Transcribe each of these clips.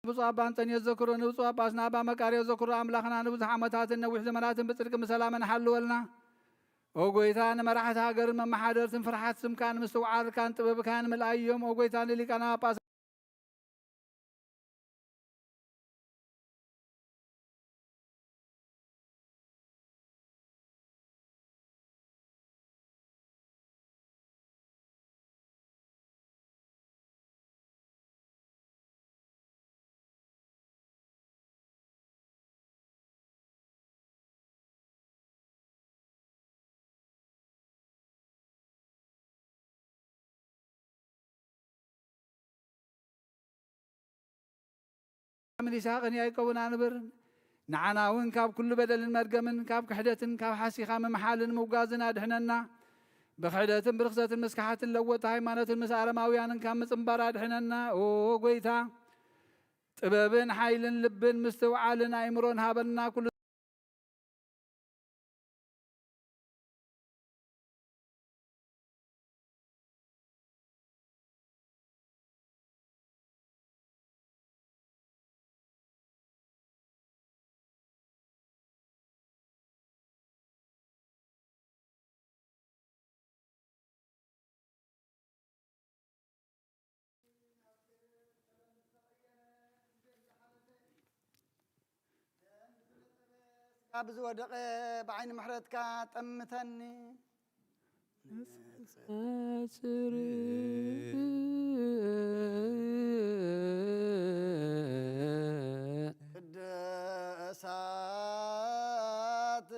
ብፁዕ ኣባ እንጠንዮስ ዘክሮ፣ ንብፁዕ ጳጳስና ኣባ መቃርዮስ ዘክሮ፣ ኣምላኽና ንብዙሕ ዓመታትን ነዊሕ ዘመናትን ብጽድቅን ብሰላምን ሓልወልና። ኦ ጎይታ፣ ንመራሕቲ ሃገርን መመሓደርትን ፍርሓት ስምካን ምስትውዓልካን ጥበብካን ምልኣዮም። ኦ ጎይታ፣ ንሊቃነ ጳጳሳት ኣምላኽን ይስሐቅን ያዕቆብን ኣንብር። ንዓና እውን ካብ ኩሉ በደልን መርገምን፣ ካብ ክሕደትን ካብ ሓሲኻ ምምሓልን ምውጋዝን ኣድሕነና። ብክሕደትን ብርኽሰትን ምስ ከሓትን ለወጥቲ ሃይማኖትን ምስ ኣረማውያንን ካብ ምጽንባር ኣድሕነና። ኦ ጎይታ፣ ጥበብን ሓይልን ልብን ምስትውዓልን ኣእምሮን ሃበና። ኩሉ ኣብ ዝወደቐ ብዓይኒ ምሕረትካ ጠምተኒ። ነጽር ቅዱሳት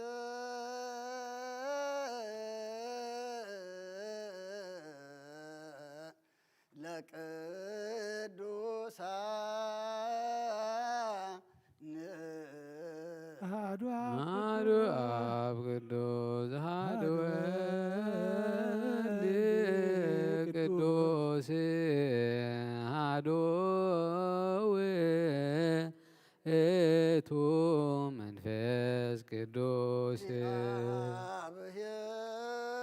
ለቅዱሳን አሐዱ አብ አሐዱ አብ ቅዱስ አሐዱ ወልድ ቅዱስ አሐዱ ውእቱ መንፈስ ቅዱስ።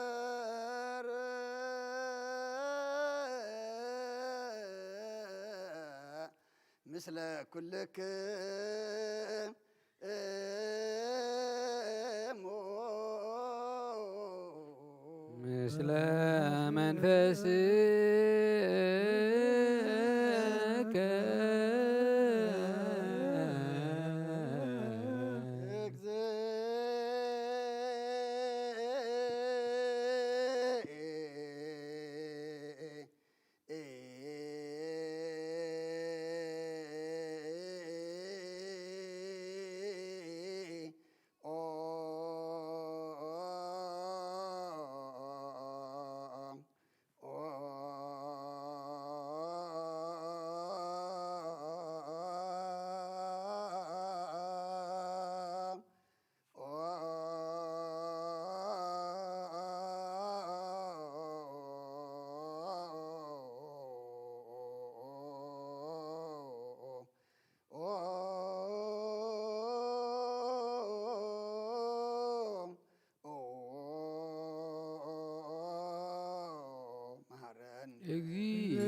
እግዚአብሔር ምስለ ኩልክሙ ምስለ መንፈስከ መሐረን። እግዚኦ።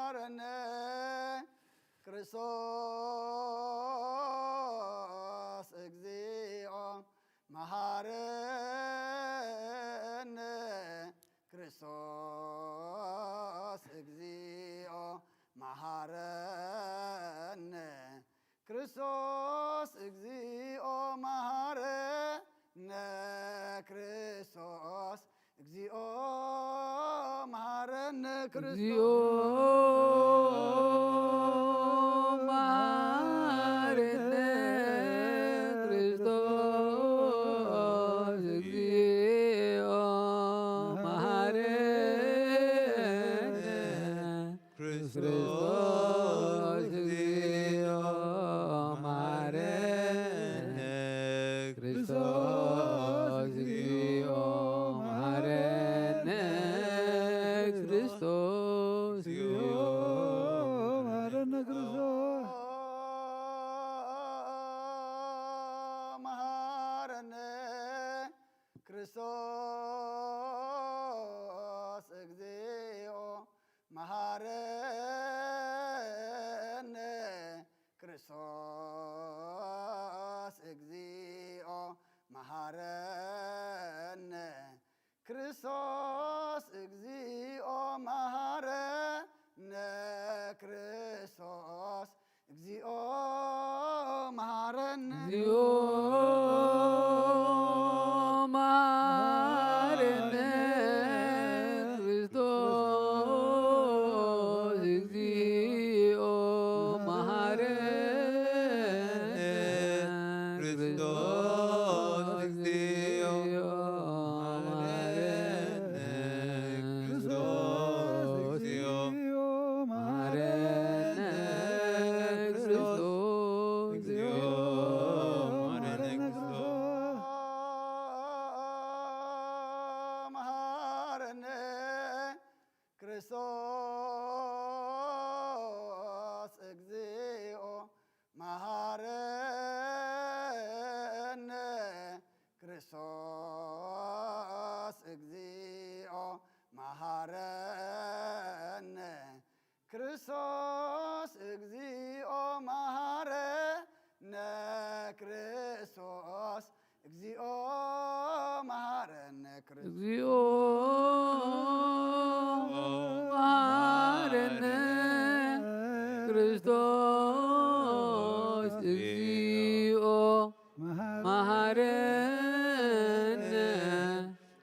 መሃረነ ክርስቶስ እግዚኦ መሃረነ ክርስቶስ እግዚኦ መሃረነ ክርስቶስ እግዚኦ መሃረነ ክርስቶስ እግዚኦ መሃረነ ክርስቶስ መሃረነ ክርስቶስ እግዚኦ መሃረነ ክርስቶስ እግዚኦ መሃረነ ክርስቶስ እግዚኦ መሃረነ ክርስቶስ እግዚኦ መሃረነ ክርስቶስ መሃረነ ክርስቶስ እግዚኦ መሃረነ ክርስቶስ እግዚኦ መሃረነ ክርስቶስ እግዚኦ መሃረነ ክርስቶስ እግዚኦ መሃረነ እግዚኦ መሃረነ ክርስቶስ እግዚኦ መሃረነ ክርስቶስ እግዚኦ መሃረነ ክርስቶስ እግዚኦ መሃረነ ክርስቶስ እግዚኦ መሃረነ ክርስቶስ መሃረነ ክርስቶስ እግዚኦ መሃረነ ክርስቶስ እግዚኦ መሃረነ ክርስቶስ እግዚኦ መሃረነ ክርስቶስ እግዚኦ መሃረነ ክርስቶስ እግዚኦ መሃረነ ክርስቶስ እግዚኦ መሃረነ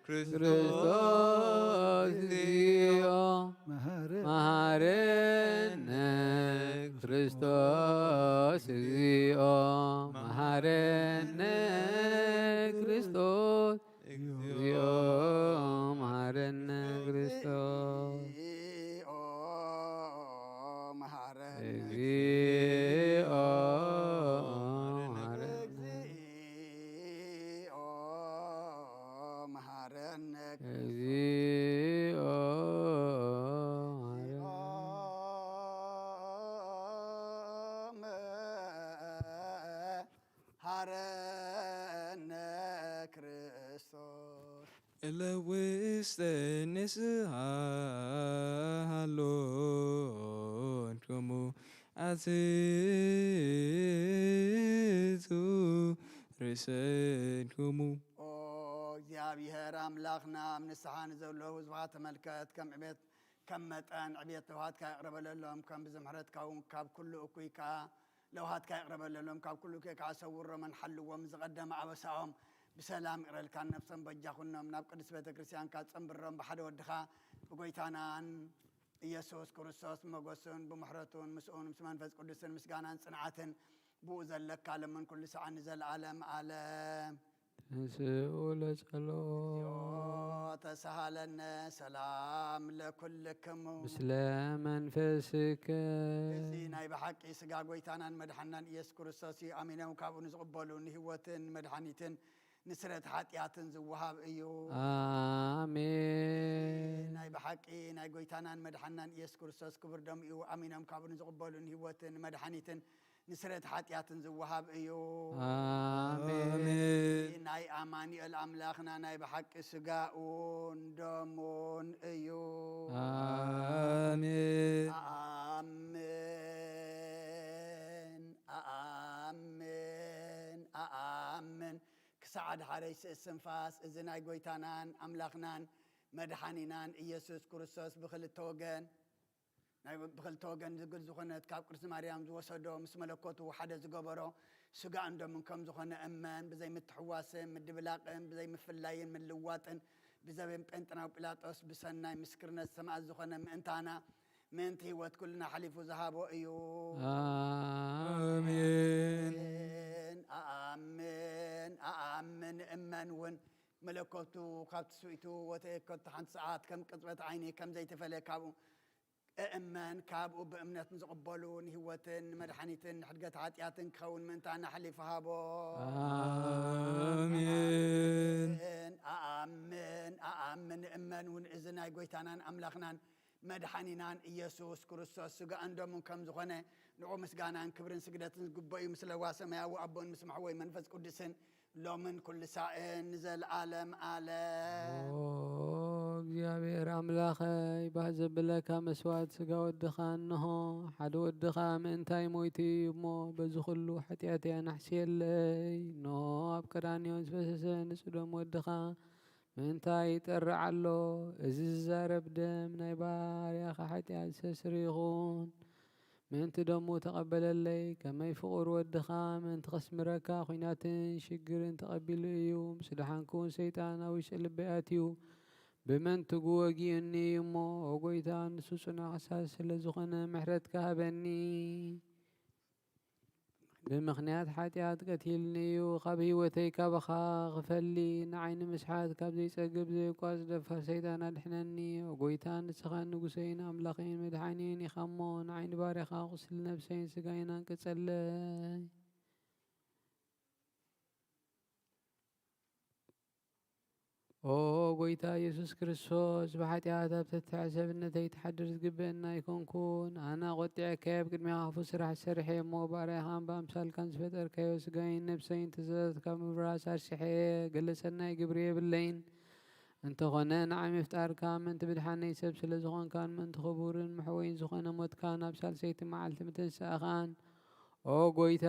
ክርስቶስ እግዚኦ መሃረነ ክርስቶስ እግዚኦ ሃረነ ክርስቶስ። እለ ውስተ ንስሓ ሃሎ እንኩሙ ኣትቱ ርእሰንኩሙ። ኦ እግዚኣብሔር ኣምላኽና፣ ኣብ ንስሓ ንዘለዉ ህዝብኻ ተመልከት። ከም ዕቤት ከም መጠን ዕቤት ለውሃትካ ይቕረበለሎም። ከም ብዝምሕረትካ እውን ካብ ኩሉ እኩይ ከኣ ለውሃትካ ይቕረበለሎም። ካብ ኩሉ እኩይ ከኣ ሰውሮምን ሓልዎም። ዝቐደመ ኣበሳኦም ብሰላም ይቕረልካን ነፍሶም በጃ ኩኖም። ናብ ቅድስት ቤተ ክርስቲያንካ ጸንብሮም። ብሓደ ወድኻ ብጎይታናን ኢየሱስ ክርስቶስ ብመጎሱን ብምሕረቱን ምስኡን ምስ መንፈስ ቅዱስን ምስጋናን ጽንዓትን ብኡ ዘለካ ለምን ኩሉ ሰዓት ንዘለዓለም ዓለም። ተንስኡ ለጸሎት። እግዚኦ ተሳሃለነ ሰላም ለኩልክሙ። ምስለ መንፈስከ። እዚ ናይ ብሓቂ ስጋ ጎይታናን መድሓናን ኢየሱስ ክርስቶስ እዩ። ኣሚኖም ካብኡ ንዝቕበሉ ንህይወትን መድሓኒትን ንስረት ሓጢኣትን ዝወሃብ እዩ። ኣሜን። ናይ ብሓቂ ናይ ጎይታናን መድሓናን ኢየሱስ ክርስቶስ ክቡር ደሙ እዩ። ኣሚኖም ካብኡ ንዝቕበሉ ንህይወትን መድሓኒትን ንስረት ሓጢኣትን ዝወሃብ እዩ። ኣሜን። ናይ ኣማኑኤል ኣምላኽና ናይ ብሓቂ ስጋኡን ደሙን እዩ። ኣሜን። ኣኣምን፣ ኣኣምን፣ ኣኣምን። ክሳዕ ኣድሓረይ ስእስንፋስ እዚ ናይ ጎይታናን ኣምላኽናን መድሓኒናን ኢየሱስ ክርስቶስ ብኽልተ ወገን ናይ ብኽልተ ወገን ዝግል ዝኾነት ካብ ቅድስቲ ማርያም ዝወሰዶ ምስ መለኮቱ ሓደ ዝገበሮ ስጋኡን ደሙን ከም ዝኾነ እመን። ብዘይ ምትሕዋስን ምድብላቕን ብዘይ ምፍላይን ምልዋጥን ብዘበን ጴንጥናዊ ጲላጦስ ብሰናይ ምስክርነት ሰማዕት ዝኾነ ምእንታና ምእንቲ ህይወት ኩልና ሓሊፉ ዝሃቦ እዩ። ኣሜን። ኣኣምን፣ ኣኣምን፣ እመን እውን መለኮቱ ካብ ትስብእቱ ወተየከቶ ሓንቲ ሰዓት ከም ቅጽበት ዓይኒ ከም ዘይተፈለ ካብኡ እእመን። ካብኡ ብእምነት ንዝቕበሉ ንህይወትን ንመድሓኒትን ንሕድገት ሓጢኣትን ክኸውን ምእንታና ሓሊፉ ሃቦ። ኣሜን። ኣኣምን፣ ኣኣምን፣ እመን እውን እዚ ናይ ጎይታናን ኣምላኽናን መድሓኒናን ኢየሱስ ክርስቶስ ስጋኡን ደሙን ከም ዝኾነ ንዑ ምስጋናን ክብርን ስግደትን ዝግበኦ እዩ። ምስለ ዋ ሰማያዊ ኣቦን ምስ መሕወይ መንፈስ ቅዱስን ሎምን ኩሉ ሳዕን ንዘለዓለም ዓለም። ኦ እግዚኣብሔር ኣምላኸይ፣ ባህ ዘብለካ መስዋዕት ስጋ ወድኻ እንሆ። ሓደ ወድኻ ምእንታይ ሞይቱ እዩ እሞ፣ በዚ ኩሉ ሓጢኣተይ ኣናሕስየለይ። እንሆ ኣብ ቀራንዮ ዝፈሰሰ ንጹህ ደም ወድኻ ምእንታይ ይጠርዕ ኣሎ? እዚ ዝዛረብ ደም ናይ ባርያኻ ሓጢኣት ዘስተስሪ ይኹን። ምእንቲ ደሙ ተቐበለለይ፣ ከመይ ፍቑር ወድኻ ምእንቲ ከስምረካ ኲናትን ሽግርን ተቐቢሉ እዩ። ምስ ደሓንኩ እውን ሰይጣን ኣብ ውሽጢ ልበይ ኣትዩ፣ ብመንትጉ ወጊኡኒ እዩ እሞ፣ ኦ ጐይታ፣ ንሱ ጽኑዕ ከሳሲ ስለ ዝኾነ፣ ምሕረትካ ሃበኒ። ብምኽንያት ሓጢኣት ቀቲልኒ እዩ፣ ካብ ህይወተይ ካባኻ ክፈሊ፣ ንዓይ ንምስሓት ካብ ዘይጸግብ ዘየቋርጽ ደፋር ሰይጣን ኣድሕነኒ። ኦ ጐይታ፣ ንስኻ ንጉሰይን ኣምላኸይን መድሓኒየይን ኢኻ እሞ፣ ንዓይ ንባርያኻ ቁስሊ ነብሰይን ስጋይን ኣንቅጸለይ። ኦ ጐይታ ኢየሱስ ክርስቶስ፣ ብሓጢኣት ኣብ ትሕቲ ሰብነተይ ትሓድር ዝግብአኒ ኣይኮንኩን። ኣነ ቖጢዐካዮ፣ ኣብ ቅድሜኻ ክፉእ ስራሕ ሰሪሐ እሞ፣ ብኣርኣያኻን ብኣምሳልካን ዝፈጠርካዮ ስጋይን ነብሰይን ትእዛዛትካ ምፍራስ ኣርሲሐ፣ ገለ ሰናይ ግብሪ የብለይን። እንተኾነ ንዓይ ምፍጣርካ ምእንቲ ምድሓነይ ሰብ ስለ ዝኾንካን ምእንቲ ክቡርን መሕወይን ዝኾነ ሞትካን ኣብ ሳልሰይቲ መዓልቲ ምትንሳእኻን፣ ኦ ጐይታ፣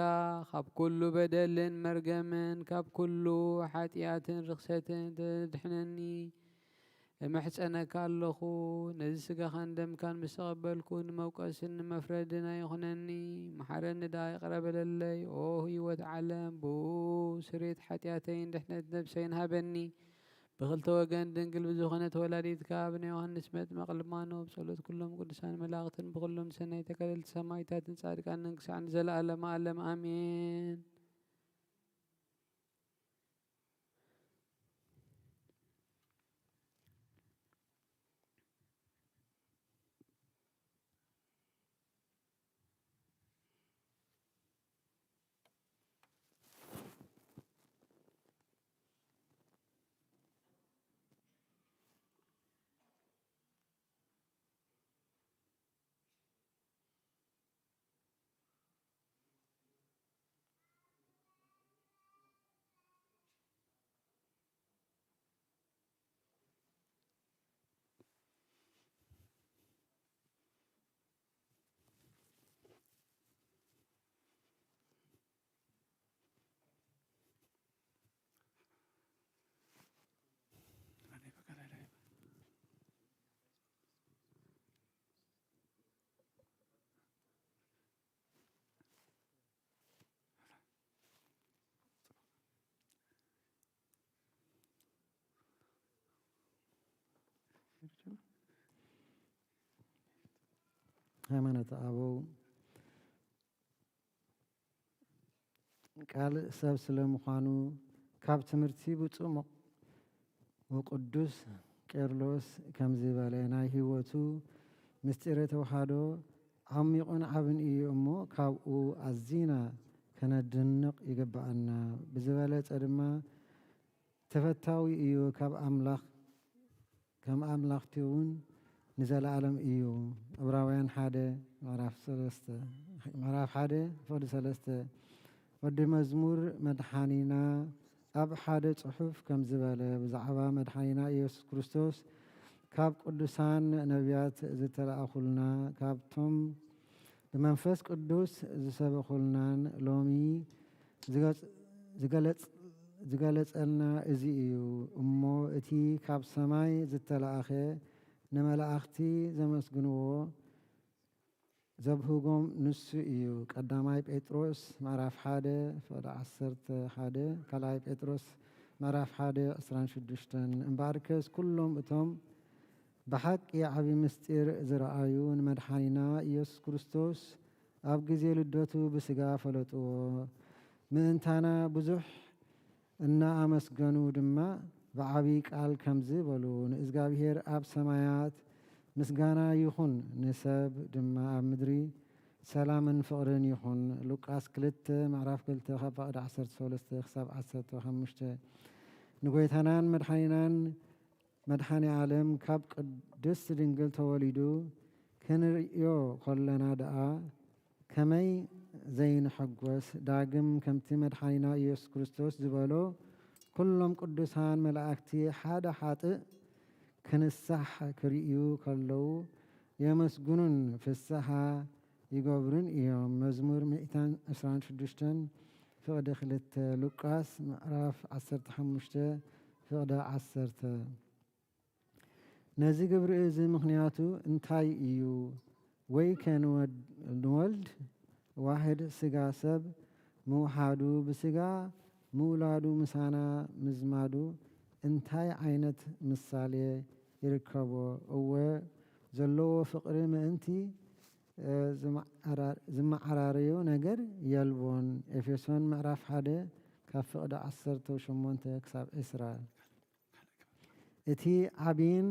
ካብ ኩሉ በደልን መርገምን ካብ ኩሉ ሓጢኣትን ርኽሰትን ተድሕነኒ እምሕጸነካ ኣለኹ። ነዚ ስጋኻን ደምካን ምስ ተቐበልኩ፣ ንመውቀስን ንመፍረድን ኣይኹነኒ። መሓረኒ ደኣ ይቕረ በለለይ። ኦ ህይወት ዓለም፣ ብኡ ስርየት ሓጢኣተይን ድሕነት ነብሰይን ሃበኒ። ብኽልተ ወገን ድንግል ብዝኾነት ወላዲትካ፣ ብናይ ዮሃንስ መጥመቕ ልማኖ፣ ብጸሎት ኩሎም ቅዱሳን መላእኽትን ብኹሎም ሰናይ ተጋደልቲ ሰማዕታትን ጻድቃንን ክሳዕ ንዘለኣለመ ዓለም ኣሜን። ሃይማኖተ ኣበው ቃል ሰብ ስለምዃኑ ካብ ትምህርቲ ብፁዕ ወቅዱስ ቄርሎስ ከምዚ በለ፣ ናይ ህይወቱ ምስጢረ ተዋህዶ ዓሚቑን ዓብን እዩ እሞ ካብኡ ኣዚና ከነድንቕ ይግብኣና። ብዝበለጸ ድማ ተፈታዊ እዩ፣ ካብ ኣምላኽ ከም ኣምላኽቲ እውን ንዘለኣለም እዩ። ዕብራውያን ሓደ ምዕራፍ ሰለስተ ምዕራፍ ሓደ ፍቕዲ ሰለስተ ወዲ መዝሙር መድሓኒና ኣብ ሓደ ጽሑፍ ከም ዝበለ ብዛዕባ መድሓኒና ኢየሱስ ክርስቶስ ካብ ቅዱሳን ነቢያት ዝተላእኹልና ካብቶም ብመንፈስ ቅዱስ ዝሰበኹልናን ሎሚ ዝገጽ- ዝገለጽ- ዝገለጸልና እዚ እዩ። እሞ እቲ ካብ ሰማይ ዝተላእኸ ንመላእኽቲ ዘመስግንዎ ዘብህጎም ንሱ እዩ። ቀዳማይ ጴጥሮስ ምዕራፍ ሓደ ፍቕዲ ዓሰርተ ሓደ ካልኣይ ጴጥሮስ ምዕራፍ ሓደ ዕስራን ሽዱሽተን እምበኣርከስ ኩሎም እቶም ብሓቂ ዓቢ ምስጢር ዝረኣዩ ንመድሓኒና ኢየሱስ ክርስቶስ ኣብ ግዜ ልደቱ ብስጋ ፈለጥዎ። ምእንታና ብዙሕ እናኣመስገኑ ድማ ብዓቢ ቃል ከምዚ በሉ፣ ንእዝጋብሄር ኣብ ሰማያት ምስጋና ይኹን፣ ንሰብ ድማ ኣብ ምድሪ ሰላምን ፍቕርን ይኹን። ሉቃስ ክልተ ምዕራፍ ክልተ ካብ ፍቕዲ ዓሰርተ ሰለስተ ክሳብ ዓሰርተ ሓሙሽተ ንጎይታናን መድሓኒናን መድሓኒ ዓለም ካብ ቅድስት ድንግል ተወሊዱ ክንርእዮ ከለና ደኣ ከመይ ዘይንሕጎስ! ዳግም ከምቲ መድሓኒና ኢየሱስ ክርስቶስ ዝበሎ፣ ኩሎም ቅዱሳን መላእክቲ ሓደ ሓጥእ ክንሳሕ ክርእዩ ከለዉ የመስግኑን ፍስሓ ይገብሩን እዮም። መዝሙር ሚእትን ዕስራን ሽዱሽተን ፍቕዲ ክልተ፣ ሉቃስ ምዕራፍ ዓሰርተ ሓሙሽተ ፍቕዲ ዓሰርተ። ነዚ ግብሪ እዚ ምኽንያቱ እንታይ እዩ? ወይከ ንወድ- ንወልድ ዋሕድ ስጋ ሰብ ምውሓዱ ብስጋ ምውላዱ ምሳና ምዝማዱ እንታይ ዓይነት ምሳሌ ይርከቦ? እወ ዘለዎ ፍቕሪ ምእንቲ ዝመዓራረዮ ነገር የልቦን። ኤፌሶን ምዕራፍ ሓደ ካብ ፍቕዲ ዓሰርተ ሸሞንተ ክሳብ ዕስራ። እቲ ዓቢን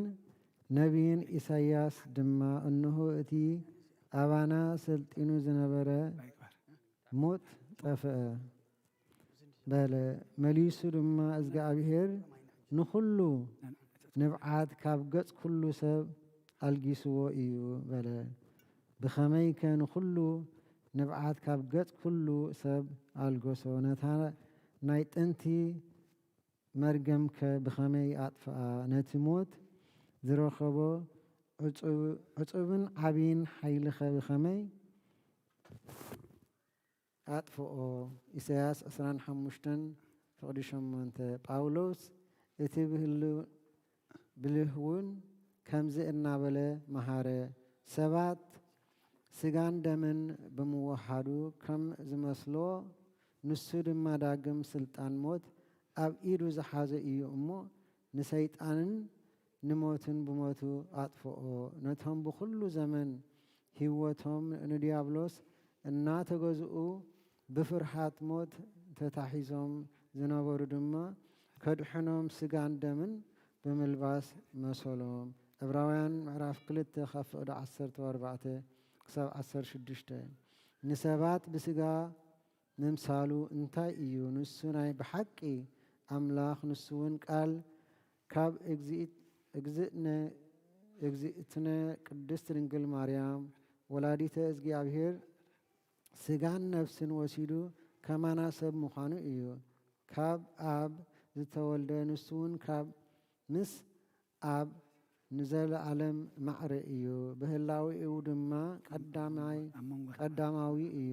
ነቢይን ኢሳይያስ ድማ እንሆ እቲ ኣባና ሰልጢኑ ዝነበረ ሞት ጠፍአ በለ። መሊሱ ድማ እዝግኣብሄር ንኹሉ ንብዓት ካብ ገጽ ኩሉ ሰብ ኣልጊስዎ እዩ በለ። ብኸመይከ ንኹሉ ንብዓት ካብ ገጽ ኩሉ ሰብ ኣልገሶ? ነታ ናይ ጥንቲ መርገምከ ብኸመይ ኣጥፍኣ? ነቲ ሞት ዝረኸቦ ዕጹብን ዓቢን ሓይልኸ ብኸመይ ኣጥፍኦ? ኢሳያስ ዕስራን ሓሙሽተን ፍቕዲ ሸሞንተ። ጳውሎስ እቲ ብህሉ ብልህ እውን ከምዚ እናበለ መሃረ፣ ሰባት ስጋን ደምን ብምውሃዱ ከም ዝመስሎ፣ ንሱ ድማ ዳግም ስልጣን ሞት ኣብ ኢዱ ዝሓዘ እዩ እሞ፣ ንሰይጣንን ንሞትን ብሞቱ ኣጥፍኦ። ነቶም ብኹሉ ዘመን ህይወቶም ንድያብሎስ እናተገዝኡ ብፍርሃት ሞት ተታሒዞም ዝነበሩ ድማ ከድሕኖም ስጋን ደምን ብምልባስ መሰሎም። ዕብራውያን ምዕራፍ ክልተ ካብ ፍቕዲ ዓሰርተ ኣርባዕተ ክሳብ ዓሰርተ ሽዱሽተ። ንሰባት ብስጋ ምምሳሉ እንታይ እዩ? ንሱ ናይ ብሓቂ ኣምላኽ፣ ንሱ እውን ቃል ካብ እግዝእት- እግዝእነ- እግዝእትነ ቅድስት ድንግል ማርያም ወላዲተ እግዚኣብሔር ስጋን ነፍስን ወሲዱ ከማና ሰብ ምዃኑ እዩ። ካብ ኣብ ዝተወልደ ንሱ እውን ካብ ምስ ኣብ ንዘለዓለም ማዕረ እዩ። ብህላዌኡ ድማ ቀዳማይ ኣብ መንጎ ቀዳማዊ እዩ።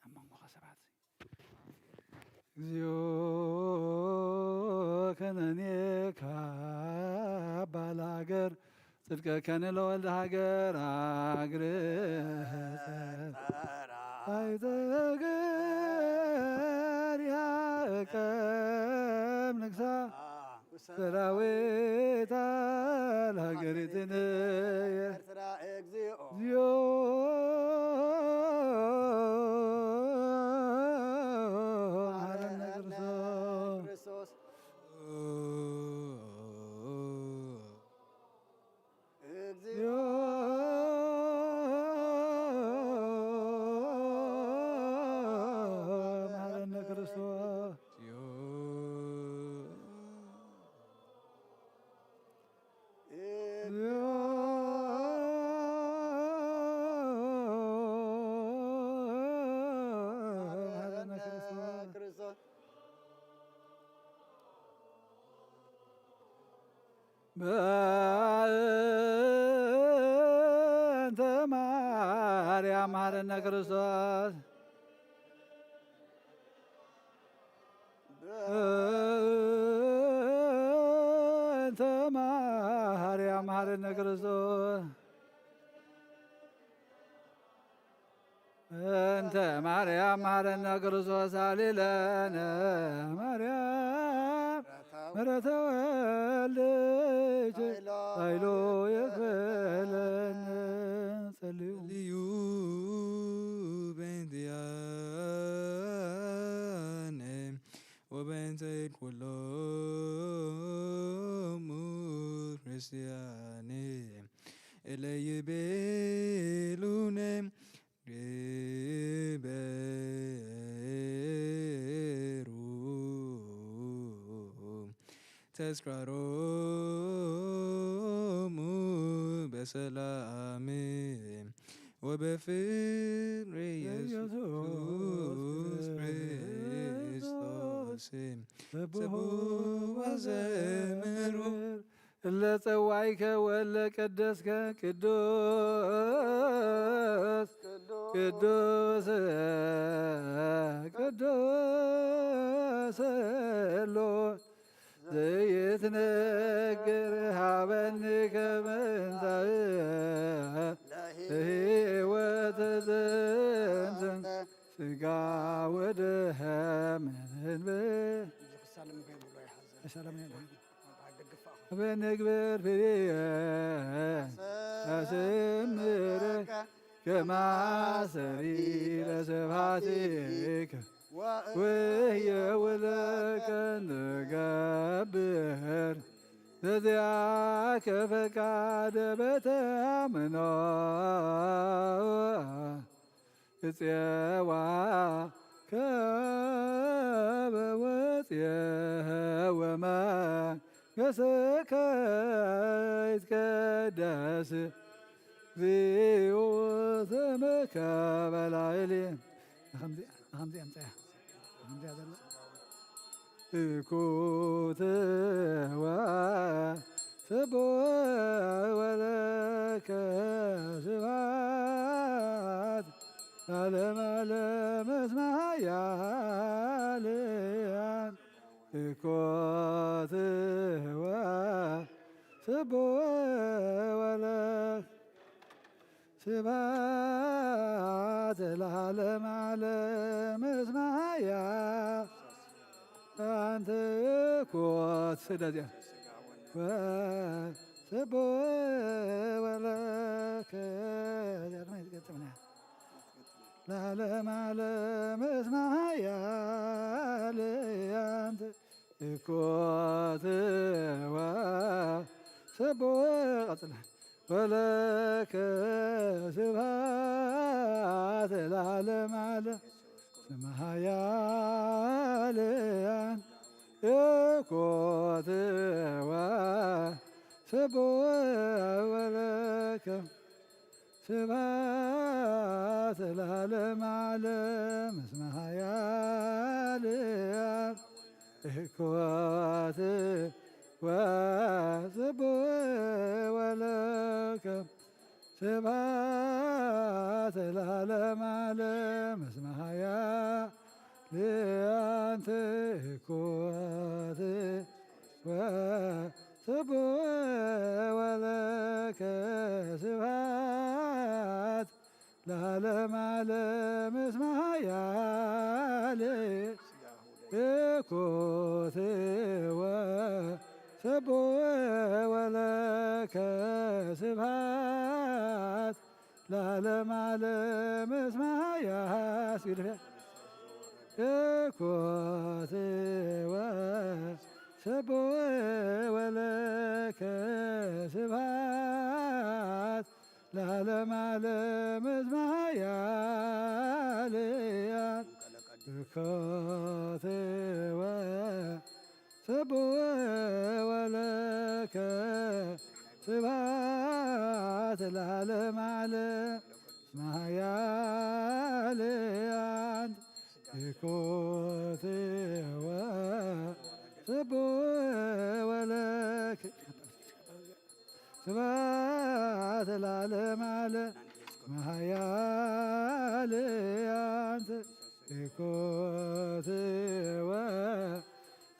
ኣብ መንጎኻ ሰባት እግዚኣብሔር ከነኔካ ባል ሃገር ጽድቀ ከነ ለወልድ ሃገር ኣግርጸ ኣይተገር ያቀም ንግሳ ሰራዊት ለሃገሪትነ ኤርትራ። እግዚኦ መሐረነ ክርስቶስ። በእንተ ማርያም መሐረነ ክርስቶስ። በእንተ ማርያም መሐረነ ክርስቶስ። እንተ ማርያም መሐረነ ክርስቶስ አሊለነ። ማርያም ምሕረተ ወልድኪ ኃይሎ ይክፈለነ። ጸልዩ። ልዩ በእንቲአነ ወበእንተ ኩሎሙ ክርስቲያን እለ ይቤሉነ ግበሩ ተስካሮሙ በሰላም ወበፍቅር ኢየሱስ ኢየሱስ ክርስቶስ። ስብሑ ወዘምሩ። እለ ጸዋይከ ወለ ቀደስከ ቅዱስ ቅዱስ ቅዱስ ሎ ዘይትነግር ሃበኒ ከመንታ ለህይወት ዘንትን ስጋ ወደም እንበ። ሰላም ይሁን። በንግበር ፍሬ አስምረከ ከማሰሪ ለስብሐቲከ ወህየ ውለከ ንገብር በዚያከ ፈቃደ በተአምኖ እጽዋ ከበ ወጽየ ወመንገስከ ይትቀደስ እግዚኦ ስምከ በላዕሌ። ከምዚ ከምዚ ኣምጽያ ከምዚ ኣዘላ እኩትወ ስቡሕ ወለከ ስብሐት ለዓለመ ዓለም እስመ ኃያል እኩትወ ስቡሕ ወለከ ስብሐት ለዓለመ ዓለም እስመ ኃያል አንተ እኮ ስደዚያ ወስቡሕ ወለከ ለዓለመ ዓለም እስመ ኃያል አንተ እኮትወ ስቡሕ ቀጽለ ወለከ ስብሐት ለዓለመ ዓለም ስመ ኃያል እኮትወ ስቡሕ ወለከ ስብሐት ለዓለመ ዓለም እስመ ኃያል እኮትወ ስቡሕ ወለከ ስብሐት ለዓለመ ዓለም እስመ ኃያል አንተ እኮትወ ስቡሕ ወለከ ስብሐት ለዓለመ ዓለም እስመ ኃያል እኮትወ ስቡሕ ወለከ ስብሐት ለዓለመ ዓለም እስመ ኃያል እስኪ ድፈ እኮትወ ስቡሕ ወለከ ስብሐት ለዓለመ ዓለም እስመ ኃያል እኮትወ ስቡሕ ወለከ ስብሐት ለዓለመ ዓለም። እስመ ኃያል አንተ ኢኮቴወ ስቡሕ ወለከ ስብሐት ለዓለመ ዓለም። እስመ ኃያል አንተ ኢኮቴወ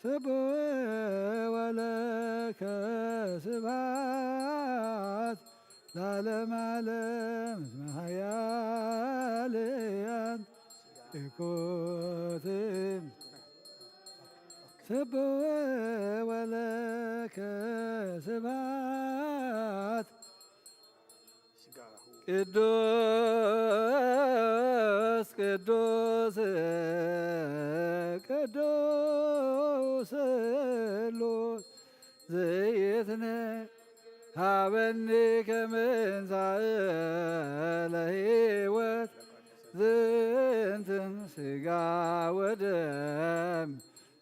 ስቡሕ ወለከ ስብሐት ለዓለመ ዓለም። እስመ ኃያል አንተ ኢኮቴ ስቡሕ ወለከ ስብሐት። ቅዱስ ቅዱስ ቅዱስ ስሉስ ዘይትነ ሀበኒ ከምንሳእ ለህይወት ዝንትን ስጋ ወደም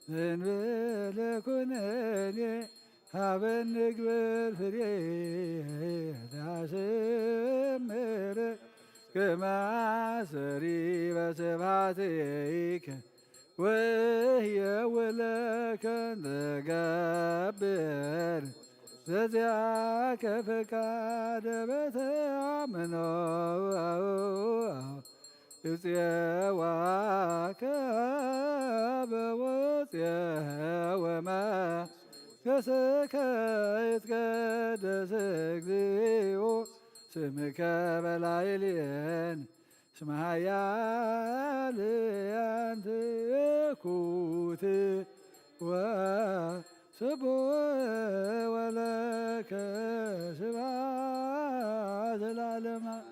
ዘንበለ ኩነኔ ሀበ ንግበር ፍሬ ዳስምር ከማሰሪ በስብሐትከ ወህየ ወለከ ንገብር ዘዚአከ ፈቃደ በተአምኖ እጽዋከ በወፅየ ወመንፈስከ ይትቀደስ እግዚኦ ስምከ በላዕሌነ እስመ ኃያል አንተ ኩት ወስቡሕ ወለከ ስብሐት ለዓለመ ዓለም።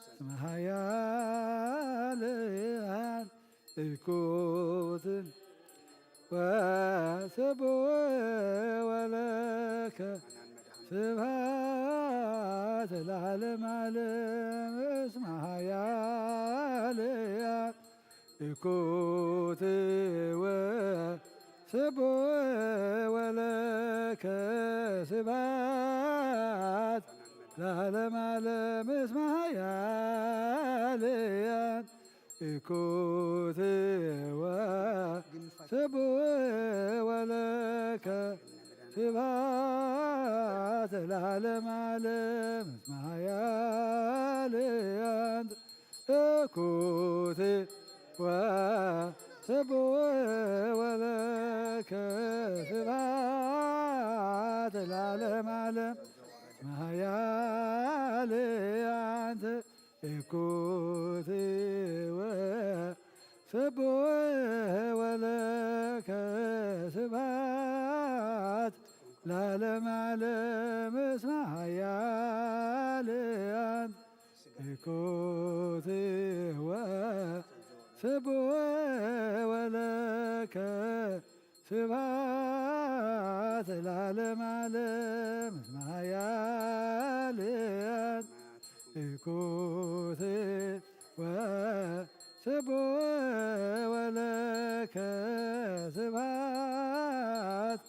እስመ ኃያል አንተ ኢኮትን ወስቡሕ ወለከ ስብሐት ለዓለመ ዓለም። እስመ ኃያል አንተ ኢኮት ወስቡሕ ወለከ ስብሐት ለዓለመ ዓለም። እስመ ኃያል አንተ ኢኮት ወስቡሕ ወለከ ስብሐት ለዓለመ ዓለም። እስመ ኃያል አንተ ኢኮት ወስቡሕ ወለከ ስብሐት ለዓለመ ዓለም። እስመ ኃያል አንተ ኢኮት ወስቡሕ ወለከ ስብሐት ለዓለመ ዓለም። እስመ ኃያል አንተ ኢኮት ወስቡሕ ወለከ ስብሐት ለዓለመ ዓለም። እስመ ኃያል አንተ ኢኮት ወስቡሕ ወለከ ስብሐት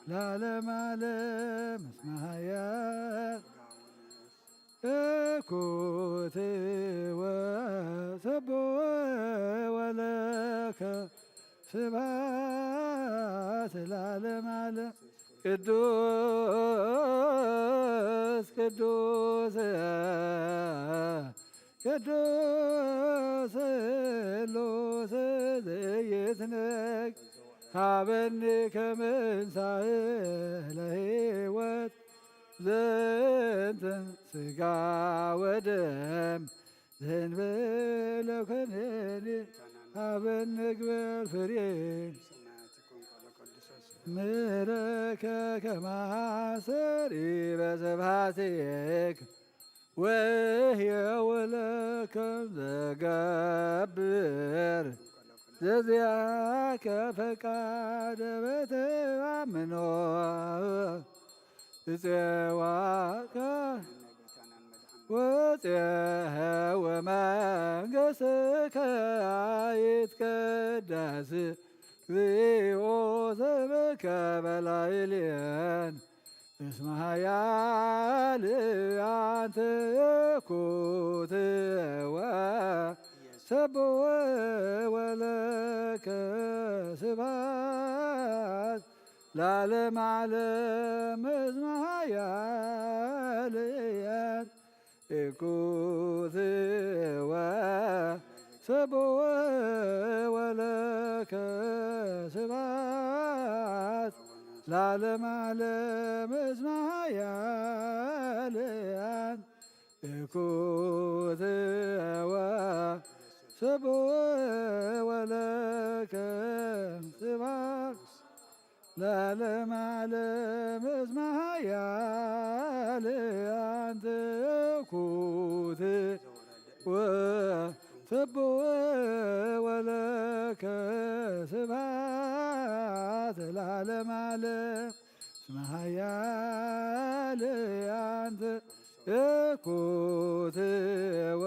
ለዓለመ ዓለም። እስመ ኃያል ኢኮት ወስቡሕ ወለከ ስብሐት ለዓለመ ዓለም። ቅዱስ ቅዱስ ቅዱስ ስሉስ ዘይትነግ ሀበኒ ከምንሳእ ለህይወት ዘንተ ስጋ ወደም ዘንበለ ኮነኒ ሀበ ንግበር ፍሬ ምሕረከ ከማሰሪ በስብሐትከ ወህየ ወለከ ዘገብር ዘዚአከ ፈቃደ በተአምኖ እጽዋከ ወፅሔ ወመንግሥትከ ይትቀደስ እግዚኦ ስምከ በላዕሌነ እስመ ኃያል ኃያል አንተ ኩትወ ሰብወ ወለከ ስብሐት ለዓለመ ዓለም እስመ ኃያል አንተ ኩትወ ሰብወ ወለከ ስብሐት ለዓለመ ዓለም እስመ ኃያል አንተ ኩትወ ሰብወ ወለከ ስብሐት ለዓለመ ዓለም እስመ ኃያል አንተ ኩትወ ሰብወ ወለከ ስብሐት ለዓለመ ዓለም እስመ ኃያል አንተ ኩትወ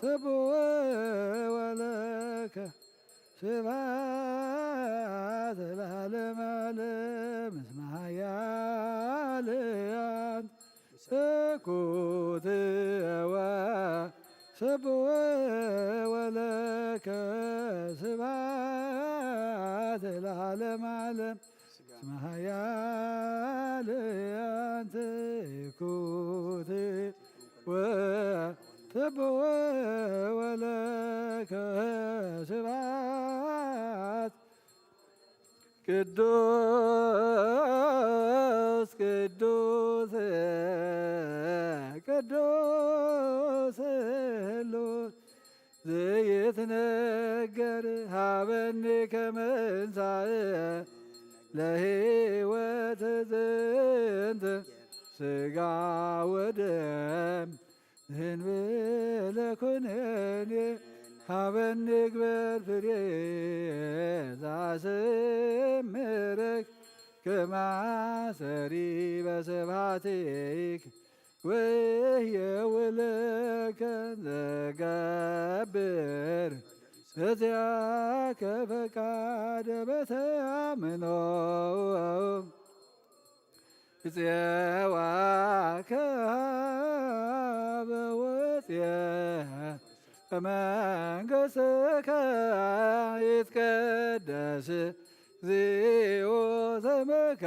ሰብወ ወለከ ስብሐት ለዓለመ ዓለም እስመ ኃያል አንተ ኩትወ ሰብወ ወለከ ስብሐት ለዓለመ ዓለም እስመ ኃያል አንተ ኩትወ ሰብወ ወለከ ስብሐት ቅዱስ ቅዱስ ቅዱስ ህሉ ዘይትነገር ሀበኒ ከመንሳእ ለህይወት ዝንት ስጋ ወደም እንብለ ኩነኔ ሀበኒ ግበር ፍሬ ዛስምርክ ከማሰሪ በስብሐትክ ወየውለከ ዘገብር በዚያከ ፈቃደ በተአምኖ ጽዋከ ሀበ ወጽየ መንግሥትከ ይትቀደስ እግዚኦ ስምከ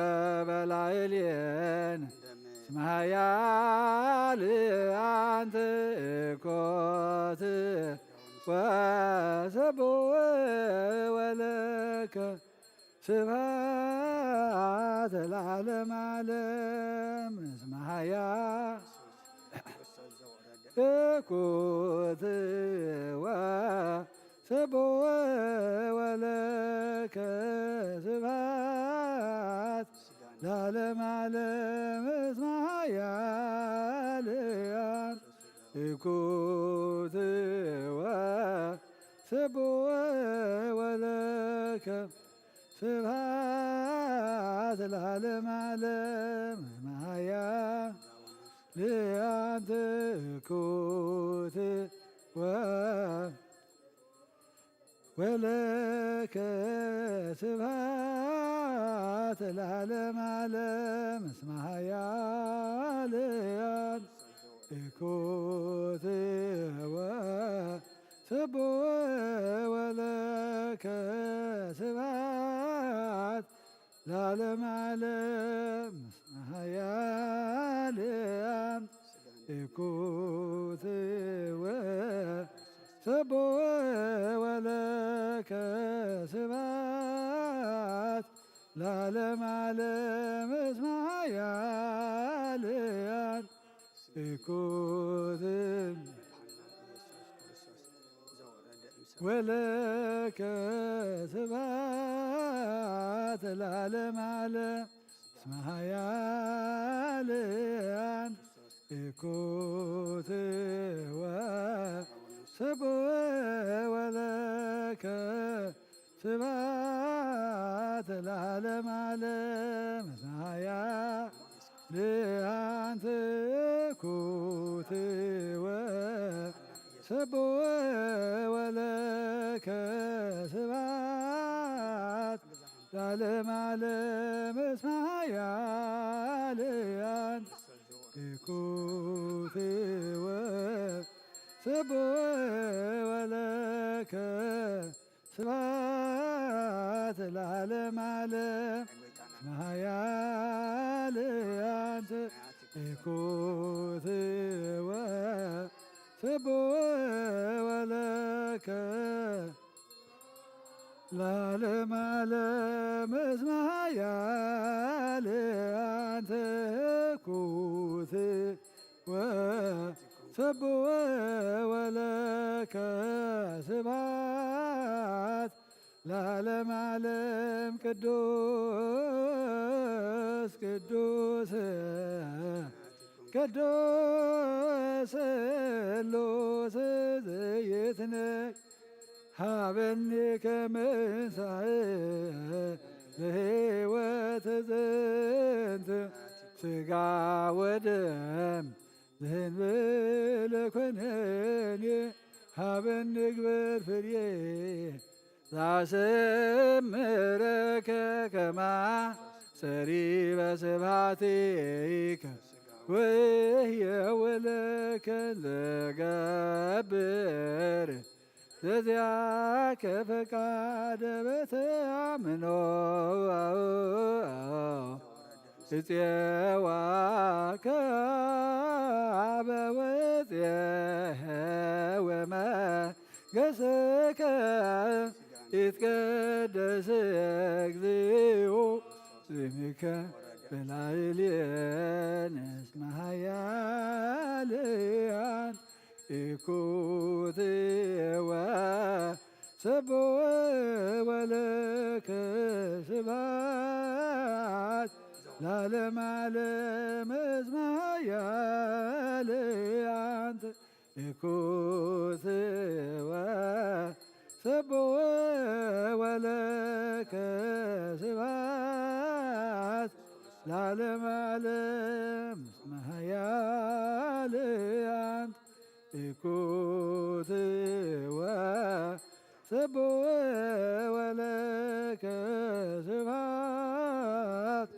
በላዕሌነ እስመ ኃያል አንተ ኮት ወሰብእ ወለከ ስብሐት ለዓለመ ዓለም እስመ ኃያል ኩትወ ሰብወ ወለከ ስብሐት ለዓለመ ዓለም እስመ ኃያል አንተ ኩትወ ሰብወ ወለከ ስብሐት ለዓለመ ዓለም እስመ ኃያል አንተ ኩትወ ወለከ ስብሐት ለዓለመ ዓለም እስመ ኃያል አንተ ኩትወ ሰብወ ወለከ ስብሐት ለዓለመ ዓለም እስመ ኃያል አንተ ኩትወ ሰብወ ወለከ ስብሐት ለዓለመ ዓለም እስመ ኃያል አንተ ኩትወ ወለከ ስብሐት ለዓለመ ዓለም እስመ ኃያል አንተ ኩትወ ሰብወ ወለከ ስብሐት ለዓለመ ዓለም እስመ ኃያል አንተ ኩትወ ሰብወ ወለከ ስብሐት ለዓለመ ዓለም እስመ ኃያል አንተ ወለከ ስብሐት ለዓለመ ዓለም። እስመ ኃያል አንተ ኢኩት ወስብሐ ወለከ ለዓለመ ዓለም። እስመ ኃያል አንተ ኢኩት ወሰብሐ ወለከ ስብሐት ለዓለመ ዓለም። ቅዱስ ቅዱስ ቅዱስ ስሉስ ዘይትነ ሀበኒ ከምንሳኤ ለሕይወት ዘንት ሥጋ ወደም ዘንብል ኩነኔ ሀበኒ ግበር ፍሬ ዛሰምረከ ከማ ሰሪ በስብሐቲከ ወየውለከ ዘገብር ዘዚአከ ፈቃደ በተአምኖ እፄዋ ከአበ ወፅሔ ወመንገሥከ ይትቀደስ እግዚኦ ስምከ በላዕሌነ እስመ ኃያል አን ኢኩት ወሰብሖ ወለከ ስብሐት ለዓለመ ዓለም እስመ ኃያል አንተ ኢኩት ወሰብሖ ወለከ ስብሐት ለዓለመ ዓለም እስመ ኃያል አንተ ኢኩት ወሰብሖ ወለከ ስብሐት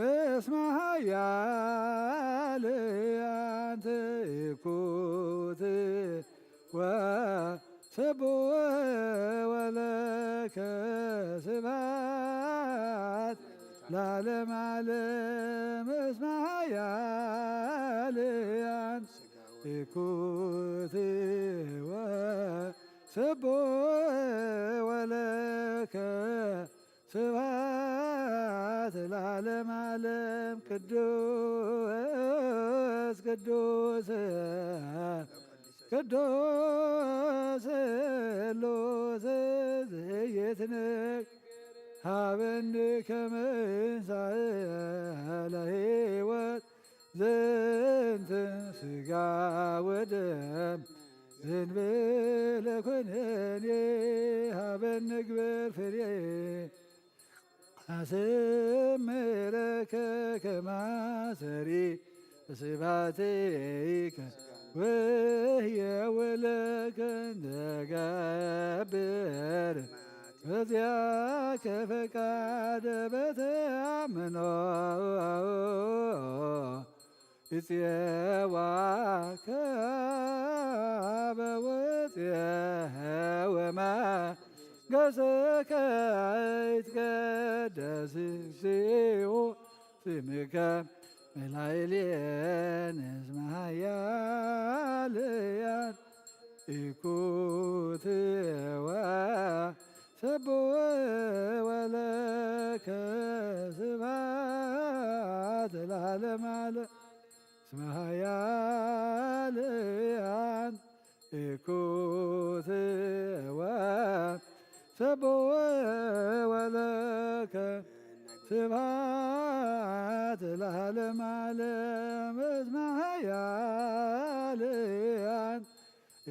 እስመ ኃያል አንተ ኢኩት ወሰብሖ ወለከ ስብሐት ለዓለመ ዓለም እስመ ኃያል አንተ ኢኩት ወሰብሖ ወለከ ስብሐት ለዓለመ ዓለም። ቅዱስ ቅዱስ ቅዱስ ስሉስ ዘይትንክ ሀበኒ ከመ እንሳኤ ለሕይወት ዘንተ ሥጋ ወደም ዘንበለ ኩነኔ ሀበኒ ግበር ፍሬ አሰምረከ ከማሰሪ ስብሐቲከ ወህየ ወለከ እንተ ገብር በዚአከ ፈቃደ በተአምኖ እፄዋ ከአበ ወእፄወ መንገሥከ ይትቀደስ እግዚኦ ስምከ በላዕሌነ እስመ ኃያል አን ኢኩት ወሰብሖ ወለከ ስብሐት ለዓለመ ዓለም እስመ ኃያል አን ኢኩት ወሰብሖ ወለከ ስብሐት ለዓለመ ዓለም እስመ ኃያል አን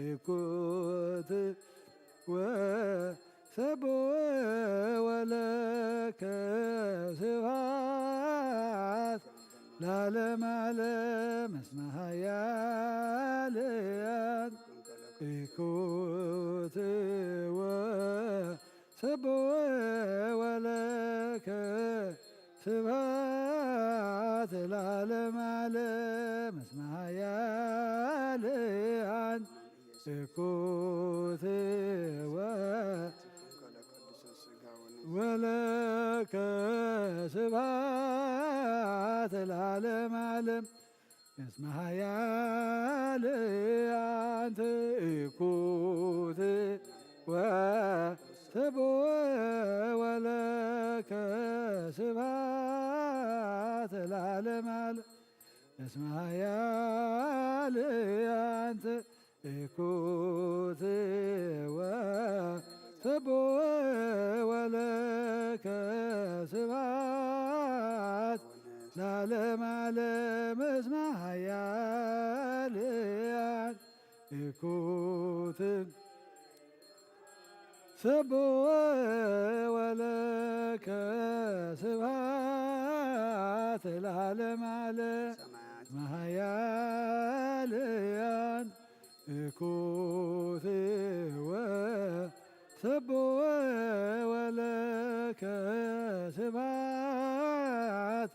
ኢኩት ወሰብሖ ወለከ ስብሐት ለዓለመ ዓለም እስመ ኃያል አን ኢኩት ወሰብሖ ወለከ ስብሐት ለዓለመ ዓለም እስመ ኃያል ኃያል አንተ እኩት ወ-፣ ወለከ ስብሐት ለዓለመ ዓለም። እስመ ኃያል አንተ እኩት ወስብእ ወለከ ስብሐት ለዓለመ ዓለም። እስመ ኃያል አንተ እኩት ወስብእ ወለከ ስብሐት ለዓለመ ዓለም። እስመ ኃያል አንተ እኩት ስብእ ወለከ ስብሐት ለዓለመ ዓለም። ሰማያት። መኃያል አንተ እኩት ወስብእ ወለከ ስብሐት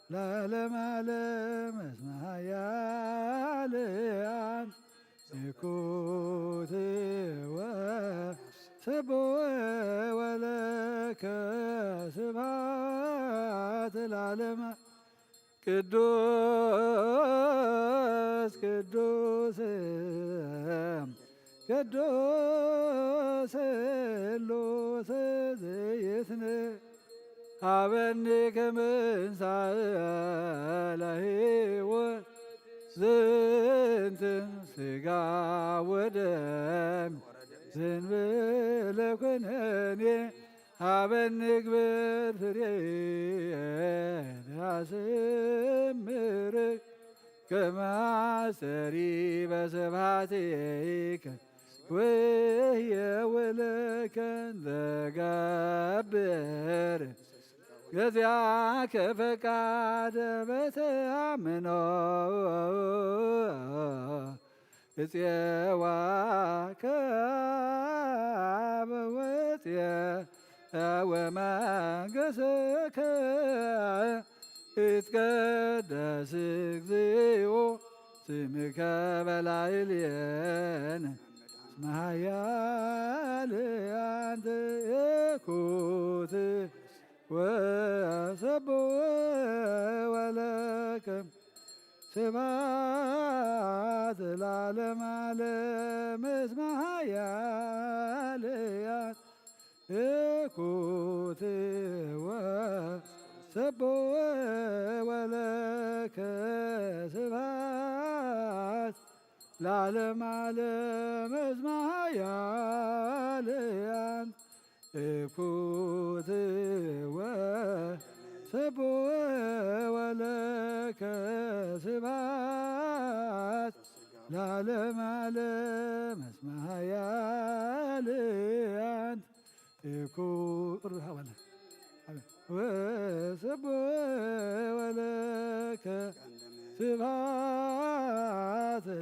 ለዓለመ ዓለም። እስመ ኃያል አንተ እኩት ወስብእ ወለከ ስብሐት ለዓለመ። ቅዱስ ቅዱስ ቅዱስ ስሉስ ዘይትነ ሀበኒ ከምንሳእ ለሕይወት ዝንትን ስጋ ወደም ዘንበለ ኩነኔ ሀበኒ ግበር ፍሬ ያስምር ከመ አስተሪ በስብሐቲከ ወየውልከ ዘገብር ገዚአከ ፈቃደ በተአምኖ እፄዋከ በወፅየ ወመንግሥከ ይትቀደስ እግዚኦ ስምከ በላዕሌነ። እስመ ኃያል አንተ እኩት ወሰብእ ወለከ ስብሐት ለዓለመ ዓለም። እስመ ኃያል አንተ እኩት ወሰብእ ወለከ ስብሐት ለዓለመ ዓለም። እስመ ኃያል አንተ እኩት ወሰብእ ወለከ ስብሐት ለዓለመ ዓለም። እስመ ኃያል አንተ እኩ-፣ ወስብእ ወለከ ስብሐት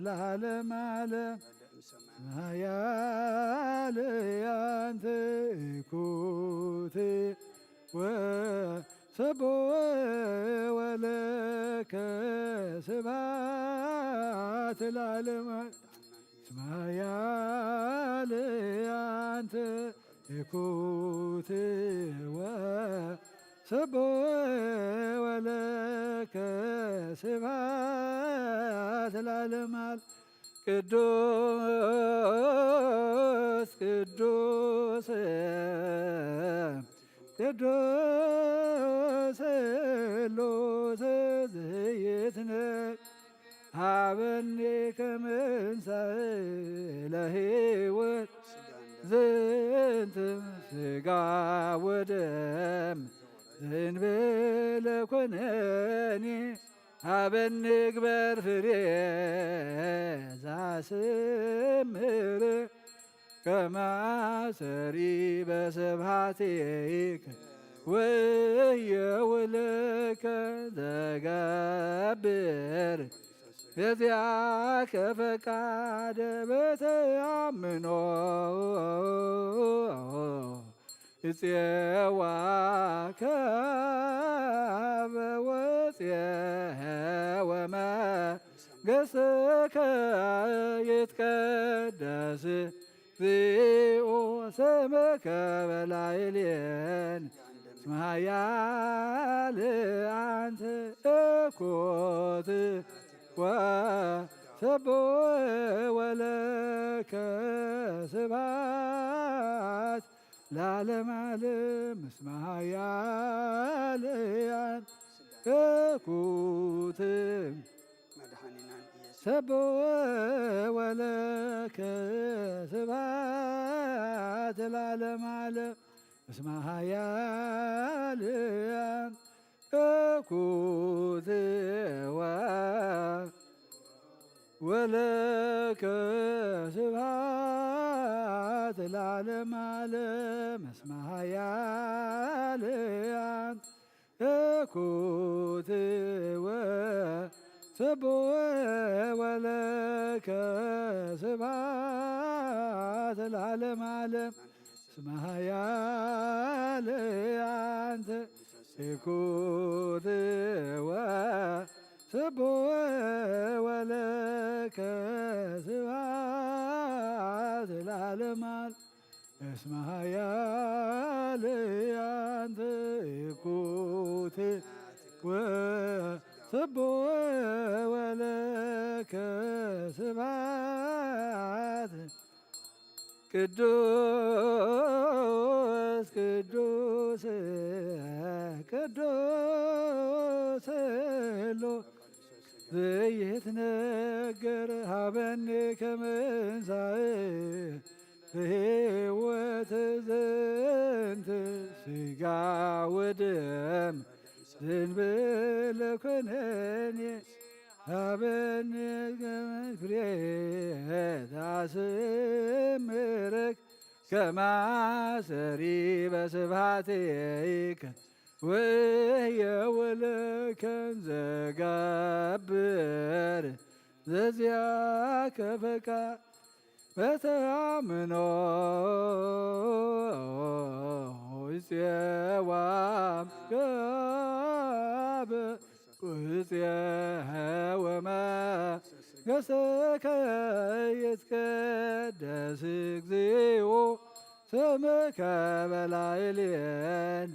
ለዓለመ ዓለም። ኃያል አንተ እኩት ወሰብእ ወለከ ስብሐት ለዓለመ። እስመ ኃያል አንተ እኩት ወሰብእ ወለከ ስብሐት ለዓለመ ዓለም። ቅዱስ ቅዱስ ቅዱስ ስሉስ ዘይትነ ሀበኒ ከምንሳእ ለሕይወት ዝንትም ስጋ ወደም ዘእንበለ ኮነኒ ሀበኒ ግበር ፍሬ ዘአስምር ከመ አስተሪ በስብሐቲከ ወየውልከ ዘገብር በዚአከ ፈቃደ በተአምኖ እፄዋከ በወፅየ ወመንግሥከ ይትቀደስ እግዚኦ ስምከ በላዕሌነ እስመ ኃያል አንተ እኩት ወሰብእ ወለከ ስብሐት ለዓለመ ዓለም እስመ ኃያል አንተ እኩት መድኃኒናን ኢየሱስ ሰብእ ወለከ ስብሐት ለዓለመ ዓለም እስመ ኃያል አንተ እኩት ወ- ወለከ ስብሐት ለዓለመ ዓለም እስመ ኃያል አንተ እኩት ወሰብእ ወለከ ስብሐት ለዓለመ ዓለም እስመ ኃያል አንተ እኩት ወሰብእ ወለከ ስብሐት ለዓለመ ዓለም እስመ ኃያል አንተ እኩት ወሰብእ ወለከ ስብሐት ቅዱስ ቅዱስ ቅዱስ ሎ ዘይትነገር ሀበኒ ከመንሳእ ለሕይወት ዘንተ ሥጋ ወደም ዘንበለ ኮነኒ ሀበኒ ፍሬ ታስምረክ ከማሰሪ በስብሐትከ ወየወለ ከንዘገብር ዘዚያከ ፈቃድ በተአምኖ ይጼዋም ገብ ውፅአ ወመንገሥከ ይትቀደስ እግዚኦ ስምከ በላዕሌነ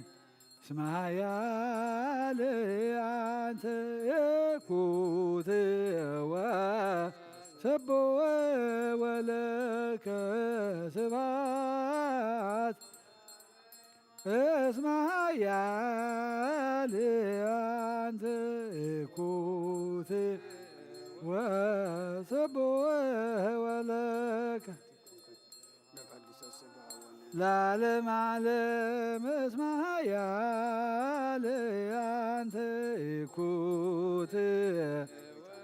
እስመ ኃያል አንተ እኩት ወሰብእ ወለከ ስብሐት እስመ ኃያል አንተ እኩት ወሰብእ ወለከ ለዓለመ ዓለም እስመ ኃያል አንተ እኩት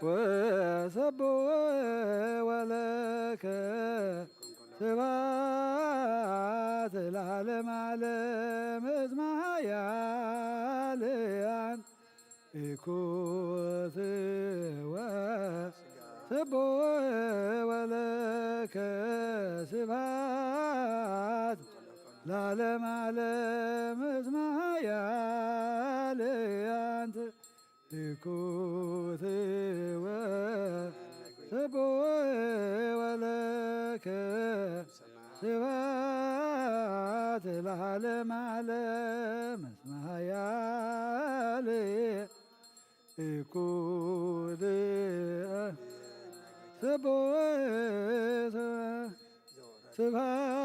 ወሰብእ ወለከ ስብሐት ለዓለመ ዓለም እስመ ኃያል አንተ እኩት ወሰብእ ወለከ ስብሐት ለዓለመ ዓለም እስመ ኃያል አንተ እኩት ወሰብእ ወለከ ስብሐት ለዓለመ ዓለም እስመ ኃያል እኩት ስብሐት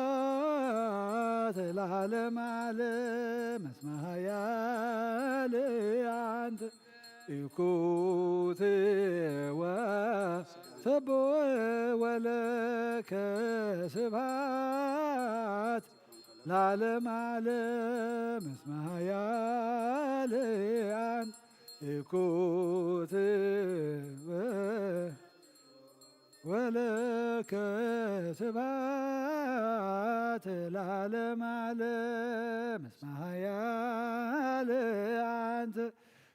ስብሐት ለዓለመ ዓለም እስመ ኃያል አንተ እኩት ወሰብእ ወለከ ስብሐት ለዓለመ ዓለም እስመ ኃያል አንተ እኩት ወለከ ስብሐት ለዓለመ ዓለም እስመ ኃያል አንተ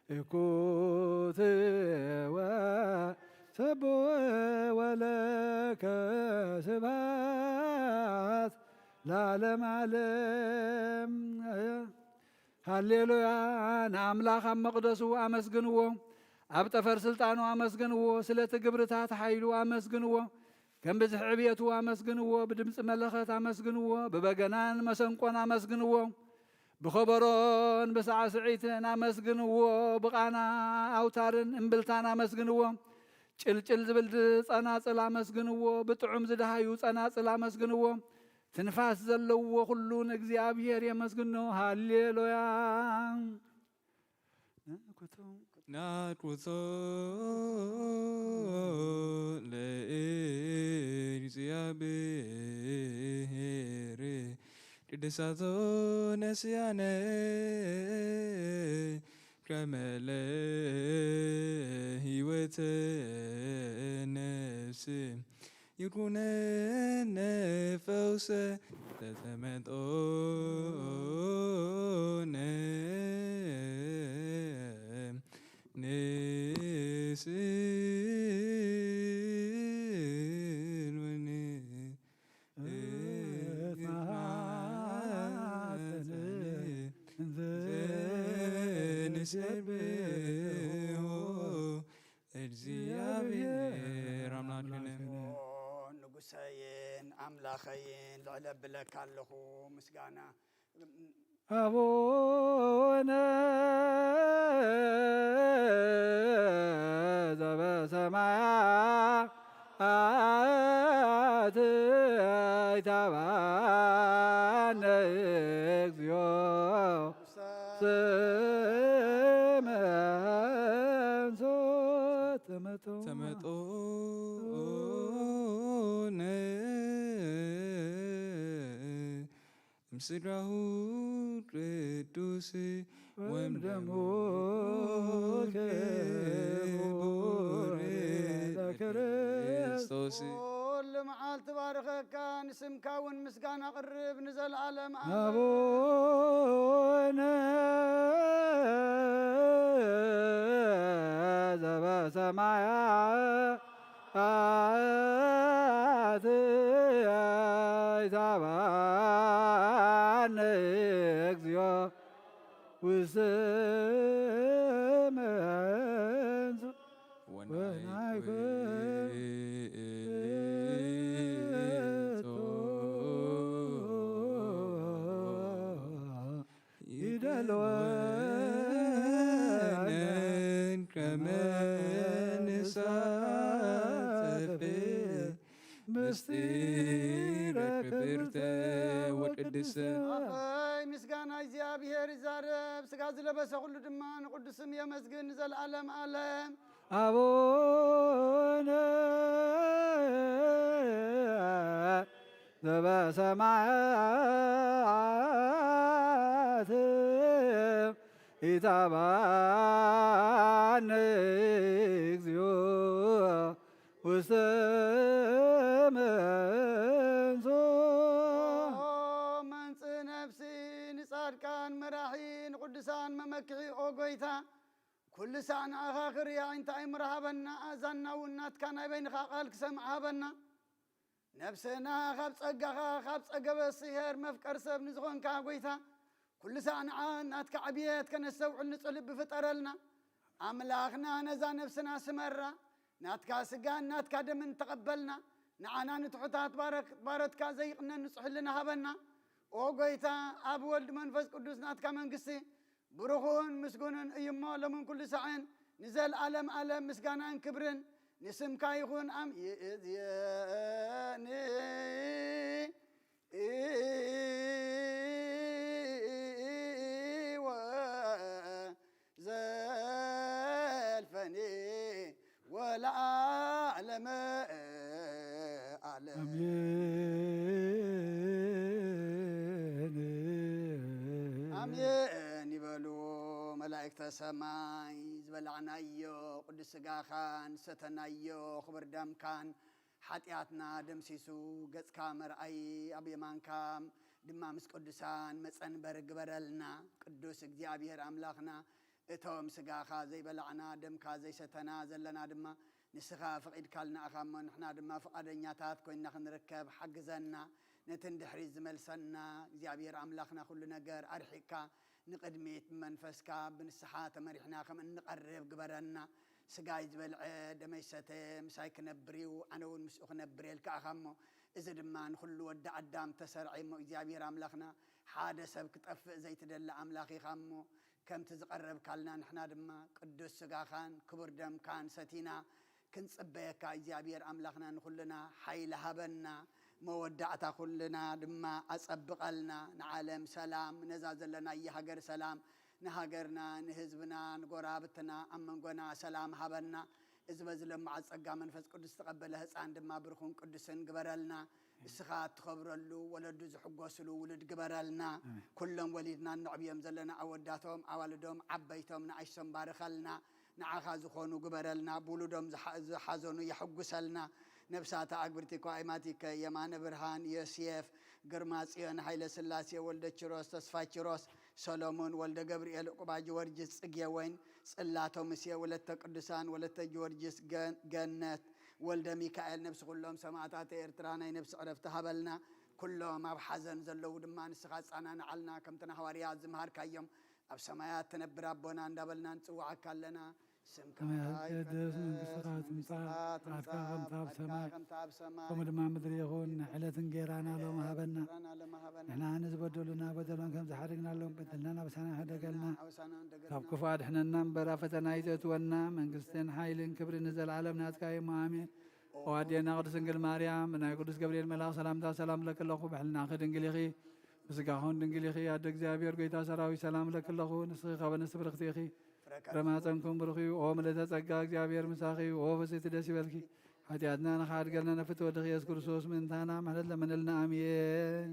እኩት ወሰብእ ወለከ ስብሐት ለዓለመ ዓለም። ሃሌሉያ! ንኣምላኽ ኣብ መቕደሱ ኣመስግንዎ፣ ኣብ ጠፈር ስልጣኑ ኣመስግንዎ፣ ስለቲ ግብርታት ሓይሉ ኣመስግንዎ። ከም ብዝሒ ዕብየቱ ኣመስግንዎ፣ ብድምፂ መለኸት ኣመስግንዎ፣ ብበገናን መሰንቆን ኣመስግንዎ፣ ብኸበሮን ብሳዕስዒትን ኣመስግንዎ፣ ብቓና ኣውታርን እምብልታን ኣመስግንዎ፣ ጭልጭል ዝብል ጸናጽል ኣመስግንዎ፣ ብጥዑም ዝደሃዩ ጸናጽል ኣመስግንዎ፣ ትንፋስ ዘለዎ ኩሉ ንእግዚኣብሔር የመስግኖ። ሃሌሉያ። ናኩቶ ናኩቶ ለእግዚኣብሔር ቅድሳቶ ነስያነ ከመለ ህይወተ ነፍስ ይኩነነ ፈውሰ ተተመጦነ ንስእልወኒ እትማሐፀነ ዘንስብሖ እግዚኣብሔር ኣምላክነ። ኦ ንጉሰይን ኣምላኸይን ልዕል ኣብለካ ኣለኹ ምስጋና። ኣቡነ ዘበሰማያት ይትባነ እግዚኦ ስምከ ተመጦ ተመጦነ ምስጋሁ ቅዱስ ወምደሙ ክቡር ለክርስቶስ። ኩሉ መዓልቲ ባርኸካ፣ ንስምካ እውን ምስጋና ቅርብ ንዘለዓለም ኣቡነ ዘበሰማያት ይትባነ እግዚኦ ውስተ መንሱ ወናይኩ ይደልወነ ከመ ንሳተፌ ምስጢረ ክብርተ ወቅድስተ። ኣፈይ ምስጋና እግዚኣብሔር ይዛረብ፣ ስጋ ዝለበሰ ኩሉ ድማ ንቅዱስ ስም የመስግን ንዘለዓለም ዓለም። ኣቡነ ዘበሰማያት ይትባነ እግዚኦ ውስተ መንሱ። ኦ መንጽእ ነፍሲ ንጻድቃን መራሒ ንቅዱሳን መመክሒ ኦ ጎይታ፣ ኩሉ ሳዕ ንኣኻ ክርኢ ኣዒንቲ ኣይምር ሃበና፣ ኣእዛንና እውን ናትካ ናይ በይንኻ ቃል ክሰምዕ ሃበና። ነፍስና ካብ ጸጋኻ፣ ካብ ጸገበ ስሄር መፍቀር ሰብ ንዝኾንካ ጎይታ፣ ኩሉ ሳዕ ንዓ ናትካ ዕብየት ከነስተውዕል ንጹህ ልቢ ፍጠረልና። ኣምላኽና ነዛ ነፍስና ስመራ፣ ናትካ ስጋን ናትካ ደምን ተቐበልና፣ ንዓና ንትሑታት ባረክ-፣ ባሮትካ ዘይቕነን ንጹህ ህልና ሃበና። ኦ ጎይታ፣ ኣብ ወልድ መንፈስ ቅዱስ ናትካ መንግስቲ ብሩኹን ምስጉንን እዩ እሞ፣ ሎምን ኩሉ ሳዕን ንዘለዓለም ዓለም ምስጋናን ክብርን ንስምካ ይኹን። ኣም-፣ ይእዝየኒ ወዘልፈኒ ወለዓለመ ዓለም። ኣሜን። ኣሜን ይበሉ መላእክተ ሰማይ። ዝበላዕናዮ ቅዱስ ስጋኻን ዝሰተናዮ ክቡር ደምካን ሓጢኣትና ደምሲሱ፣ ገጽካ መርኣዪ ኣብ የማንካ ድማ ምስ ቅዱሳን መጸንበሪ ግበረልና። ቅዱስ እግዚኣብሔር ኣምላኽና፣ እቶም ስጋኻ ዘይበላዕና፣ ደምካ ዘይሰተና ዘለና ድማ፣ ንስኻ ፈቒድካልና ኢኻ እሞ፣ ንሕና ድማ ፍቓደኛታት ኮይንና ክንርከብ ሓግዘና። ነቲ ንድሕሪት ዝመልሰና እግዚኣብሔር ኣምላኽና፣ ኩሉ ነገር ኣርሒቕካ፣ ንቕድሚት ብመንፈስካ ብንስሓ ተመሪሕና ከም እንቐርብ ግበረና። ስጋይ ዝበልዐ ደመይ ዝሰተ ምሳይ ክነብር እዩ፣ ኣነ እውን ምስኡ ክነብር እየ ኢልካ ኢኻ እሞ፣ እዚ ድማ ንኹሉ ወዲ ኣዳም ተሰርዐ እሞ፣ እግዚኣብሔር ኣምላኽና ሓደ ሰብ ክጠፍእ ዘይትደሊ ኣምላኽ ኢኻ እሞ፣ ከምቲ ዝቐረብካልና ንሕና ድማ ቅዱስ ስጋኻን ክቡር ደምካን ሰቲና ክንጽበየካ፣ እግዚኣብሔር ኣምላኽና ንኹልና ሓይሊ ሃበና፣ መወዳእታ ኩልና ድማ ኣጸብቐልና፣ ንዓለም ሰላም፣ ነዛ ዘለናያ ሃገር ሰላም፣ ንሃገርና፣ ንህዝብና፣ ንጎራብትና፣ ኣብ መንጎና ሰላም ሃበና። እዚ በዚ ለማዓት ጸጋ መንፈስ ቅዱስ ዝተቐበለ ህጻን ድማ ብሩኽን ቅዱስን ግበረልና። እስኻ እትኸብረሉ፣ ወለዱ ዝሕጎስሉ ውሉድ ግበረልና። ኣሜን። ኩሎም ወሊድና እነዕብዮም ዘለና ኣወዳቶም፣ ኣዋልዶም፣ ዓበይቶም፣ ንኣሽቶም ባርኸልና። ንዓኻ ዝኾኑ ግበረልና። ብውሉዶም ዝሓ-፣ ዝሓዘኑ የሕጉሰልና። ነብሳተ ኣግብርቲ ከዋይማቲከ የማነ ብርሃን፣ ዮሴፍ፣ ግርማ ጽዮን፣ ሃይለ ስላሴ፣ ወልደ ችሮስ፣ ተስፋ ችሮስ፣ ሰሎሞን፣ ወልደ ገብርኤል፣ ዕቁባ ጊዮርጊስ፣ ጽጌ ወይን፣ ጽላቶ ሙሴ፣ ወለተ ቅዱሳን፣ ወለተ ጊዮርጊስ፣ ገ-፣ ገነት፣ ወልደ ሚካኤል፣ ነብሲ ኩሎም ሰማእታት ኤርትራ ናይ ነብሲ ዕረፍቲ ሃበልና። ኩሎም ኣብ ሓዘን ዘለዉ ድማ ንስኻ ኣጻናንዓልና፣ ከምቲ ንሃዋርያት ዝመሃርካዮም፣ ኣብ ሰማያት ትነብር ኣቦና እንዳበልና ንጽውዓካ ኣለና። ስምካ ሰማያት ይትቀደስ፣ ይትቀደስ፣ መንግስትኻ መንግስትኻ ትምጻእ፣ ትምጻእ፣ ፍቓድካ ከምታ ኣብ ፍቓድካ ሰማይ፣ ከምታ ኣብ ሰማይ፣ ከምኡ ድማ ምድሪ ይኹን። ንዕለት እንጌራና ሎም ሃበና። እንጌራና ሎም ሃበና። ንሕና ንዝበደሉና በደሎም ከም ዝሓደግናሎም በደልና ናብሳና ሕደገልና። ናብሳና ሕደገልና። ካብ ክፉእ ኣድሕነና እምበር ኣብ ፈተና ኣይተእትወና። መንግስትን ሓይልን ክብርን ንዘለዓለም ናትካ እዩ። ኣሜን። ኦ ኣዴና ቅድስት ድንግል ማርያም፣ ብናይ ቅዱስ ገብርኤል መልኣኽ ሰላምታ ሰላም እብለኪ ኣለኹ። ብሕልናኺ ድንግል ኢኺ፣ ብስጋኹን ድንግል ኢኺ። ኣደ እግዚኣብሔር ጎይታ ሰራዊት ሰላም እብለኪ ኣለኹ። ንስኺ ካብ ኣንስቲ ብርኽቲ ኢኺ፣ ፍረ ማፀንኩም ብሩኽ እዩ። ኦ ምልእተ ጸጋ፣ እግዚኣብሔር ምሳኺ እዩ። ኦ ፍስሕቲ ደስ ይበልኪ፣ ሓጢኣትና ንኽሓድገልና ነፍቲ ወድኺ ኢየሱስ ክርስቶስ ምእንታና ምሕረት ለምንልና። ኣሜን።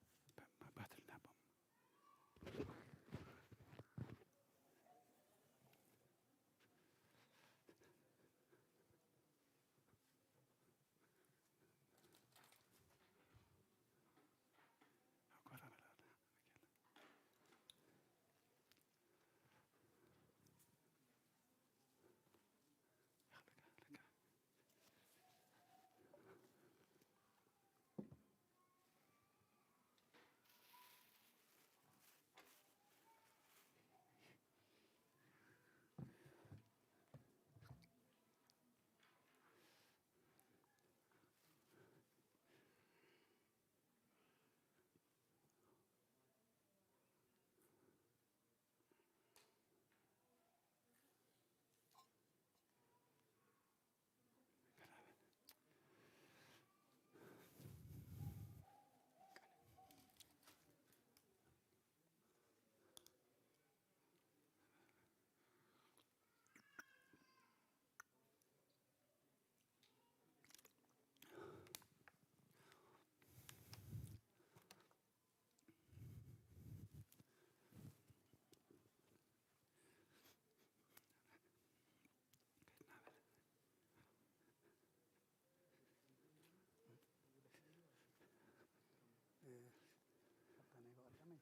ካብታ ናይ ብቐዳማይ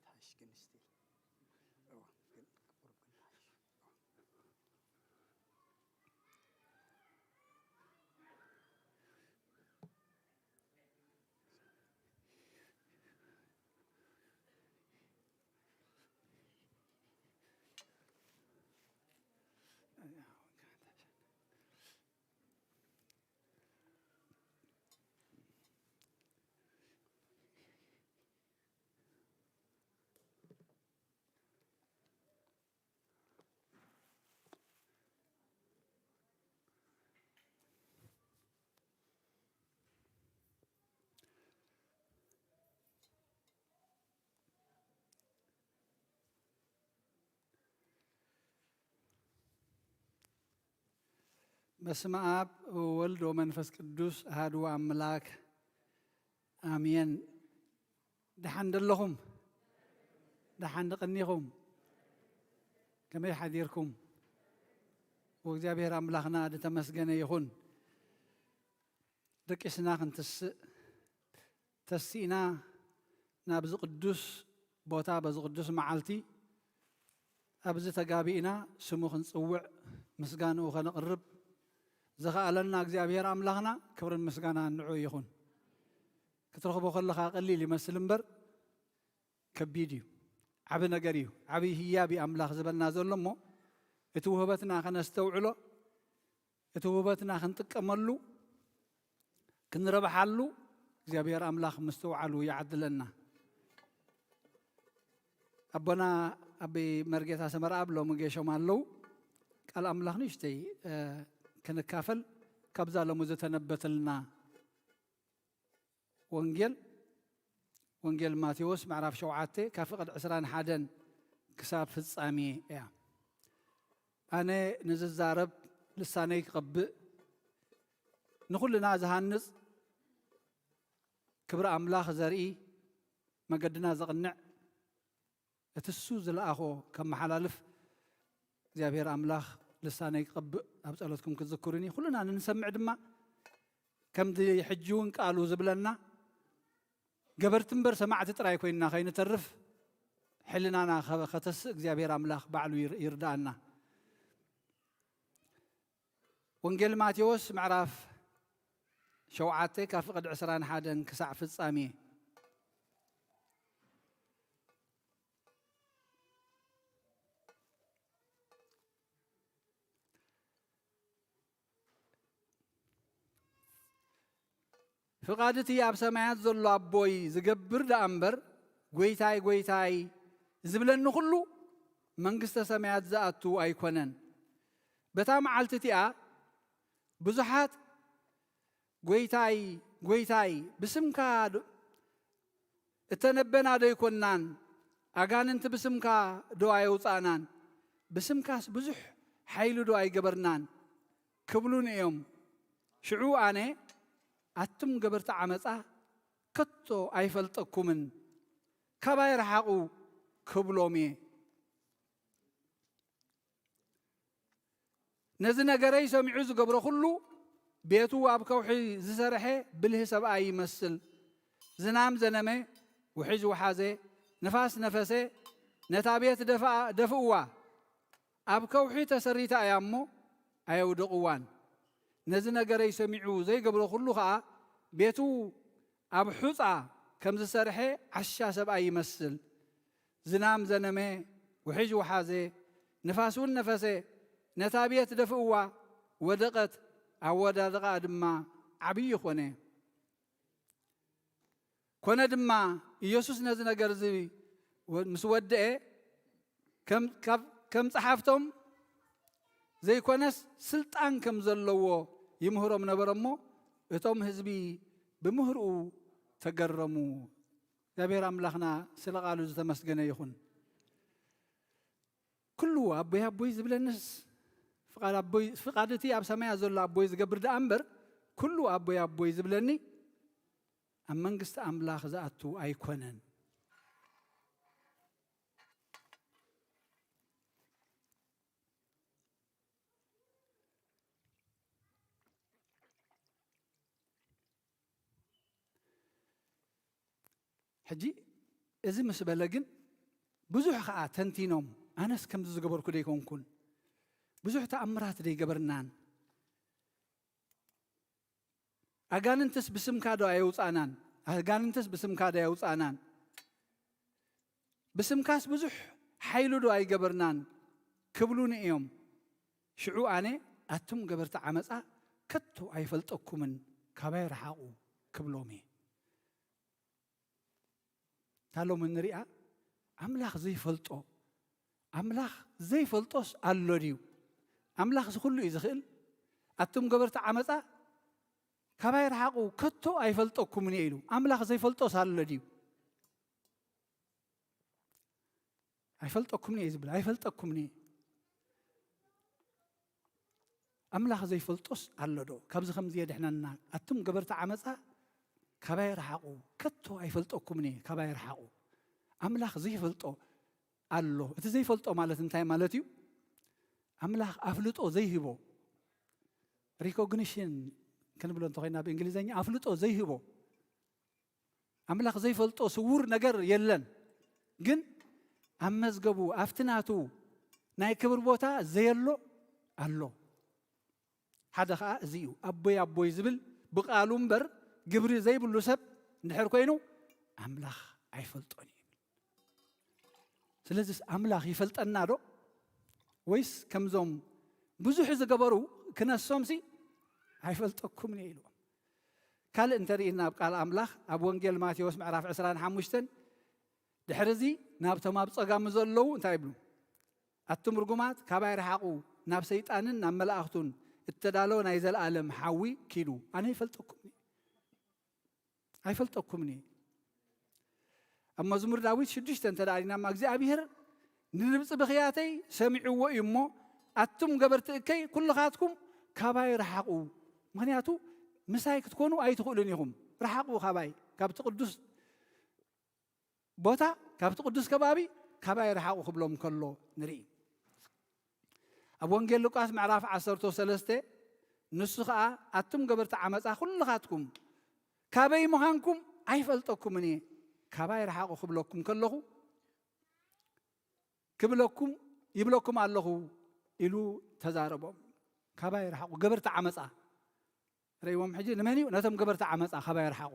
ትሓሽ ግን ስቲል። እዋ፣ ግን ቁሩብ ግን ትሓሽ። በስመ ኣብ ወወልድ ወመንፈስ ቅዱስ ኣሐዱ ኣምላክ ኣሜን። ደሓን ደለኹም? ደሓን ደቐኒኹም? ከመይ ሓዲርኩም? ወእግዚኣብሔር ኣምላኽና ዝተመስገነ ይኹን። ደቂስና ክንትስእ ተሲእና ናብዚ ቅዱስ ቦታ በዚ ቅዱስ መዓልቲ ኣብዚ ተጋቢእና ስሙ ክንጽውዕ ምስጋንኡ ከነቕርብ ዝኸኣለና እግዚኣብሔር ኣምላኽና ክብርን ምስጋናን ንዑ ይኹን። ክትረኽቦ ከለኻ ቀሊል ይመስል እምበር ከቢድ እዩ። ዓቢ ነገር እዩ። ዓቢ ህያብ እዩ ኣምላኽ ዝበልና ዘሎ እሞ እቲ ውህበትና ከነስተውዕሎ እቲ ውህበትና ክንጥቀመሉ ክንረብሓሉ እግዚኣብሔር ኣምላኽ ምስትውዓሉ ይዓድለና። ኣቦና ኣበይ መርጌታ ሰመርኣብ ሎሚ ጌሾም ኣለዉ። ቃል ኣምላኽ ንእሽተይ ክንካፈል ካብዛ ሎሚ ዝተነበተልና ወንጌል ወንጌል ማቴዎስ ምዕራፍ ሸውዓተ ካብ ፍቕድ ዕስራን ሓደን ክሳብ ፍጻሜ እያ። ኣነ ንዝዛረብ ልሳነይ ክቐብእ ንኹልና ዝሃንጽ ክብሪ ኣምላኽ ዘርኢ መገድና ዘቕንዕ እቲ እሱ ዝለኣኾ ከመሓላልፍ እግዚኣብሔር ኣምላኽ ልሳነይ ክቐብእ ኣብ ጸሎትኩም ክትዝክሩኒ ኩልና ንንሰምዕ ድማ ከምዚ ሕጂ እውን ቃሉ ዝብለና ገበርቲ እምበር ሰማዕቲ ጥራይ ኮይንና ከይንተርፍ ሕልናና ከተስእ እግዚኣብሔር ኣምላኽ ባዕሉ ይርዳኣና። ወንጌል ማቴዎስ ምዕራፍ ሸውዓተ ካብ ፍቕድ ዕስራን ሓደን ክሳዕ ፍጻሜ። ፍቓድ እቲ ኣብ ሰማያት ዘሎ ኣቦይ ዝገብር ደኣ እምበር፣ ጎይታይ፣ ጎይታይ ዝብለኒ ኩሉ መንግስተ ሰማያት ዝኣቱ ኣይኮነን። በታ መዓልቲ እቲኣ ብዙሓት ጎይታይ፣ ጎይታይ፣ ብስምካ ዶ እተነበና ዶ ኣይኮንናን? ኣጋንንቲ ብስምካ ዶ ኣየውጻእናን? ብስምካስ ብዙሕ ሓይሊ ዶ ኣይገበርናን? ክብሉኒ እዮም። ሽዑ ኣነ ኣቱም ገበርቲ ዓመጻ ከቶ ኣይፈልጠኩምን፣ ካባይ ረሓቑ ክብሎም እየ። ነዚ ነገረይ ሰሚዑ ዝገብሮ ኩሉ ቤቱ ኣብ ከውሒ ዝሰርሐ ብልህ ሰብኣይ ይመስል። ዝናም ዘነመ፣ ውሒጅ ወሓዘ፣ ንፋስ ነፈሰ፣ ነታ ቤት ደፍኣ-፣ ደፍእዋ። ኣብ ከውሒ ተሰሪታ እያ እሞ ኣየውደቕዋን። ነዚ ነገረይ ሰሚዑ ዘይገብሮ ኩሉ ኸኣ ቤቱ ኣብ ሑጻ ከም ዝሰርሐ ዓሻ ሰብኣይ ይመስል። ዝናም ዘነመ፣ ውሒጅ ወሓዘ፣ ንፋስ እውን ነፈሰ፣ ነታ ቤት ደፍእዋ፣ ወደቐት፣ ኣወዳድቓኣ ድማ ዓብዪ ኾነ። ኮነ ድማ፣ ኢየሱስ ነዚ ነገር እዚ ወ-፣ ምስ ወደኤ፣ ከም፣ ካብ፣ ከም ጸሓፍቶም ዘይኮነስ፣ ስልጣን ከም ዘለዎ ይምህሮም ነበረ እሞ፣ እቶም ህዝቢ ብምህርኡ ተገረሙ። እግዚኣብሔር ኣምላኽና ስለ ቃሉ ዝተመስገነ ይኹን። ኩሉ ኣቦይ ኣቦይ ዝብለንስ፣ ፍቓድ ኣቦይ፣ ፍቓድ እቲ ኣብ ሰማያት ዘሎ ኣቦይ ዝገብር ደኣ እምበር፣ ኩሉ ኣቦይ ኣቦይ ዝብለኒ ኣብ መንግስቲ ኣምላኽ ዝኣቱ ኣይኮነን። ሕጂ እዚ ምስ በለ ግን ብዙሕ ኸኣ ተንቲኖም፣ ኣነስ ከምዚ ዝገበርኩ ደይኮንኩን፣ ብዙሕ ተኣምራት ደይገበርናን፣ ኣጋንንትስ ብስምካ ዶ ኣየውጻእናን? ኣጋንንትስ ብስምካ ዶ ኣየውጻእናን? ብስምካስ ብዙሕ ሓይሉ ዶ ኣይገበርናን? ክብሉኒ እዮም። ሽዑ ኣነ ኣቱም ገበርቲ ዓመጻ ከቶ ኣይፈልጠኩምን፣ ካባይ ረሓቑ ክብሎም እየ። እታ ሎሚ እንሪኣ ኣምላኽ ዘይፈልጦ፣ ኣምላኽ ዘይፈልጦስ ኣሎ ድዩ? ኣምላኽ እዚ ኩሉ እዩ ዝኽእል። ኣቱም ገበርቲ ዓመጻ ካባይ ረሓቑ፣ ከቶ ኣይፈልጠኩምን እየ ኢሉ። ኣምላኽ ዘይፈልጦስ ኣሎ ድዩ? ኣይፈልጠኩምን እየ ዝብል፣ ኣይፈልጠኩምን እየ። ኣምላኽ ዘይፈልጦስ ኣሎ ዶ? ካብዚ ከምዚ የድሕነና። ኣቱም ገበርቲ ዓመፃ ካባይ ረሓቑ፣ ከቶ ኣይፈልጠኩምን እየ፣ ካባይ ረሓቑ። ኣምላኽ ዘይፈልጦ ኣሎ። እቲ ዘይፈልጦ ማለት እንታይ ማለት እዩ? ኣምላኽ ኣፍልጦ ዘይህቦ፣ ሪኮግኒሽን ክንብሎ እንተኾይና ብእንግሊዝኛ፣ ኣፍልጦ ዘይህቦ፣ ኣምላኽ ዘይፈልጦ ስዉር ነገር የለን። ግን ኣብ መዝገቡ፣ ኣብቲ ናቱ ናይ ክብር ቦታ ዘየሎ ኣሎ። ሓደ ኸኣ እዚ እዩ፣ ኣቦይ ኣቦይ ዝብል ብቓሉ እምበር ግብሪ ዘይብሉ ሰብ እንድሕር ኮይኑ ኣምላኽ ኣይፈልጦን እዩ ይብል። ስለዚስ ኣምላኽ ይፈልጠና ዶ? ወይስ ከምዞም ብዙሕ ዝገበሩ ክነሶምሲ ኣይፈልጠኩምን እየ ኢልዎም። ካልእ እንተርኢና ኣብ ቃል ኣምላኽ ኣብ ወንጌል ማቴዎስ ምዕራፍ ዕስራን ሓሙሽተን ድሕሪ እዚ ናብቶም ኣብ ጸጋሙ ዘለዉ እንታይ ይብሉ? ኣቱም ርጉማት ካባይ ረሓቑ፣ ናብ ሰይጣንን ናብ መላእኽቱን እተዳለወ ናይ ዘለኣለም ሓዊ ኪዱ። ኣነ ይፈልጠኩም እየ። ኣይፈልጠኩምን እየ። ኣብ መዝሙር ዳዊት ሽዱሽተ እንተ ደኣ ርኢና ድማ እግዚኣብሔር ንድምፂ ብኽያተይ ሰሚዕዎ እዩ እሞ ኣቱም ገበርቲ እከይ ኩልኻትኩም ካባይ ረሓቑ። ምኽንያቱ ምሳይ ክትኮኑ ኣይትኽእሉን ኢኹም። ረሓቑ ካባይ፣ ካብቲ ቅዱስ ቦታ፣ ካብቲ ቅዱስ ከባቢ ካባይ ረሓቑ ክብሎም ከሎ ንርኢ። ኣብ ወንጌል ሉቃስ ምዕራፍ ዓሰርተ ሰለስተ ንሱ ኸኣ ኣቱም ገበርቲ ዓመፃ ኩልኻትኩም ካበይ ምዃንኩም ኣይፈልጠኩምን እየ፣ ካባይ ረሓቑ ክብለኩም ከለኹ ክብለኩም ይብለኩም ኣለኹ ኢሉ ተዛረቦም። ካባይ ረሓቑ ገበርቲ ዓመፃ ረይዎም። ሕጂ ንመን እዩ? ነቶም ገበርቲ ዓመፃ ካባይ ረሓቑ።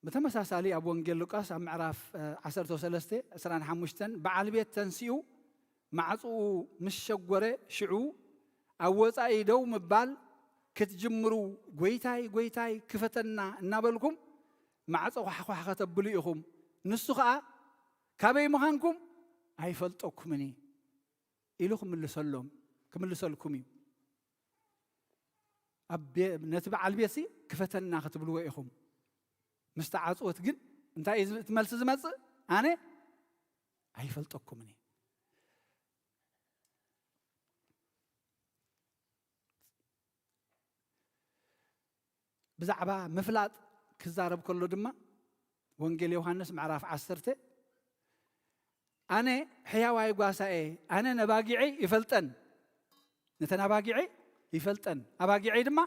ብተመሳሳሊ ኣብ ወንጌል ሉቃስ ኣብ ምዕራፍ ዓሰርተ ሰለስተ ዕስራን ሓሙሽተን በዓል ቤት ተንሲኡ ማዕፅኡ ምስ ሸጎረ ሽዑ ኣብ ወፃኢ ደው ምባል ክትጅምሩ ጎይታይ ጎይታይ ክፈተና እናበልኩም ማዕፆ ኳሕኳሕ ከተብሉ ኢኹም። ንሱ ኸዓ ካበይ ምዃንኩም ኣይፈልጠኩምን ኢሉ ክምልሰሎም ክምልሰልኩም እዩ። ኣብ ቤ- ነቲ በዓል ቤትሲ ክፈተና ክትብልዎ ኢኹም። ምስ ተዓፅወት ግን እንታይ እዩ እቲ መልሲ ዝመፅእ? ኣነ ኣይፈልጠኩምን እየ። ብዛዕባ ምፍላጥ ክዛረብ ከሎ ድማ ወንጌል ዮሃንስ ምዕራፍ ዓሰርተ ኣነ ሕያዋይ ጓሳኤ ኣነ ነባጊዐይ ይፈልጠን፣ ነተን ኣባጊዐይ ይፈልጠን፣ ኣባጊዐይ ድማ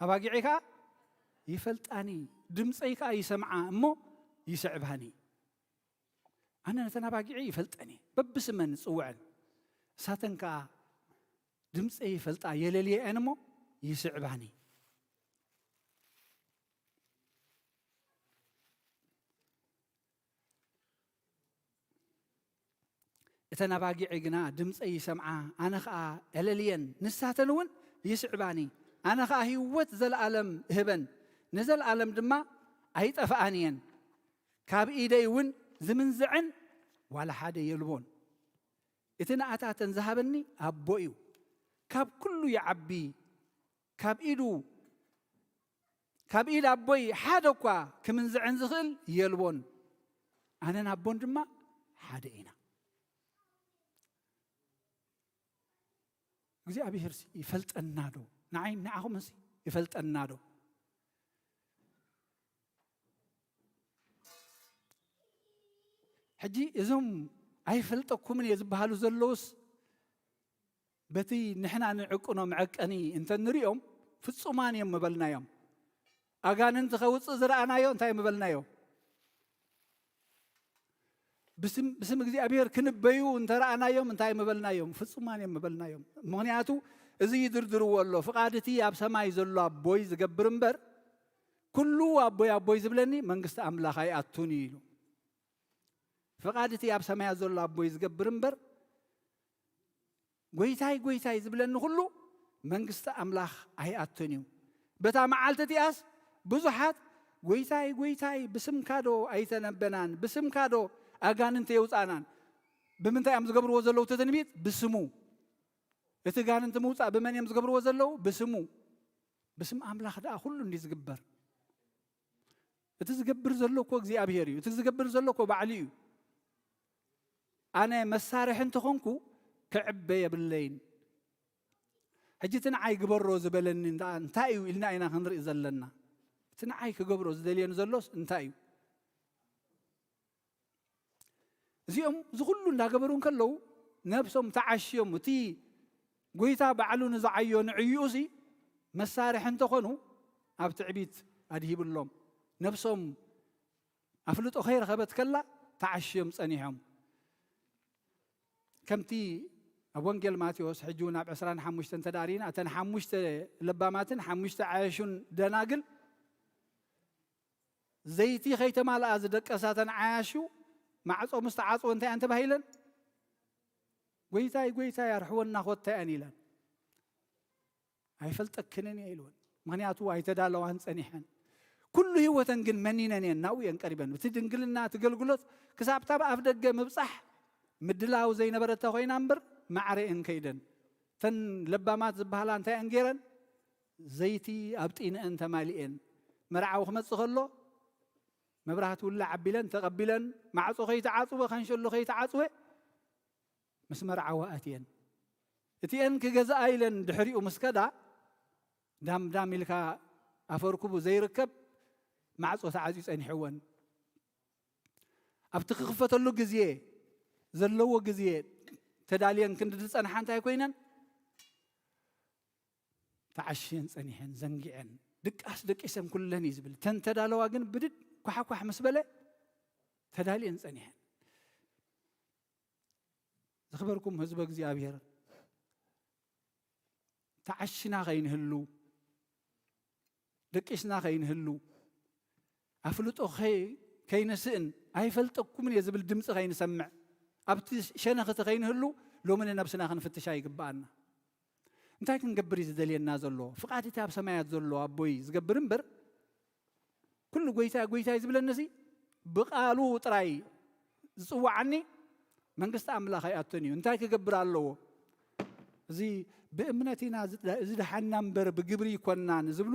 ኣባጊዐይ ከዓ ይፈልጣኒ፣ ድምፀይ ከዓ ይሰምዓ እሞ ይስዕባኒ። ኣነ ነተን ኣባጊዐይ ይፈልጠን እየ፣ በብስመን ዝፅውዐን፣ እሳተን ከዓ ድምፀይ ይፈልጣ፣ የለልየአን እሞ ይስዕባኒ። እተን ኣባጊዐይ ግና ድምፀይ ይሰምዓ፣ ኣነ ኸዓ እለልየን፣ ንሳተን እውን ይስዕባኒ። ኣነ ኸዓ ህይወት ዘለኣለም እህበን፣ ንዘለኣለም ድማ ኣይጠፍኣን እየን። ካብ ኢደይ እውን ዝምንዝዐን ዋላ ሓደ የልቦን። እቲ ንኣታተን ዝሃበኒ ኣቦ እዩ። ካብ ኩሉ ይዓቢ፣ ካብ ኢዱ ካብ ኢድ ኣቦይ ሓደ እኳ ክምንዝዐን ዝኽእል የልቦን። ኣነን ኣቦን ድማ ሓደ ኢና። እግዚኣብሔር ይፈልጠና ዶ? ንዓይ ንዓኹምስ ይፈልጠና ዶ? ሕጂ እዞም ኣይፈልጠኩምን እየ ዝበሃሉ ዘለውስ በቲ ንሕና ንዕቅኖ መዐቀኒ እንተ ንሪኦም ፍጹማን እዮም ምበልናዮም። ኣጋንንቲ ከውፅእ ዝረኣናዮ እንታይ ምበልናዮ? ብስም እግዚኣብሔር ክንበዩ እንተረኣናዮም እንታይ ምበልናዮም? ፍጹማን እዮም ምበልናዮም። ምኽንያቱ እዚ ይድርድርዎ ኣሎ፣ ፍቓድ እቲ ኣብ ሰማይ ዘሎ ኣቦይ ዝገብር እምበር ኩሉ ኣቦይ ኣቦይ ዝብለኒ መንግስቲ ኣምላኽ ኣይኣቱን እዩ ኢሉ። ፍቓድ እቲ ኣብ ሰማያት ዘሎ ኣቦይ ዝገብር እምበር ጎይታይ ጎይታይ ዝብለኒ ኩሉ መንግስቲ ኣምላኽ ኣይኣቱን እዩ። በታ መዓልቲ እቲኣስ ብዙሓት ጎይታይ ጎይታይ ብስምካዶ ኣይተነበናን ብስምካዶ ኣጋንንቲ የውፃናን። ብምንታይ እዮም ዝገብርዎ ዘለዉ እቲ ትንቢት? ብስሙ። እቲ ጋንንቲ ምውፃእ ብመን እዮም ዝገብርዎ ዘለዉ? ብስሙ። ብስም ኣምላኽ ደኣ ኩሉ እንዲ ዝግበር። እቲ ዝገብር ዘሎ እኮ እግዚኣብሔር እዩ። እቲ ዝገብር ዘሎ እኮ ባዕሉ እዩ። ኣነ መሳርሒ እንተኾንኩ ክዕበ የብለይን። ሕጂ እቲ ንዓይ ግበሮ ዝበለኒ እንዳ-፣ እንታይ እዩ ኢልና ኢና ክንርኢ ዘለና። እቲ ንዓይ ክገብሮ ዝደልየኒ ዘሎስ እንታይ እዩ? እዚኦም እዚ ኩሉ እንዳገበሩ እንከለዉ ነብሶም ተዓሽዮም፣ እቲ ጎይታ ባዕሉ ንዝዓዮ ንዕይኡሲ መሳርሒ እንተኾኑ ኣብ ትዕቢት ኣድሂብሎም። ነብሶም ኣፍልጦ ከይረኸበት ከላ ተዓሽዮም ጸኒሖም። ከምቲ ኣብ ወንጌል ማቴዎስ ሕጂ እውን ኣብ ዕስራን ሓሙሽተን ተዳሪና፣ እተን ሓሙሽተ ለባማትን ሓሙሽተ ዓያሹን ደናግል ዘይቲ ከይተማልኣ ዝደቀሳተን ዓያሹ ማዕጾ ምስ ተዓጽወ እንታይ እየን ተባሂለን? "ጎይታይ፣ ጎይታይ፣ ኣርሕወና ኮታ" እየን ኢለን። "ኣይፈልጠክንን እየ" ኢልወን። ምኽንያቱ ኣይተዳለዋን ጸኒሐን። ኩሉ ህይወተን ግን መኒነን እየን፣ ናብኡ እየን ቀሪበን። እቲ ድንግልና፣ እቲ ገልግሎት ክሳብ ታብ ኣፍ ደገ ምብጻሕ ምድላው ዘይነበረታ ኮይና እምበር ማዕረ እየን ከይደን። እተን ለባማት ዝበሃላ እንታይ እየን ገይረን? ዘይቲ ኣብ ጢንአን ተማሊኤን። መርዓዊ ክመጽእ ከሎ መብራህቲ ውላዕ ኣቢለን ተቐቢለን፣ ማዕጾ ከይተዓጽወ፣ ካንሸሎ ከይተዓጽወ ምስ መርዓዊ ኣትየን። እቲአን ክገዝኣ ኢለን ድሕሪኡ ምስ ከዳ፣ ዳም ዳም ኢልካ ኣፈርኩቡ ዘይርከብ ማዕጾ ተዓጽዩ ጸኒሕወን። ኣብቲ ክኽፈተሉ ግዜ ዘለዎ ግዜ ተዳልየን ክንዲ ዝጸንሓ እንታይ ኮይነን? ተዓሽየን ጸኒሐን፣ ዘንጊዐን። ድቃስ ደቂሰን ኩለን እዩ ዝብል። ተን ተዳለዋ ግን ብድድ ኳሕኳሕ ምስ በለ ተዳልየን ጸኒሐን። ዝኽበርኩም ህዝበ እግዚኣብሔር፣ ተዓሽና ከይንህሉ፣ ደቂስና ከይንህሉ፣ ኣፍልጦ ከይ-፣ ከይንስእን፣ "ኣይፈልጠኩምን እየ" ዝብል ድምፂ ከይንሰምዕ፣ ኣብቲ ሸነኽቲ ከይንህሉ ሎሚ ንነብስና ክንፍትሻ ይግብኣና። እንታይ ክንገብር እዩ ዝደልየና ዘሎ? ፍቓድ እቲ ኣብ ሰማያት ዘሎ ኣቦይ ዝገብር እምበር፣ ኩሉ "ጎይታ፣ ጎይታ" እዩ ዝብለኒ፣ እዚ ብቃሉ ጥራይ ዝጽውዓኒ መንግስቲ ኣምላኽ ኣይኣቶን እዩ። እንታይ ክገብር ኣለዎ? እዚ ብእምነት ኢና ዝድ-፣ ዝደሓንና እምበር ብግብሪ ኣይኮንናን ዝብሉ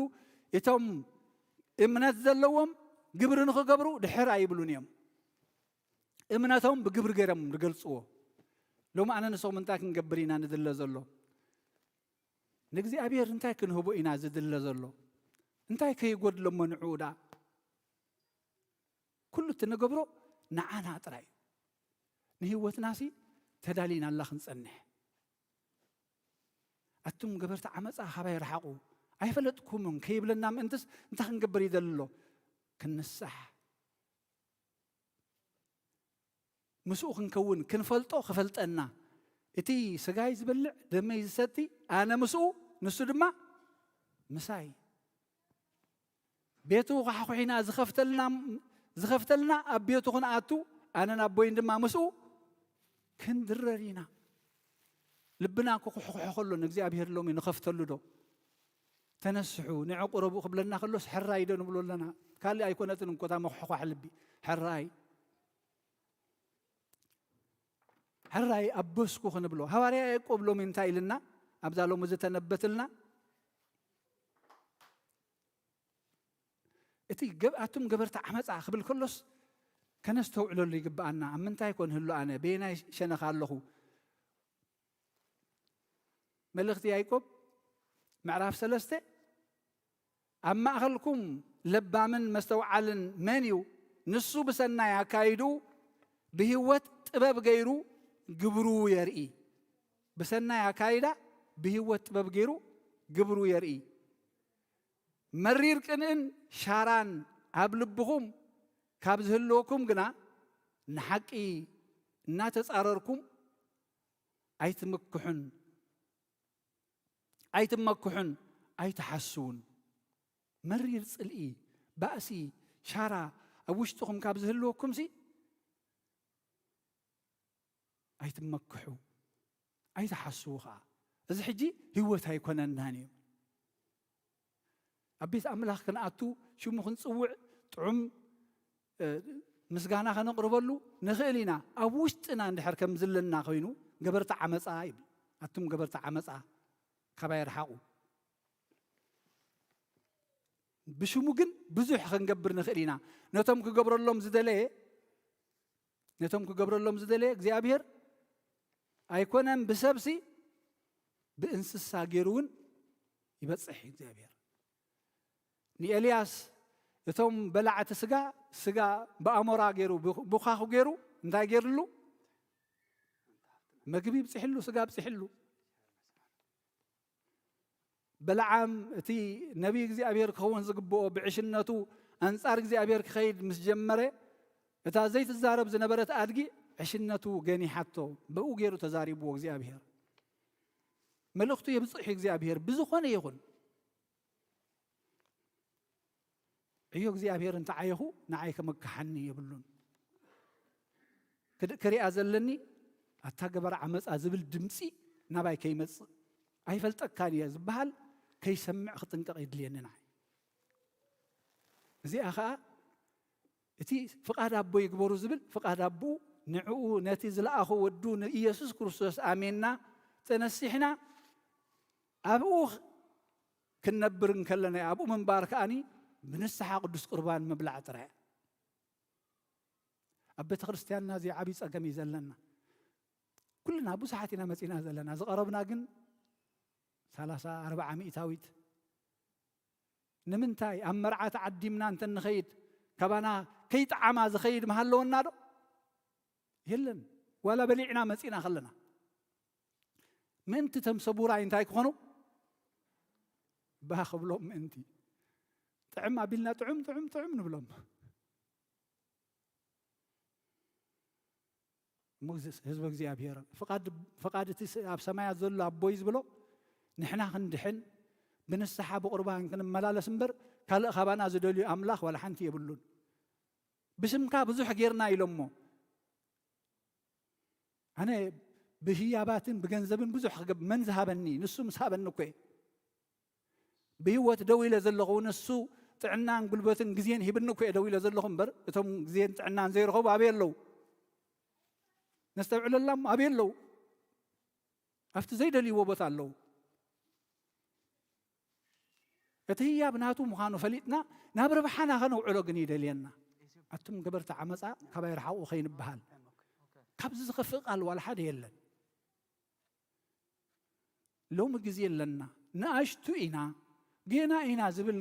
እቶም እምነት ዘለዎም ግብሪ ንኽገብሩ ድሕር ኣይብሉን እዮም። እምነቶም ብግብሪ ገይሮም ዝገልጽዎ። ሎሚ ኣነ ንስኹም እንታይ ክንገብር ኢና ንድለ ዘሎ? ንእግዚኣብሔር እንታይ ክንህቦ ኢና ዝድለ ዘሎ? እንታይ ከይጎድሎ እሞ ንዕኡ ደኣ? ኩሉ እትንገብሮ ንዓና ጥራይ እዩ። ንህይወትናሲ ተዳሊናላ ክንጸንሕ። ኣቱም ገበርቲ ዓመጻ ካባይ ርሓቑ፣ ኣይፈለጥኩምን ከይብለና ምእንትስ እንታይ ክንገብር ይደሊ ኣሎ? ክንንሳሕ። ምስኡ ክንከውን፣ ክንፈልጦ ክፈልጠና። እቲ ስጋይ ዝበልዕ ደመይ ዝሰቲ ኣነ ምስኡ፣ ንሱ ድማ ምሳይ። ቤቱ ኳሕኩሒና ዝኸፍተልና፣ ዝኸፍተልና ኣብ ቤቱ ክንኣቱ፣ ኣነን ኣቦይን ድማ ምስኡ ክንድረር ኢና። ልብና ክኩሕኩሖ ከሎ ንእግዚኣብሔር ሎሚ ንኸፍተሉ ዶ? "ተነስሑ፣ ንዑ ቁረቡ" ክብለና ከሎስ ሕራይ ዶ ንብሎ ኣለና? ካልእ ኣይኮነትን እንኮ እታ መኹሕኳሕ ልቢ። ሕራይ፣ ሕራይ ኣበስኩ ክንብሎ። ሃዋርያ ያዕቆብ ሎሚ እንታይ ኢልና? ኣብዛ ሎሚ ዝተነበትልና፣ እቲ ገብ-፣ ኣቱም ገበርቲ ዓመጻ ክብል ከሎስ ከነስተውዕለሉ ይግብኣና። ኣብ ምንታይ ኮን ህሉ ኣነ? በየናይ ሸነኽ ኣለኹ? መልእኽቲ ያዕቆብ ምዕራፍ ሰለስተ፣ "ኣብ ማእከልኩም ለባምን መስተውዓልን መን እዩ? ንሱ ብሰናይ ኣካይዱ ብህይወት ጥበብ ገይሩ ግብሩ የርኢ። ብሰናይ ኣካይዳ ብህይወት ጥበብ ገይሩ ግብሩ የርኢ። መሪር ቅንእን ሻራን ኣብ ልብኹም ካብ ዝህልወኩም ግና፣ ንሓቂ እናተጻረርኩም ኣይትምክሑን፣ ኣይትመክሑን፣ ኣይትሓስዉን።" መሪር ጽልኢ፣ ባእሲ፣ ሻራ ኣብ ውሽጥኹም ካብ ዝህልወኩምሲ ኣይትመክሑ፣ ኣይትሓስዉ ኸዓ። እዚ ሕጂ ህይወት ኣይኮነናን እዩ። ኣብ ቤት ኣምላኽ ክንኣቱ፣ ሽሙ ክንጽውዕ፣ ጥዑም፣ እ፣ ምስጋና ከነቕርበሉ ንኽእል ኢና። ኣብ ውሽጥና እንድሕር ከም ዝለና ኮይኑ፣ ገበርቲ ዓመጻ ይብል። ኣቱም ገበርቲ ዓመጻ ካባይ ርሓቑ። ብሽሙ ግን ብዙሕ ክንገብር ንኽእል ኢና። ነቶም ክገብረሎም ዝደለየ ነቶም ክገብረሎም ዝደለየ እግዚኣብሔር ኣይኮነን፣ ብሰብሲ ብእንስሳ ገይሩ እውን ይበጽሕ እግዚኣብሔር። ንኤልያስ እቶም በላዕቲ ስጋ፣ ስጋ ብኣሞራ ገይሩ፣ ብኳኹ ገይሩ እንታይ ገይርሉ? መግቢ ብጽሕሉ፣ ስጋ ብጽሕሉ። በለዓም እቲ ነቢይ እግዚኣብሔር ክኸውን ዝግብኦ ብዕሽነቱ ኣንጻር እግዚኣብሔር ክኸይድ ምስ ጀመረ፣ እታ ዘይትዛረብ ዝነበረት ኣድጊ ዕሽነቱ ገኒሓቶ። ብኡ ገይሩ ተዛሪብዎ እግዚኣብሔር። መልእኽቱ የብጽሕ እግዚኣብሔር ብዝኾነ ይኹን። ዕዮ እግዚኣብሔር እንተዓየኹ ንዓይ ከመክሓኒ የብሉን። ክድ-፣ ክሪኣ ዘለኒ ኣታ ገባር ዓመፃ ዝብል ድምፂ ናባይ ከይመፅእ፣ ኣይፈልጠካን እየ ዝበሃል ከይሰምዕ ክጥንቀቕ የድልየኒ ንዓይ። እዚኣ ኸዓ እቲ ፍቓድ ኣቦ ይግበሩ ዝብል ፍቓድ ኣቦኡ ንዕኡ ነቲ ዝለኣኾ ወዱ ንኢየሱስ ክርስቶስ ኣሜንና ተነሲሕና ኣብኡ ክንነብር እንከለና እዩ። ኣብኡ ምንባር ከኣኒ ብንስሓ ቅዱስ ቁርባን ምብላዕ ጥራይ። ኣብ ቤተ ክርስቲያንና እዚ ዓብዪ ጸገም እዩ ዘለና። ኩልና ብዙሓት ኢና መጺና ዘለና። ዝቐረብና ግን ሰላሳ ኣርብዓ ሚእታዊት። ንምንታይ ኣብ መርዓ ተዓዲምና እንተ ንኸይድ ካባና ከይጠዓማ ዝኸይድ ምሃለወና ዶ? የለን። ዋላ በሊዕና መጺና ከለና። ምእንቲ እቶም ሰቡራይ እንታይ ክኾኑ? ባህ ክብሎም ምእንቲ። ጥዕም ኣቢልና ጥዑም፣ ጥዑም፣ ጥዑም ንብሎም። እሞ እዚ ህዝቢ እግዚኣብሔር ፍቓድ፣ ፍቓድ እቲ ስ-፣ ኣብ ሰማያት ዘሎ ኣቦይ ዝብሎ ንሕና ክንድሕን ብንስሓ ብቑርባን ክንመላለስ እምበር ካልእ ካባና ዝደልዩ ኣምላኽ ዋላ ሓንቲ የብሉን። ብስምካ ብዙሕ ጌርና ኢሎሞ። ኣነ ብህያባትን ብገንዘብን ብዙሕ ክገብ-፣ መን ዝሃበኒ? ንሱ ምስ ሃበኒ እኮ እየ። ብህይወት ደው ኢለ ዘለኹ እውን እሱ ጥዕናን ጉልበትን ግዜን ሂብኒ እኮ እየ ደው ኢለ ዘለኹ እምበር እቶም ግዜን ጥዕናን ዘይረኸቡ ኣበይ ኣለዉ? ነስተውዕለላም ኣበይ ኣለዉ? ኣብቲ ዘይደልይዎ ቦታ ኣለዉ። እቲ ህያብ ናቱ ምዃኑ ፈሊጥና ናብ ረብሓና ከነውዕሎ ግን ይደልየና። ኣቱም ገበርቲ ዓመፃ ካባይ ርሓቑ ከይንበሃል። ካብዚ ዝኸፍእ ቃል ዋላ ሓደ የለን። ሎሚ ግዜ ኣለና፣ ንኣሽቱ ኢና፣ ጌና ኢና ዝብል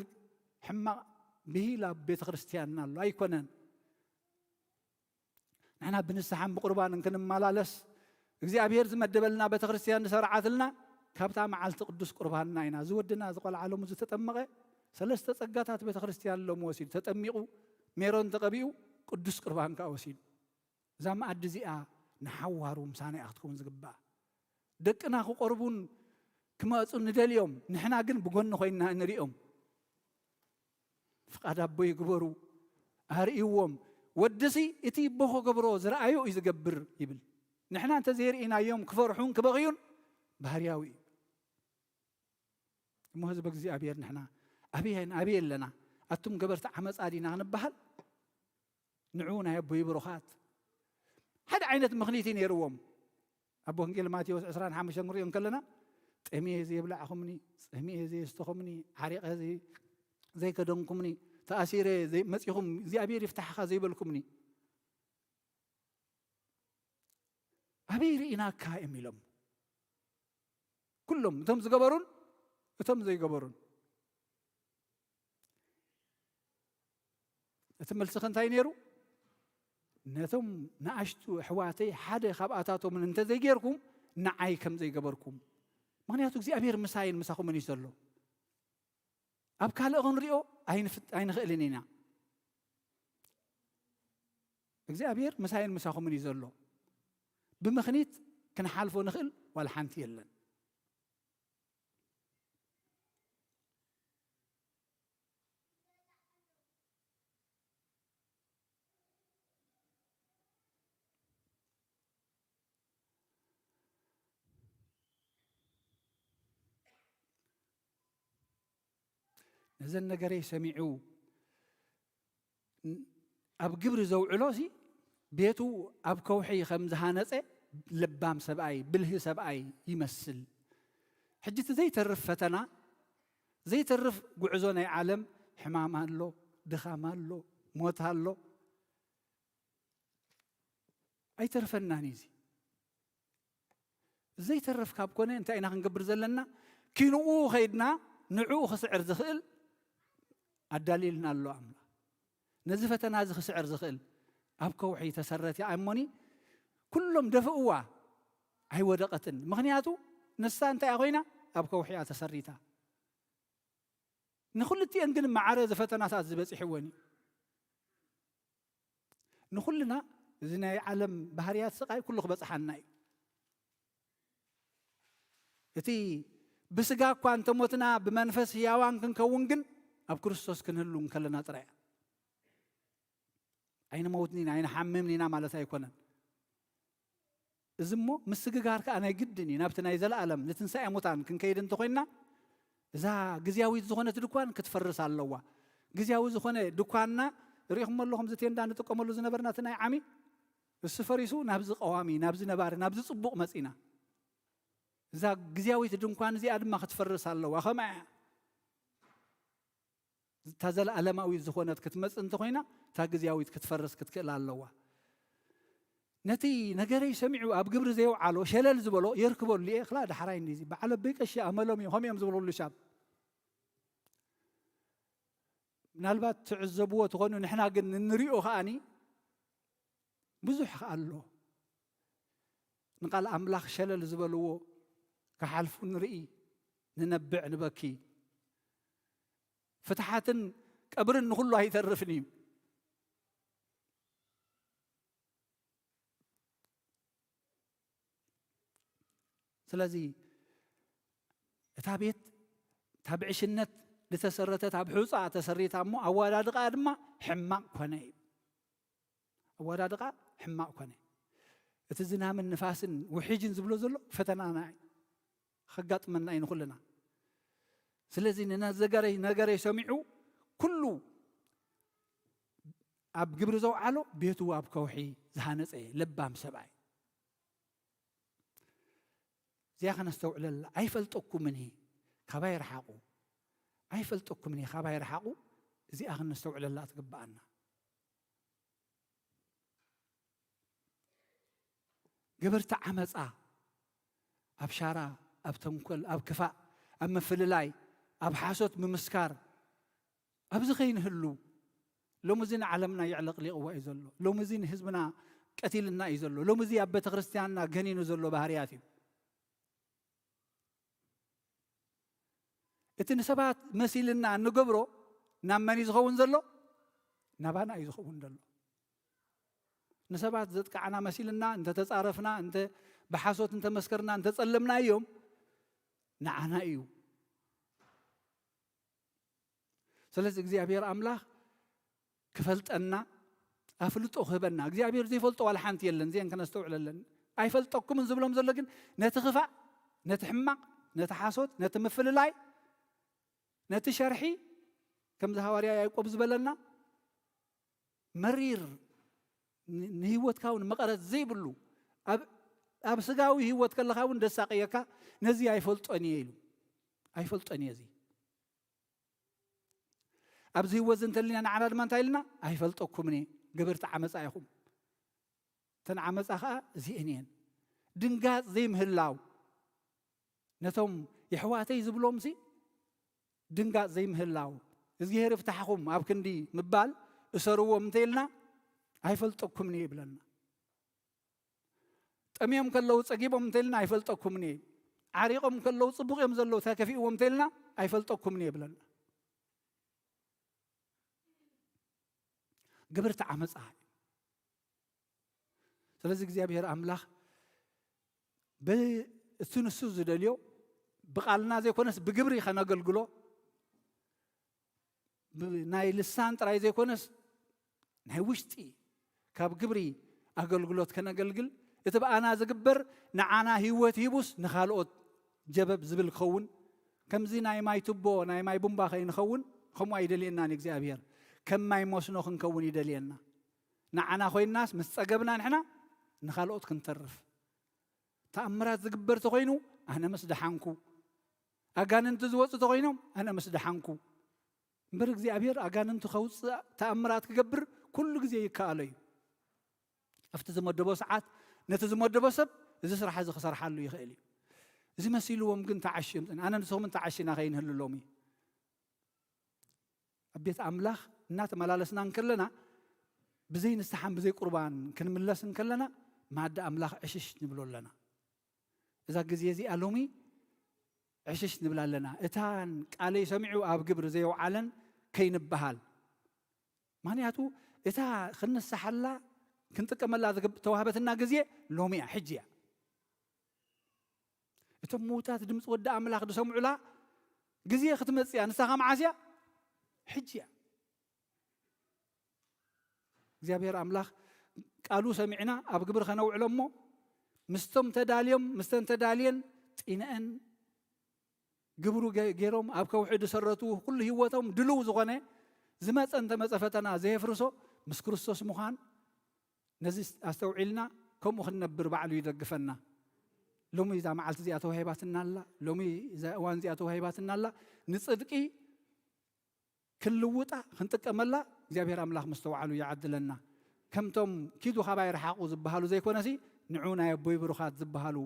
ሕማቕ ብሂል ኣብ ቤተ ክርስቲያንና ኣሎ። ኣይኮነን። ንሕና ብንስሓን ብቁርባንን ክንመላለስ እግዚኣብሔር ዝመደበልና ቤተ ክርስቲያን ዝሰርዓትልና ካብታ መዓልቲ ቅዱስ ቁርባንና ኢና። እዚ ወድና እዚ ቆልዓ ሎሚ ዝተጠመቐ ሰለስተ ጸጋታት ቤተ ክርስቲያን ሎሚ ወሲዱ። ተጠሚቑ፣ ሜሮን ተቐቢኡ፣ ቅዱስ ቁርባን ከኣ ወሲዱ። እዛ መኣዲ እዚኣ ንሓዋሩ ምሳና እያ ክትከውን ዝግባኣ። ደቅና ክቐርቡን ክመጹ ንደልዮም፣ ንሕና ግን ብጎኒ ኮይንና ንሪኦም። ፍቓድ ኣቦ ይግበሩ፣ ኣርእይዎም። ወድሲ እቲ እቦ ክገብሮ ዝረኣዮ እዩ ዝገብር ይብል። ንሕና እንተ ዘይርኢናዮም ክፈርሑን ክበኽዩን ባህርያዊ እዩ። እሞ ህዝቢ እግዚኣብሔር ንሕና ኣበይ፣ ኣበይ ኣለና? ኣቱም ገበርቲ ዓመፃ ዲና ክንበሃል? ንዑ ናይ ኣቦይ ብሩኻት። ሓደ ዓይነት ምኽኒት እዩ ነይርዎም። ኣብ ወንጌል ማቴዎስ ዕስራን ሓሙሽተን ክንሪኦ እንከለና፣ "ጠምየ ዘየብላዕኹምኒ፣ ጸሚየ ዘየስተኹምኒ፣ ዓሪቐ ዘይ-፣ ዘይከደንኩምኒ፣ ተኣሲረ ዘይ-፣ መጺኹም እግዚኣብሔር ይፍታሕኻ ዘይበልኩምኒ፣ ኣበይ ርኢናካ?" እዮም ኢሎም። ኩሎም፣ እቶም ዝገበሩን እቶም ዘይገበሩን። እቲ መልስኺ እንታይ ነይሩ? ነቶም ንኣሽቱ ኣሕዋተይ ሓደ ካብኣታቶምን እንተዘይጌርኩም ንዓይ ከም ዘይገበርኩም። ምኽንያቱ እግዚኣብሔር ምሳይን ምሳኹምን እዩ ዘሎ። ኣብ ካልእ ክንሪኦ ኣይንፍት-፣ ኣይንኽእልን ኢና። እግዚኣብሔር ምሳይን ምሳኹምን እዩ ዘሎ። ብምኽኒት ክንሓልፎ ንኽእል ዋላ ሓንቲ የለን። ነዘን ነገረይ ሰሚዑ ን-፣ ኣብ ግብሪ ዘውዕሎ ሲ ቤቱ ኣብ ከውሒ ከም ዝሃነጸ ለባም ሰብኣይ፣ ብልሂ ሰብኣይ ይመስል። ሕጂ እቲ ዘይተርፍ ፈተና፣ ዘይተርፍ ጉዕዞ ናይ ዓለም፣ ሕማም ኣሎ፣ ድኻም ኣሎ፣ ሞት ኣሎ። ኣይተርፈናን እዩ እዚ። ዘይተርፍ ካብ ኮነ እንታይ ኢና ክንገብር ዘለና? ኪንኡ ኸይድና ንዕኡ ክስዕር ዝኽእል ኣዳልዩልና ኣሎ ኣምላኽ። ነዚ ፈተና እዚ ክስዕር ዝኽእል ኣብ ከውሒ ተሰረት እያ እሞኒ ኩሎም ደፍእዋ ኣይወደቐትን። ምኽንያቱ ንሳ እንታይ እያ ኮይና? ኣብ ከውሒ እያ ተሰሪታ። ንኹልቲኤን ግን ማዕረ እዚ ፈተናታት ዝበፂሕወን እዩ። ንኹልና እዚ ናይ ዓለም ባህርያት ስቓይ ኩሉ ክበፅሓና እዩ። እቲ ብስጋ እኳ እንተሞትና ብመንፈስ ህያዋን ክንከውን ግን ኣብ ክርስቶስ ክንህሉ እንከለና ጥራይ እያ። ኣይንመውትን ኢና፣ ኣይንሓምምን ኢና ማለት ኣይኮነን። እዚ እሞ ምስግጋር ከኣ ናይ ግድን እዩ። ናብቲ ናይ ዘለኣለም ንትንሳኤ ሙታን ክንከይድ እንተኾይንና እዛ ግዝያዊት ዝኾነት ድኳን ክትፈርስ ኣለዋ። ግዝያዊ ዝኾነ ድኳንና ርኢኹሞ ኣለኹም፣ እዚ ቴንዳ ንጥቀመሉ ዝነበርና እቲ ናይ ዓሚ እሱ ፈሪሱ ናብዚ ቀዋሚ፣ ናብዚ ነባሪ፣ ናብዚ ጽቡቕ መጺና። እዛ ግዝያዊት ድንኳን እዚኣ ድማ ክትፈርስ ኣለዋ። ከመኣ እያ? እታ ዘለኣለማዊት ዝኾነት ክትመጽእ እንተኾይና እታ ግዝያዊት ክትፈርስ ክትክእል ኣለዋ። ነቲ ነገረይ ሰሚዑ ኣብ ግብሪ ዘየውዓሎ ሸለል ዝበሎ የርክበሉ እየ። ክላ ዳሕራይ እንዲዚ በዓል ኣበይ ቀሺ ኣመሎም እዮም፣ ከምኡ እዮም ዝብለሉ ሻብ። ምናልባት ትዕዘብዎ ትኾኑ፣ ንሕና ግን እንሪኦ ከኣኒ ብዙሕ ከኣ ኣሎ። ንቃል ኣምላኽ ሸለል ዝበልዎ ክሓልፉ ንርኢ፣ ንነብዕ፣ ንበኪ። ፍትሓትን ቀብርን ንኹሉ ኣይተርፍን እዩ። ስለዚ እታ ቤት እታ ብዕሽነት ዝተሰረተት ኣብ ሑፃ ተሰሪታ እሞ ኣወዳድቃ ድማ ሕማቕ ኮነ እዩ። ኣወዳድቃ ሕማቕ ኮነ። እቲ ዝናምን ንፋስን ውሕጅን ዝብሎ ዘሎ ፈተናና እዩ። ከጋጥመና እዩ ንኹልና። ስለዚ ንነዘገረይ ነገረይ ሰሚዑ ኩሉ ኣብ ግብሪ ዘውዓሎ ቤቱ ኣብ ከውሒ ዝሃነጸ ለባም ሰብኣይ። እዚኣ ከነስተውዕለላ። ኣይፈልጠኩምን እየ ካባይ ረሓቑ፣ ኣይፈልጠኩምን እየ ካባይ ረሓቑ። እዚኣ ከነስተውዕለላ ትግብኣና። ገበርቲ ዓመፃ ኣብ ሻራ፣ ኣብ ተንኮል፣ ኣብ ክፋእ፣ ኣብ ምፍልላይ፣ ኣብ ሓሶት ምምስካር ኣብዚ ከይንህሉ ሎሚ እዚ ንዓለምና የዕለቕሊቕዋ እዩ ዘሎ። ሎሚ እዚ ንህዝብና ቀቲልና እዩ ዘሎ። ሎሚ እዚ ኣብ ቤተ ክርስቲያንና ገኒኑ ዘሎ ባህርያት እዩ። እቲ ንሰባት መሲልና እንገብሮ ናብ መን እዩ ዝኸውን ዘሎ? ናባና እዩ ዝኸውን ዘሎ። ንሰባት ዘጥቃዕና መሲልና እንተተጻረፍና፣ እንተ ብሓሶት እንተመስከርና፣ እንተጸለምናዮም ንዓና እዩ። ስለዚ እግዚኣብሔር ኣምላኽ ክፈልጠና ኣፍልጦ ክህበና። እግዚኣብሔር ዘይፈልጦ ዋላ ሓንቲ የለን። እዚአን ከነስተውዕለለን። ኣይፈልጠኩምን ዝብሎም ዘሎ ግን ነቲ ክፋእ፣ ነቲ ሕማቕ፣ ነቲ ሓሶት፣ ነቲ ምፍልላይ፣ ነቲ ሸርሒ፣ ከምዚ ሃዋርያ ያዕቆብ ዝበለና መሪር ን-፣ ንህይወትካ እውን መቐረት ዘይብሉ ኣብ፣ ኣብ ስጋዊ ህይወት ከለኻ እውን ደሳቀየካ ነዚ ኣይፈልጦን እየ ኢሉ። ኣይፈልጦን እየ እዚ። ኣብዚ ህይወት እዚ እንተሊና ንዓና ድማ እንታይ ኢልና? ኣይፈልጠኩምን እየ፣ ገበርቲ ዓመፃ ኢኹም። እተን ዓመፃ ከዓ እዚአን እየን። ድንጋፅ ዘይምህላው፣ ነቶም የሕዋተይ ዝብሎምሲ ድንጋፅ ዘይምህላው፣ እግዚኣብሔር ይፍታሕኹም ኣብ ክንዲ ምባል፣ እሰርዎም እንተኢልና ኣይፈልጠኩምን እየ ይብለና። ጠምዮም ከለዉ ጸጊቦም እንተልና ኣይፈልጠኩምን እየ። ዓሪቖም ከለዉ ጽቡቕ እዮም ዘለዉ ተከፊእዎም እንተልና ኣይፈልጠኩምን እየ ይብለና። ግብርቲ ዓመጻ። ስለዚ እግዚኣብሔር ኣምላኽ ብ-፣ እቲ ንሱ ዝደልዮ ብቓልና ዘይኮነስ ብግብሪ ከነገልግሎ፣ ብ-፣ ናይ ልሳን ጥራይ ዘይኮነስ ናይ ውሽጢ ካብ ግብሪ ኣገልግሎት ከነገልግል፣ እቲ ብኣና ዝግበር ንዓና ህይወት ሂቡስ ንኻልኦት ጀበብ ዝብል ክኸውን፣ ከምዚ ናይ ማይ ቱቦ፣ ናይ ማይ ቡምባ ከይንኸውን፣ ከምኡ ኣይደልየናን እግዚኣብሔር። ከም ማይ መስኖ ክንከውን ይደልየና። ንዓና ኮይንናስ ምስ ጸገብና ንሕና ንኻልኦት ክንተርፍ። ተኣምራት ዝግበር ተኾይኑ ኣነ ምስ ደሓንኩ፣ ኣጋንንቲ ዝወጹ ተኾይኖም ኣነ ምስ ደሓንኩ፣ እምበር እግዚኣብሔር ኣጋንንቲ ከውፅእ ተኣምራት ክገብር ኩሉ ግዜ ይከኣሎ እዩ። ኣብቲ ዝመደቦ ሰዓት ነቲ ዝመደቦ ሰብ እዚ ስራሕ እዚ ክሰርሓሉ ይኽእል እዩ። እዚ መሲልዎም ግን ተዓሽዮም ፅን-፣ ኣነ ንስኹምን ተዓሽና ከይንህሉ ሎሚ ኣብ ቤት ኣምላኽ እናተመላለስና እንከለና ብዘይ ንስሓን ብዘይ ቁርባን ክንምለስ እንከለና ማዲ ኣምላኽ ዕሽሽ ንብሎ ኣለና። እዛ ግዜ እዚኣ ሎሚ ዕሽሽ ንብል ኣለና። እታን ቃለይ ሰሚዑ ኣብ ግብሪ ዘየውዓለን ከይንበሃል። ምኽንያቱ እታ ክንንስሓላ ክንጥቀመላ ዝግብ-፣ ተዋህበትና ግዜ ሎሚ እያ፣ ሕጂ እያ። እቶም ምዉታት ድምፂ ወዲ ኣምላኽ ዝሰምዑላ ግዜ ክትመፅእ እያ። ንሳ ኸ መዓስ እያ? ሕጂ እያ። እግዚኣብሔር ኣምላኽ ቃሉ ሰሚዕና ኣብ ግብሪ ከነውዕሎ እሞ፣ ምስቶም ተዳልዮም፣ ምስተን ተዳልየን ጢነአን ግብሩ ገ-፣ ገይሮም ኣብ ከውሒ ዝሰረቱ ኩሉ ህይወቶም ድልው ዝኾነ ዝመፀ እንተመፀ ፈተና ዘየፍርሶ ምስ ክርስቶስ ምዃን፣ ነዚ ኣስተውዒልና ከምኡ ክንነብር ባዕሉ ይደግፈና። ሎሚ እዛ መዓልቲ እዚኣ ተዋሂባትና ኣላ፣ ሎሚ እዛ እዋን እዚኣ ተዋሂባትና ኣላ፣ ንፅድቂ ክንልውጣ ክንጥቀመላ እግዚኣብሔር ኣምላኽ መስተውዓሉ ይዓድለና። ከምቶም ኪዱ ካባይ ረሓቑ ዝበሃሉ ዘይኮነሲ ንዑ ናይ ኣቦይ ብሩኻት ዝበሃሉ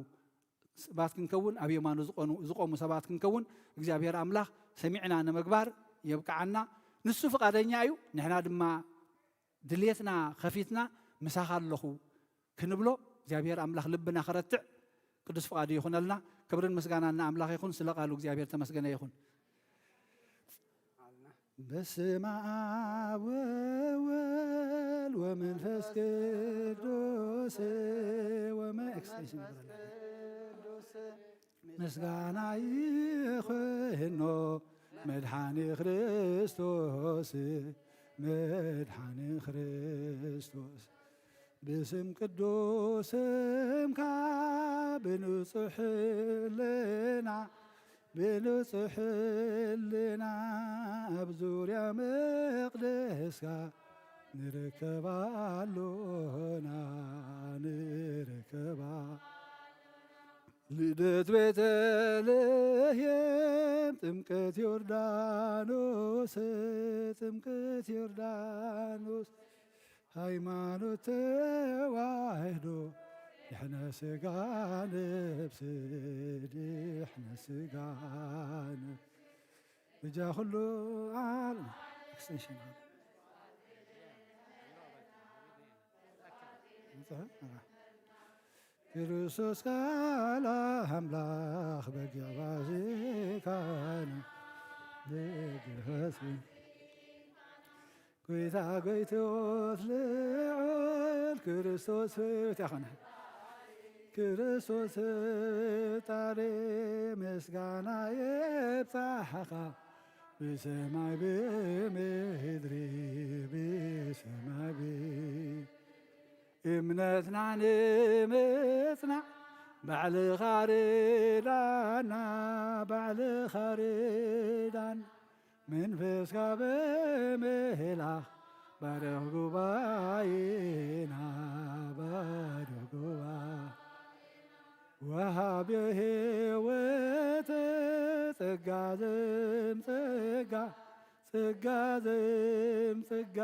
ሰባት ክንከውን፣ ኣብ የማኑ ዝቐኑ-፣ ዝቆሙ ሰባት ክንከውን እግዚኣብሔር ኣምላኽ ሰሚዕና ንምግባር የብቅዓና። ንሱ ፍቓደኛ እዩ፣ ንሕና ድማ ድልየትና ከፊትና ምሳኻ ኣለኹ ክንብሎ እግዚኣብሔር ኣምላኽ ልብና ከረትዕ ቅዱስ ፍቓዱ ይኹነልና። ክብርን ምስጋናን ንኣምላኽ ይኹን። ስለ ቃሉ እግዚኣብሔር ተመስገነ ይኹን። በስመ አብ ወወልድ ወመንፈስ ቅዱስ ወመ-፣ ኤክስቴንሽን ይበላል። ምስጋና ይኹኖ መድኃኒ ክርስቶስ፣ መድኃኒ ክርስቶስ። ብስም ቅዱስ ስምካ ብንጹሕ ህልና፣ ብንጹሕ ህልና ኣብ ዙርያ መቕደስካ ንርከብ ኣሎና፣ ንርከብ ኣ-፣ ልደት ቤተልሔም፣ ጥምቀት ዮርዳኖስ፣ ጥምቀት ዮርዳኖስ፣ ሃይማኖት ተዋህዶ፣ ድሕነ ስጋ ነብሲ፣ ድሕነ ስጋ ነብሲ፣ ብጃ ኩሉ ዓለም። ኤክስቴንሽን። ክርስቶስ ቃል ኣምላኽ በጊዕ ባዜካና በጊዕ ባዜ-፣ ጎይታ ጎይቶት ልዑል ክርስቶስ ፍትያ ኾነ። ክርስቶስ ፈጣሪ ምስጋና የብጻሕኻ ብሰማይ ብምድሪ ብሰማይ ብ-፣ እምነትና ንምጽናዕ ባዕልኻ ርዳና፣ ባዕልኻ ርዳና፣ መንፈስካ ብምልኣኽ ባርኽ ጉባኤና፣ ባርኽ ጉባኤ። ወሃቢ ሕይወት ጸጋ ዘምጸጋ ጸጋ ዘምጸጋ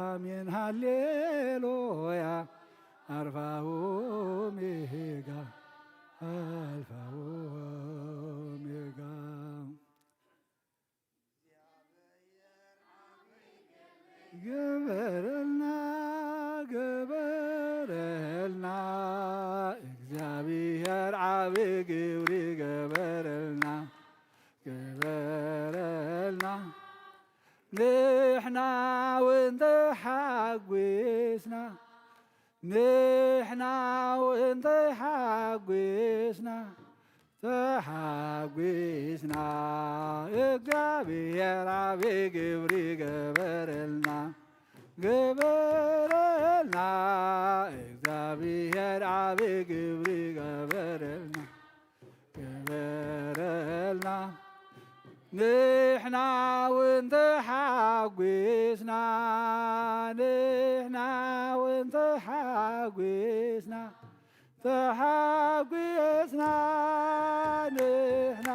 ኣሜን ሃሌሉያ ኣልፋ ኦሜጋ ኣልፋ ኦሜጋ። ግበረልና ግበረልና እግዚኣብሔር ዓቢ ግብሪ ግበረልና ግበረልና ንሕና እውን ተሓጒስና ንሕና እውን ተሓጒስና ተሓጒስና እግዚኣብሔር ዓቢ ግብሪ ገበረልና ገበረልና እግዚኣብሔር ዓቢ ግብሪ ገበረልና ገበረልና ንሕና እውን ተሓጒስና ንሕና እውን ተሓጒስና ተሓጒስና ንሕና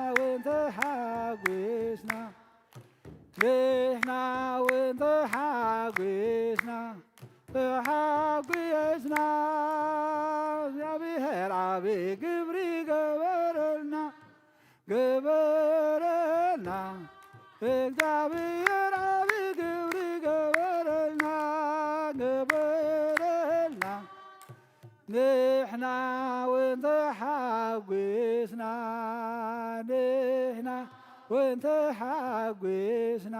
እውን ተሓጒስና ንሕና እውን ተሓጒስና፣ ተሓጒስና። እግዚኣብሔር ዓቢ ግብሪ ገበረልና፣ ገበረልና። እግዚኣብሔር ዓቢ ግብሪ ገበረልና፣ ገበረልና። ንሕና እውን ተሓጒስና፣ ንሕና እውን ተሓጒስና፣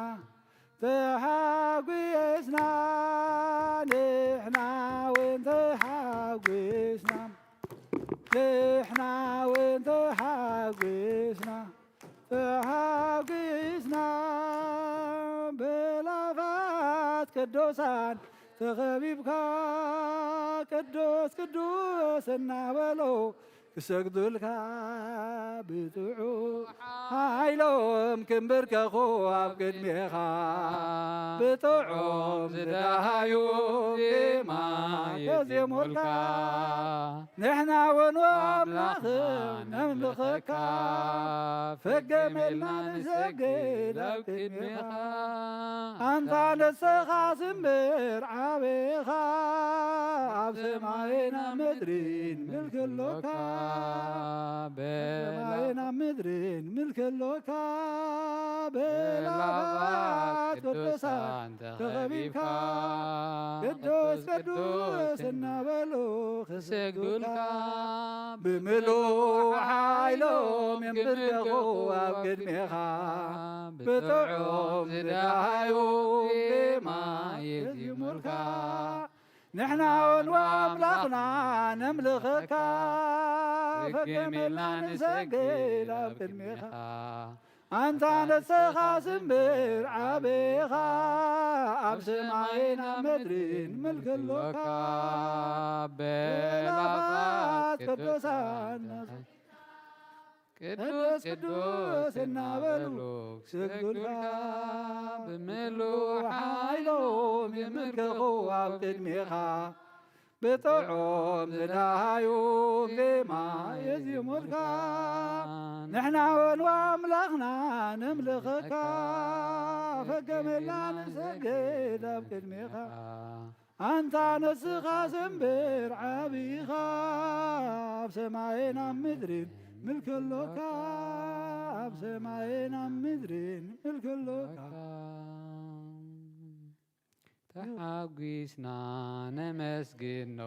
ተሓጒስና። ንሕና እውን ተሓጒስና፣ ንሕና እውን ተሓጒስና፣ ተሓጒስና። በላፋት ቅዱሳን ተኸቢብካ፣ ቅዱስ ቅዱስ እናበሉ ክሰግዱልካ፣ ብጥዑም ሓይሎም ክንብርከኹ ኣብ ቅድሜኻ፣ ብጥዑም ዝደሃዩ ዜማ የዜሙልካ። ንሕና እውን ኣምላኽና ነምልኸካ፣ ፈገም ኢልና ንሰግድ ኣብ ቅድሜኻ። ኣንታ ንስኻ ስምር ዓቢኻ፣ ኣብ ሰማይን ኣብ ምድሪን ምልኪ ኣሎካ። ሰማይን ኣብ ምድሪን ምልኪ ኣሎካ። በላባት ቅዱሳን ተኸቢብካ፣ ቅዱስ ቅዱስ እናበሉ ክሰግዱልካ፣ ብምሉእ ሓይሎም የንብርከኹ ኣብ ቅድሜኻ፣ ብጥዑም ዝደሃዩ ዜማ የዜሙልካ። ንሕና እውን ኣምላኽና ነምልኸካ፣ ፈገም ኢልና ንሰግድ ኣብ ቅድሜኻ። ኣንታ ንስኻ ስምር ዓቢኻ፣ ኣብ ሰማይን ኣብ ምድሪን ምልኪ ኣሎካ። በላባት ቅዱሳን ቅዱስ ቅዱስ እናበሉ ክሰግዱልካ፣ ብምሉእ ሓይሎም የምልክኹ ኣብ ቅድሜኻ። ብጥዑም ዝደሃዩ ዜማ የዜሙልካ። ንሕና እውን ኣምላኽና ነምልኸካ፣ ፈገም ኢልና ንሰግድ ኣብ ቅድሜኻ። ኣንታ ንስኻ ስምር ዓቢኻ፣ ኣብ ሰማይን ኣብ ምድሪን ምልኪ ኣሎካ፣ ኣብ ሰማይን ኣብ ምድሪን ምልኪ ኣሎካ። ተሓጒስና ነመስግኖ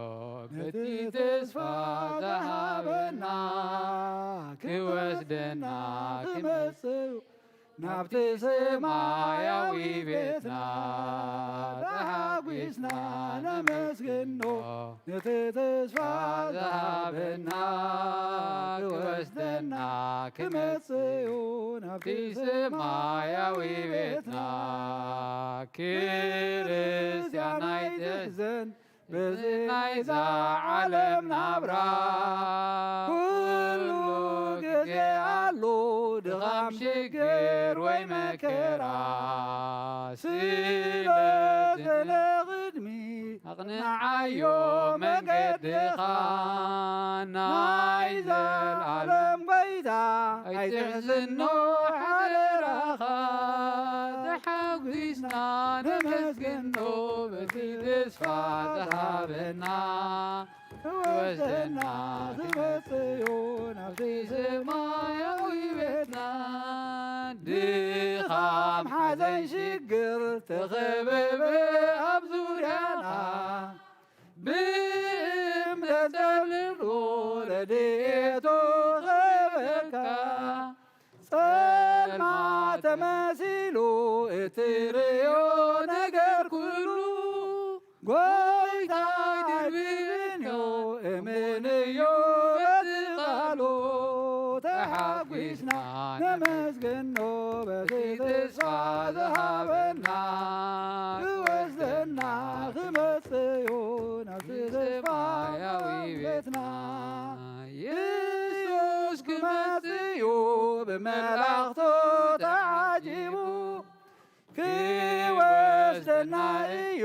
በቲ ተስፋ ዝሃበና፣ ክወስደና ክመጽእ ናብቲ ሰማያዊ ቤትና። ተሓጒስና ነመስግኖ ነቲ ተስፋ ዝሃበና፣ ክወስደና ክመጽእ እዩ ናብቲ ሰማያዊ ቤትና። ክርስትያን ኣይትሕዘን በዚ ናይዛ ዓለም ናብራ፣ ኩሉ ግዜ ኣሎ ድኻም ሽግር ወይ መከራ። ስለዚ ንቕድሚ ኣቕንዓዮ መንገድኻ፣ ናይ ዘልዓለም ጎይታ ኣይትሕዝኖ ሓደራኻ። ተሓጒስና ነመስግኖ በቲ ተስፋ ዝሃበና፣ ክወስደና ክመጽእ እዩ ናብቲ ሰማያዊ ቤትና። ድኻም ሓዘን ሽግር ተኸበበ ኣብ ዙርያና፣ ብእምነት ጸልሎ ረድኤቱ ክበካ። ጸልማት ተመሲሉ እትርእዮ ነገር ኩሉ፣ ጎይታ ድርብብን እዩ፣ እመንዮ በቲ ቃሉ። ተሓጒስና ነመስግኖ በቲ ተስፋ ዝሃበና፣ ክወስደና ክመጽእ እዩ ናብቲ ሰማያዊ ቤትና። ኢየሱስ ክመጽእ እዩ ብመላእኽቱ ተዓጂቡ፣ ክወስደና እዩ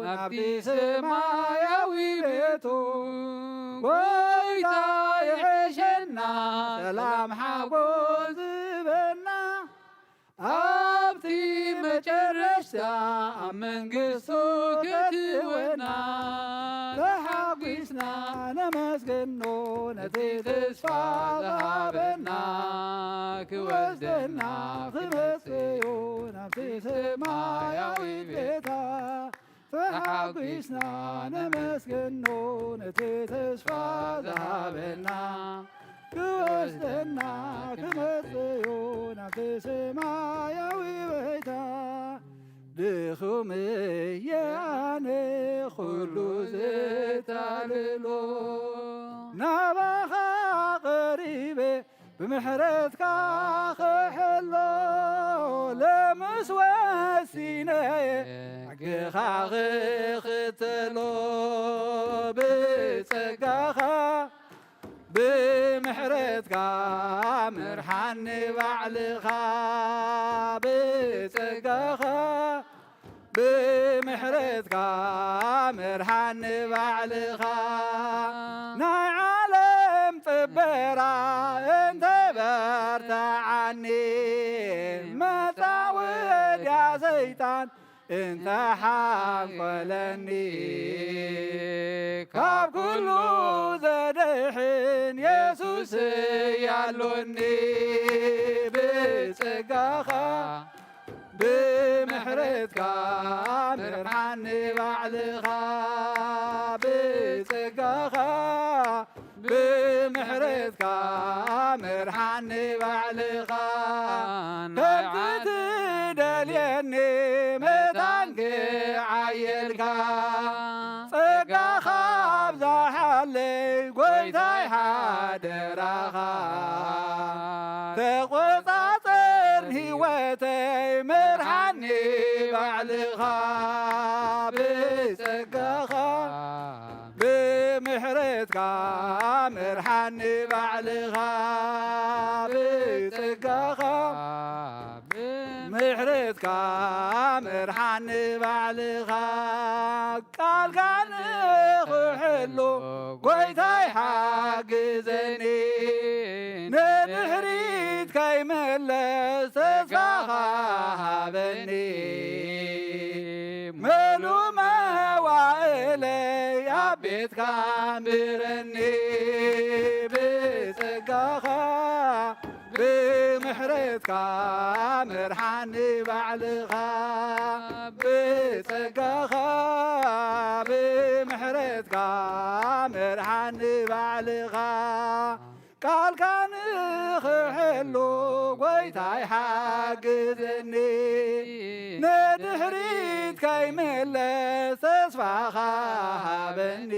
ናብቲ ሰማያዊ ቤቱ። ጎይታ ይሕሸና፣ ሰላም ሓጎስ ዝህበና፣ ኣብቲ መጨረሽታ ኣብ መንግስቱ ከእትወና ተሓጒስና ነመስግኖ ነቲ ተስፋ ዝሃበና ክወስደና ክመጽእ እዩ ናብቲ ሰማያዊ ቤታ ተሓጒስና ነመስግኖ ነቲ ተስፋ ዝሃበና ክወስደና ክመጽእ እዩ ናብቲ ሰማያዊ ቤታ ድኹም እየ ኣነ ኩሉ ዘታልሎ ናባኻ ቀሪበ ብምሕረትካ ክሕሎ ለምስ ወሲነ ሕግኻ ክኽተሎ ብጸጋኻ ብምሕረትካ ምርሓኒ ባዕልኻ ብጸጋኻ ብምሕረትካ ምርሓኒ ባዕልኻ ናይ ዓለም ጽበራ እንተ በርትዓኒ መጻወድያ ሰይጣን እንተ ሓንቆለኒ ካብ ኩሉ ዘድሕን የሱስ ያሎኒ ብጸጋኻ ብምሕረትካ ምርሓኒ ባዕልኻ ብጸጋኻ ብምሕረትካ ምርሓኒ ባዕልኻ ከምቲ ትደልየኒ መታን ክዓየልካ ጸጋኻ ኣብዛሓለይ ጎይታይ ሓደራኻ ተቆጻጸር ህይወተይ ምርሓኒ ባዕልኻ ብጸጋኻ ብምሕረትካ ምርሓኒ ባዕልኻ ብጸጋኻ ምሕረትካ ምርሓኒ ባዕልኻ ቃልካ ንኽሕሉ ጎይታይ ሓግዘኒ ንድሕሪት ከይምለስ ተስፋኻ ሃበኒ መሉ መዋእለይ ኣብ ቤትካ ኣንብረኒ ብጸጋኻ ብምሕረትካ ምርሓኒ ባዕልኻ ብጸጋኻ ብምሕረትካ ምርሓኒ ባዕልኻ ቃልካ ንኽሕሉ ጎይታይ ሓግዘኒ ንድሕሪት ከይምለስ ተስፋኻ ሃበኒ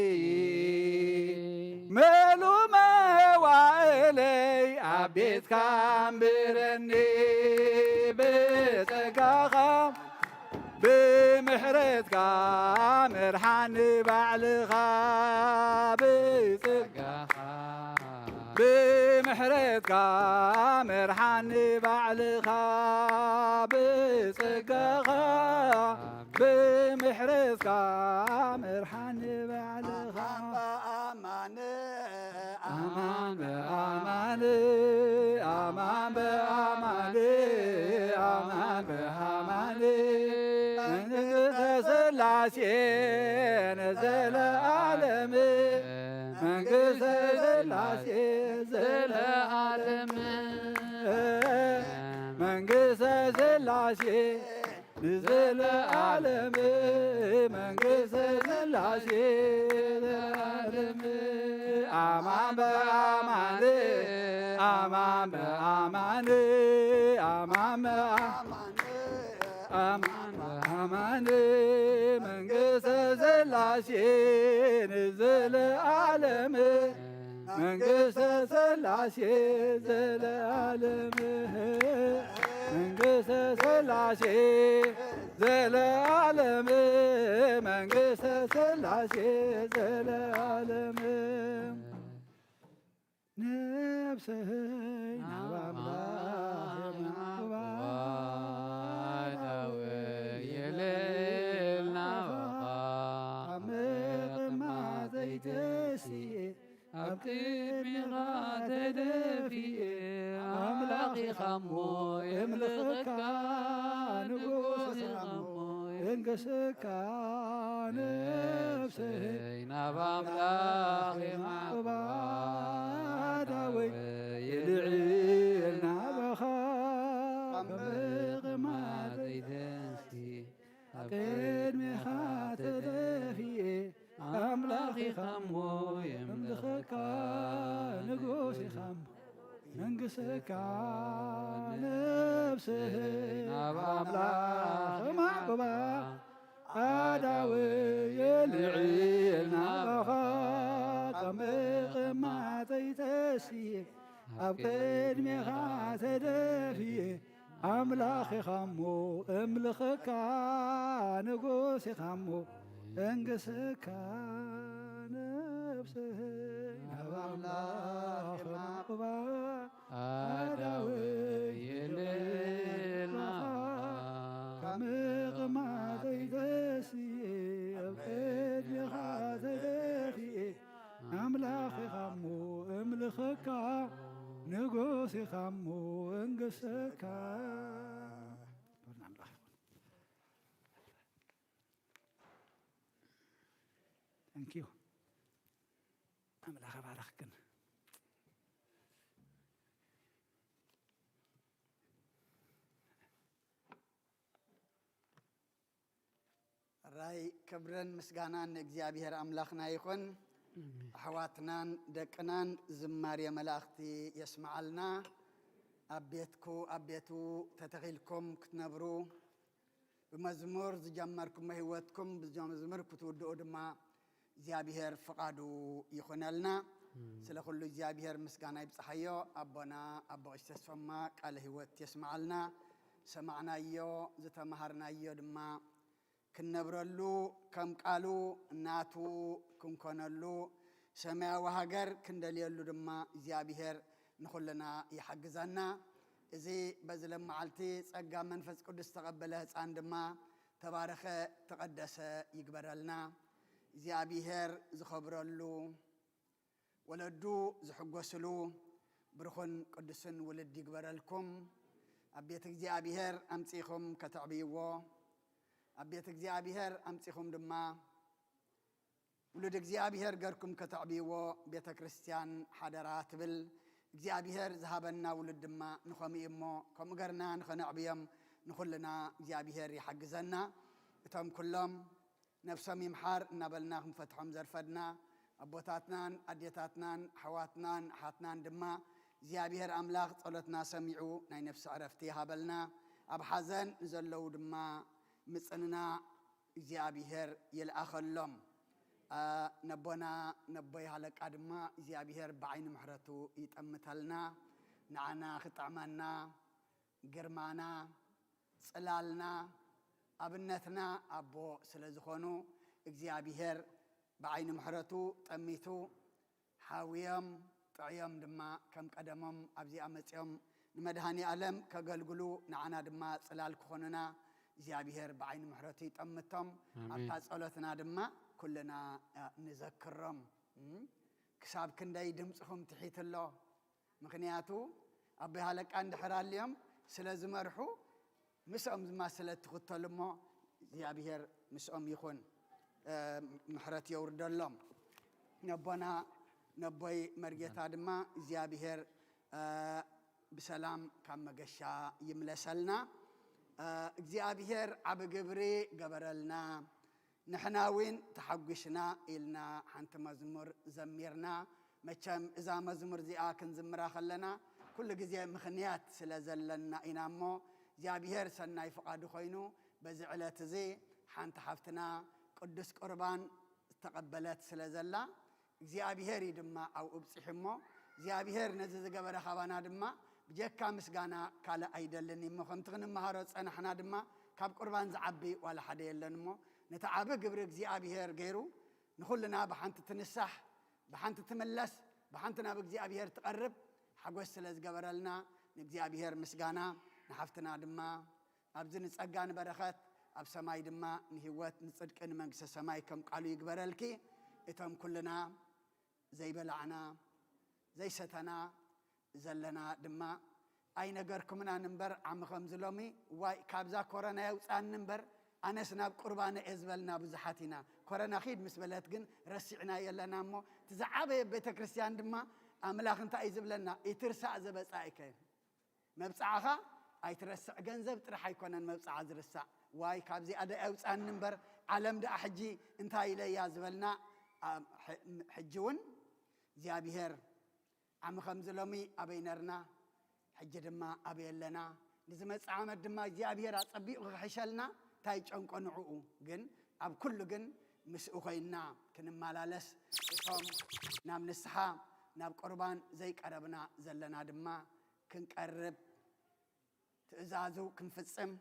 መሉ መዋእለይ ኣብ ቤትካ ኣንብረኒ ብጸጋኻ ብምሕረትካ ምርሓኒ ባዕልኻ ብጸጋኻ ብምሕረትካ ምርሓኒ ባዕልኻ ብጸጋኻ ብምሕረትካ ምርሓኒ ባዕልኻ ኣማን ኣማን ብኣማን ኣማን ብኣማን ኣማን ብኣማን መንግስተ ስላሴ ንዘለዓለም መንግስተ ስላሴ ዘለዓለም መንግስተ ስላሴ ንዘለዓለም መንግስተ ስላሴ ዘለዓለም ኣማን ብኣማን ኣማን ብኣማን ኣማን ብኣማን ኣማን ብኣማን መንግስተ ስላሴ ንዘለዓለም መንግስተ ስላሴ ዘለዓለም መንግስተ ስላሴ ዘለዓለም መንግስተ ስላሴ ዘለዓለም ነብሰይ ናብ ኣምላኽ የማዕባ የለል ናባኻ ኣብ ምቕማጠይ ተሲኤ ኣብ ቅድሜኻ ተደፊኤ ኣምላኽ ኢኻ እሞ የምልኸካ፣ ንጉስ ኢኻ እሞ የንግሰካ። ነፍሰይ ናብ ኣምላኽ የማዕብባ፣ ኣእዳወይ የልዕል ናባኻ። ካብ ምቕማጠይ ተንስኤ ኣብ ቅድሜኻ ተደፊኤ ኣምላኽ ኢኻ እሞ የምልኸካ፣ ንጉስ ኢኻ እሞ መንግሰካ። ነፍሰይ ናብ ኣምላኽ የማዕብባ፣ ኣእዳወይ የልዕል ናባኻ። ካብ ምቕማጠይ ተንስኤ ኣብ ቅድሜኻ ተደፊኤ ኣምላኽ ኢኻ እሞ እምልኸካ፣ ንጉስ ኢኻ እሞ እንግሰካ። ነፍሰይ ናብ ኣምላኽ የማዕብባ፣ ኣእዳወይ የልዕል ናባኻ። ካብ ምቕማጠይ ተንስኤ ኣብ ቅድሜኻ ተደፊኤ ኣምላኽ ኢኻ እሞ እምልኸካ፣ ንጉስ ኢኻ እሞ እንግሰካ። ክብሪ ንኣምላኽ ይኹን። Thank you። ኣምላኽ ይባርኽክን። ራይ ክብርን ምስጋናን ንእግዚኣብሔር ኣምላኽና ይኹን። ኣሕዋትናን ደቅናን ዝማሬ መላእኽቲ የስምዓልና። ኣብ ቤትኩ ኣብ ቤቱ ተተኺልኩም ክትነብሩ፣ ብመዝሙር ዝጀመርኩሞ ህይወትኩም ብመዝሙር ክትውድኡ ድማ እግዚኣብሔር ፍቓዱ ይኹነልና። ስለ ኩሉ እግዚኣብሔር ምስጋና ይብጽሓዮ። ኣቦና ኣቦ ቀሺ ተስፎማ ቃለ ህይወት የስምዓልና። ሰማዕናዮ ዝተማሃርናዮ ድማ ክንነብረሉ፣ ከም ቃሉ ናቱ ክንኮነሉ፣ ሰማያዊ ሃገር ክንደልየሉ ድማ እግዚኣብሔር ንኹልና ይሓግዘና። እዚ በዚ ለመዓልቲ ጸጋ መንፈስ ቅዱስ ዝተቐበለ ህፃን ድማ ተባረኸ ተቐደሰ ይግበረልና። እግዚኣብሔር ዝኸብረሉ፣ ወለዱ ዝሕጎስሉ ብሩኽን ቅዱስን ውልድ ይግበረልኩም። ኣብ ቤት እግዚኣብሔር ኣምጺእኹም ከተዕብይዎ፣ ኣብ ቤት እግዚኣብሔር ኣምጺእኹም ድማ ውሉድ እግዚኣብሔር ገርኩም ከተዕብይዎ ቤተ ክርስቲያን ሓደራ ትብል። እግዚኣብሔር ዝሃበና ውሉድ ድማ ንኸምኡ እሞ፣ ከምኡ ገርና ንኸነዕብዮም ንኹልና እግዚኣብሔር ይሓግዘና። እቶም ኩሎም ነፍሶም ይምሓር እናበልና ክንፈትሖም ዘርፈድና ኣቦታትናን ኣዴታትናን ኣሕዋትናን ኣሓትናን ድማ እግዚኣብሔር ኣምላኽ ጸሎትና ሰሚዑ ናይ ነፍሲ ዕረፍቲ ይሃበልና። ኣብ ሓዘን ንዘለዉ ድማ ምጽንናዕ እግዚኣብሔር ይልኣኸሎም። ኣ፣ ነቦና ነቦይ ሃለቃ ድማ እግዚኣብሔር ብዓይኒ ምሕረቱ ይጠምተልና፣ ንዓና ክጥዕመና፣ ግርማና፣ ጽላልና፣ ኣብነትና ኣቦ ስለ ዝኾኑ እግዚኣብሔር ብዓይኒ ምሕረቱ ጠሚቱ ሓውዮም ጥዕዮም ድማ ከም ቀደሞም ኣብዚኣ መጺኦም ንመድሃኒ ኣለም ከገልግሉ ንዓና ድማ ጽላል ክኾኑና እግዚኣብሔር ብዓይኒ ምሕረቱ ይጠምቶም። ኣሜን። ኣብታ ጸሎትና ድማ ኩልና፣ እ፣ ንዘክሮም። እም፣ ክሳብ ክንደይ ድምፅኹም ትሒት ኣሎ። ምኽንያቱ ኣቦይ ሃለቃ እንድሕር ኣልዮም ስለ ዝመርሑ ምስኦም ድማ ስለ እትኽተሉ እሞ እግዚኣብሔር ምስኦም ይኹን፣ እ፣ ምሕረት የውርደሎም። ነቦና ነቦይ መርጌታ ድማ እግዚኣብሔር፣ እ፣ ብሰላም ካብ መገሻ ይምለሰልና። እ፣ እግዚኣብሔር ዓቢ ግብሪ ገበረልና። ንሕና እውን ተሓጒስና ኢልና ሓንቲ መዝሙር ዘሚርና። መቸም እዛ መዝሙር እዚኣ ክንዝምራ ከለና ኩሉ ግዜ ምኽንያት ስለ ዘለና ኢና እሞ እግዚኣብሔር ሰናይ ፍቓዱ ኮይኑ በዚ ዕለት እዚ ሓንቲ ሓፍትና ቅዱስ ቁርባን ዝተቐበለት ስለ ዘላ እግዚኣብሔር እዩ ድማ ኣብኡ ብፂሑ እሞ እግዚኣብሔር ነዚ ዝገበረ ካባና ድማ ብጀካ ምስጋና ካልእ ኣይደልን እሞ ከምቲ ክንመሃሮ ዝጸናሕና ድማ ካብ ቁርባን ዝዓቢ ዋላ ሓደ የለን እሞ ነቲ ዓቢ ግብሪ እግዚኣብሔር ገይሩ ንኹልና ብሓንቲ ትንሳሕ ብሓንቲ ትምለስ ብሓንቲ ናብ እግዚኣብሔር ትቐርብ ሓጎስ ስለ ዝገበረልና ንእግዚኣብሔር ምስጋና ንሓፍትና ድማ ኣብዚ ንጸጋ ንበረኸት ኣብ ሰማይ ድማ ንህይወት ንጽድቂ ንመንግስተ ሰማይ ከም ቃሉ ይግበረልኪ። እቶም ኩልና ዘይበላዕና ዘይሰተና ዘለና ድማ ኣይነገርኩምናን እምበር፣ ዓሚ ከምዚ ሎሚ፣ ዋይ፣ ካብዛ ኮረና የውፃኒ እምበር፣ ኣነስ ናብ ቁርባን እየ ዝበልና ብዙሓት ኢና። ኮረና ኺድ ምስ በለት ግን ረሲዕና የለና እሞ፣ እቲ ዝዓበየ ቤተ ክርስቲያን ድማ ኣምላኽ እንታይ እዩ ዝብለና? ይትርሳእ ዘበፃ ይከ መብፅዓኻ ኣይትረስዕ። ገንዘብ ጥራሕ ኣይኮነን መብፅዓ ዝርሳዕ። ዋይ፣ ካብዚኣ ዶ የውፃኒ እምበር፣ ዓለም ደኣ ሕጂ እንታይ ኢለያ ዝበልና፣ ኣብ ሕ-፣ ሕጂ እውን እግዚኣብሔር ዓሚ ከምዚ ሎሚ ኣበይ ነርና፣ ሕጂ ድማ ኣበይ ኣለና። ንዝመጽእ ዓመት ድማ እግዚኣብሔር ኣጸቢቑ ክሕሸልና፣ እንታይ ጨንቆ ንዕኡ። ግን ኣብ ኩሉ ግን ምስኡ ኮይንና ክንመላለስ፣ እቶም ናብ ንስሓ ናብ ቁርባን ዘይቀረብና ዘለና ድማ ክንቀርብ፣ ትእዛዙ ክንፍጽም፣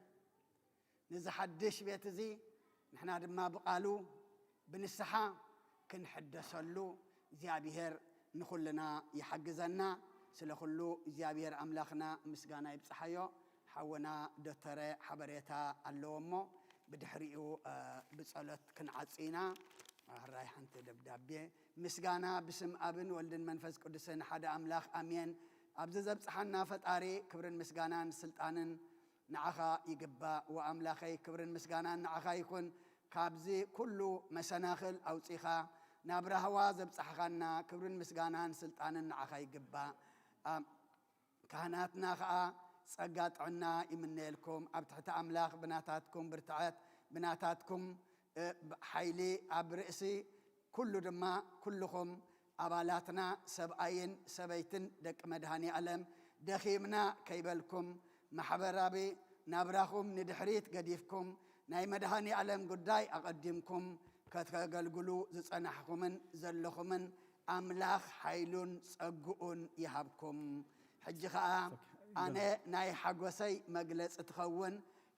ነዚ ሓድሽ ቤት እዚ ንሕና ድማ ብቓሉ ብንስሓ ክንሕደሰሉ እግዚኣብሔር ንኹልና ይሓግዘና። ስለ ኩሉ እግዚኣብሔር ኣምላኽና ምስጋና ይብጽሓዮ። ሓውና ዶተረ ሓበሬታ ኣለዎ እሞ ብድሕሪኡ፣ እ፣ ብጸሎት ክንዓጹ ኢና። ሕራይ ሓንቲ ደብዳቤ። ምስጋና ብስም ኣብን ወልድን መንፈስ ቅዱስን ሓደ ኣምላኽ ኣሜን። ኣብዚ ዘብጽሓና ፈጣሪ ክብርን ምስጋናን ስልጣንን ንዓኻ ይግባእ። ወኣምላኸይ ክብርን ምስጋናን ንዓኻ ይኹን። ካብዚ ኩሉ መሰናኽል ኣውጺኻ ናብ ራህዋ ዘብጽሕኻና ክብርን ምስጋናን ስልጣንን ንዓኻ ይግባእ። ኣም-፣ ካህናትና ኸኣ ጸጋ ጥዕና ይምነየልኩም። ኣብ ትሕቲ ኣምላኽ ብናታትኩም ብርትዐት፣ ብናታትኩም፣ እ፣ ብ-፣ ሓይሊ ኣብ ርእሲ ኩሉ ድማ ኩልኹም ኣባላትና ሰብኣይን ሰበይትን ደቂ መድኃኔ ዓለም ደኺምና ከይበልኩም ማሕበራዊ ናብራኹም ንድሕሪት ገዲፍኩም ናይ መድኃኔ ዓለም ጉዳይ ኣቐዲምኩም ከተገልግሉ ዝጸናሕኩምን ዘለኹምን ኣምላኽ ሓይሉን ጸግኡን ይሃብኩም። ሕጂ ኸኣ ኣነ ናይ ሓጎሰይ መግለጺ ትኸውን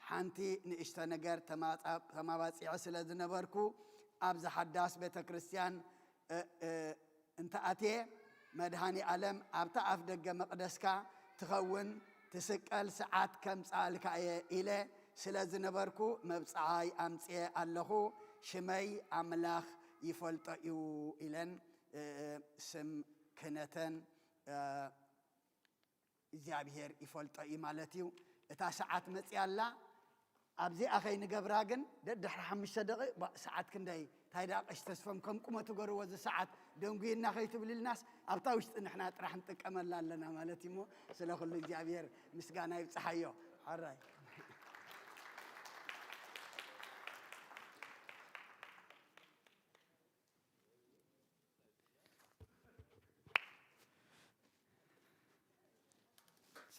ሓንቲ ንእሽቶ ነገር ተማጻ-፣ ተማባጺዐ ስለ ዝነበርኩ ኣብዚ ሓዳስ ቤተ ክርስቲያን፣ እ፣ እ፣ እንተ ኣትየ መድኃኔ ዓለም ኣብታ ኣፍ ደገ መቕደስካ ትኸውን ትስቀል ሰዓት ከምጽኣልካ እየ ኢለ ስለ ዝነበርኩ መብጽዓይ ኣምጽኤ ኣለኹ። ሽመይ ኣምላኽ ይፈልጦ እዩ ኢለን፣ እ፣ ስም ክህነተን፣ እ፣ እግዚኣብሔር ይፈልጦ እዩ ማለት እዩ። እታ ሰዓት መጽያ ኣላ። ኣብዚኣ ኸይንገብራ ግን ደድሕሪ ሓሙሽተ ደቂቕ፣ ባ-፣ ሰዓት ክንደይ? እንታይ ደኣ ቀሺ ተስፎም ከም ቁመቱ ገርዎ እዚ ሰዓት ደንጉይና ከይትብልልናስ ኣብታ ውሽጢ ንሕና ጥራሕ ንጥቀመላ ኣለና ማለት እዩ። እሞ ስለ ኩሉ እግዚኣብሔር ምስጋና ይብጽሓዮ። ሕራይ።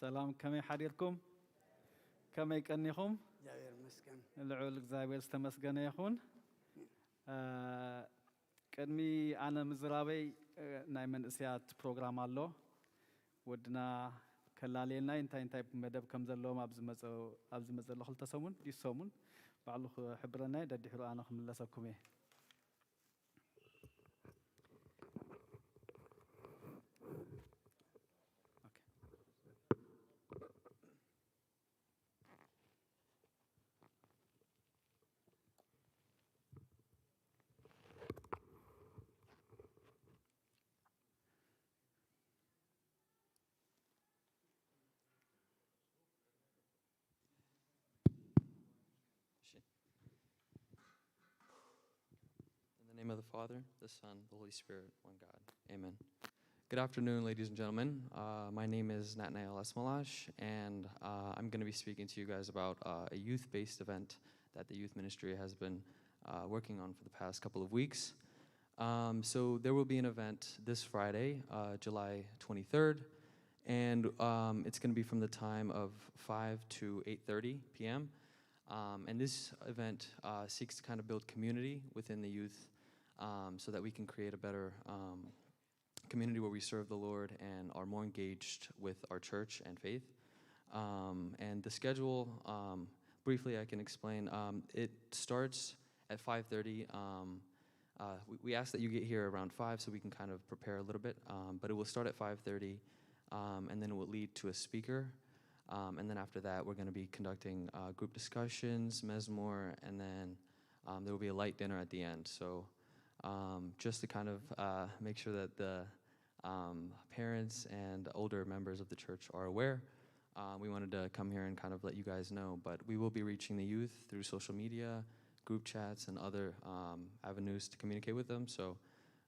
ሰላም፣ ከመይ ሓዲርኩም? ከመይ ቀኒኹም? እግዚኣብሔር ይመስገን። ልዑል እግዚኣብሔር ዝተመስገነ ይኹን። እ፣ ቅድሚ ኣነ ምዝራበይ፣ እ፣ ናይ መንእሰያት ፕሮግራም ኣሎ። ወድና ከላልየልና እንታይ እንታይ መደብ ከም ዘለዎም ኣብ ዝመጸ-፣ ኣብ ዝመጸ ዘሎ ክልተ ሰሙን ድዩ ሰሙን ባዕሉ ክሕብረና እዩ። ደድሕሩ ኣነ ክምለሰኩም እየ። Okay. እሺ። In the name of the Father, the Son, the Holy Spirit, one God. Amen. Good afternoon, ladies and gentlemen. Uh, my name is Natnael Esmalash, and uh, I'm going to be speaking to you guys about uh, a youth-based event that the youth ministry has been uh, working on for the past couple of weeks. Um, so there will be an event this Friday, uh, July twenty-third, and um, it's going to be from the time of five to eight thirty p m. Um, and this event uh, seeks to kind of build community within the youth, um, so that we can create a better um, community where we serve the Lord and are more engaged with our church and faith. Um, and the schedule, um, briefly, I can explain. Um, it starts at five thirty. Um, uh, we, we ask that you get here around five so we can kind of prepare a little bit. Um, but it will start at five thirty, um, and then it will lead to a speaker. Um, and then after that, we're going to be conducting uh, group discussions, mezmor, and then um, there will be a light dinner at the end. So um, just to kind of uh, make sure that the um, parents and older members of the church are aware. Um, we wanted to come here and kind of let you guys know, but we will be reaching the youth through social media, group chats, and other um, avenues to communicate with them. So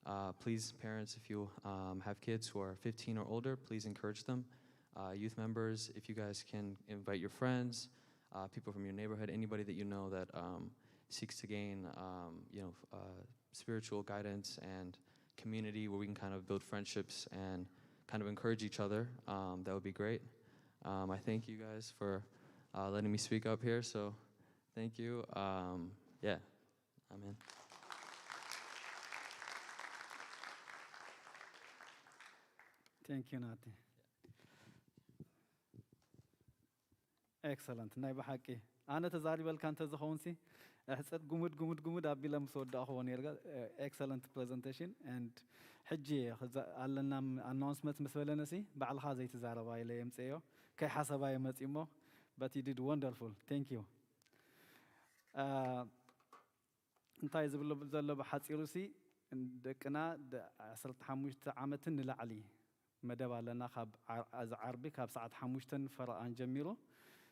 uh, please, parents, if you um, have kids who are fifteen or older, please encourage them. Uh, youth members, if you guys can invite your friends, uh, people from your neighborhood, anybody that you know that um, seeks to gain, um, you know, uh, spiritual guidance and community where we can kind of build friendships and kind of encourage each other. Um, that would be great. Um, I thank you guys for uh, letting me speak up here. So thank you. Um, yeah, I'm in. Thank you, Nati. Excellent። ናይ ብሓቂ ኣነ ተዛሪበልካ እንተ ዝኸውን ሲ ሕፅር ጉምድ ጉምድ ጉምድ ኣቢለ ምስ ወዳእኽዎ ነርጋ። Excellent presentation and ሕጂ ኣለና ኣናውንስመንት ምስ በለነ ሲ ባዕልኻ ዘይትዛረባ ኢለ የምፅእዮ። ከይሓሰባ የመፂ እሞ but you did wonderful. Thank you. እንታይ ዝብል ዘሎ ብሓፂሩ ሲ ደቅና ዓሰርተ ሓሙሽተ ዓመትን ንላዕሊ መደብ ኣለና። ካብ እዚ ዓርቢ ካብ ሰዓት ሓሙሽተን ፈረቓን ጀሚሩ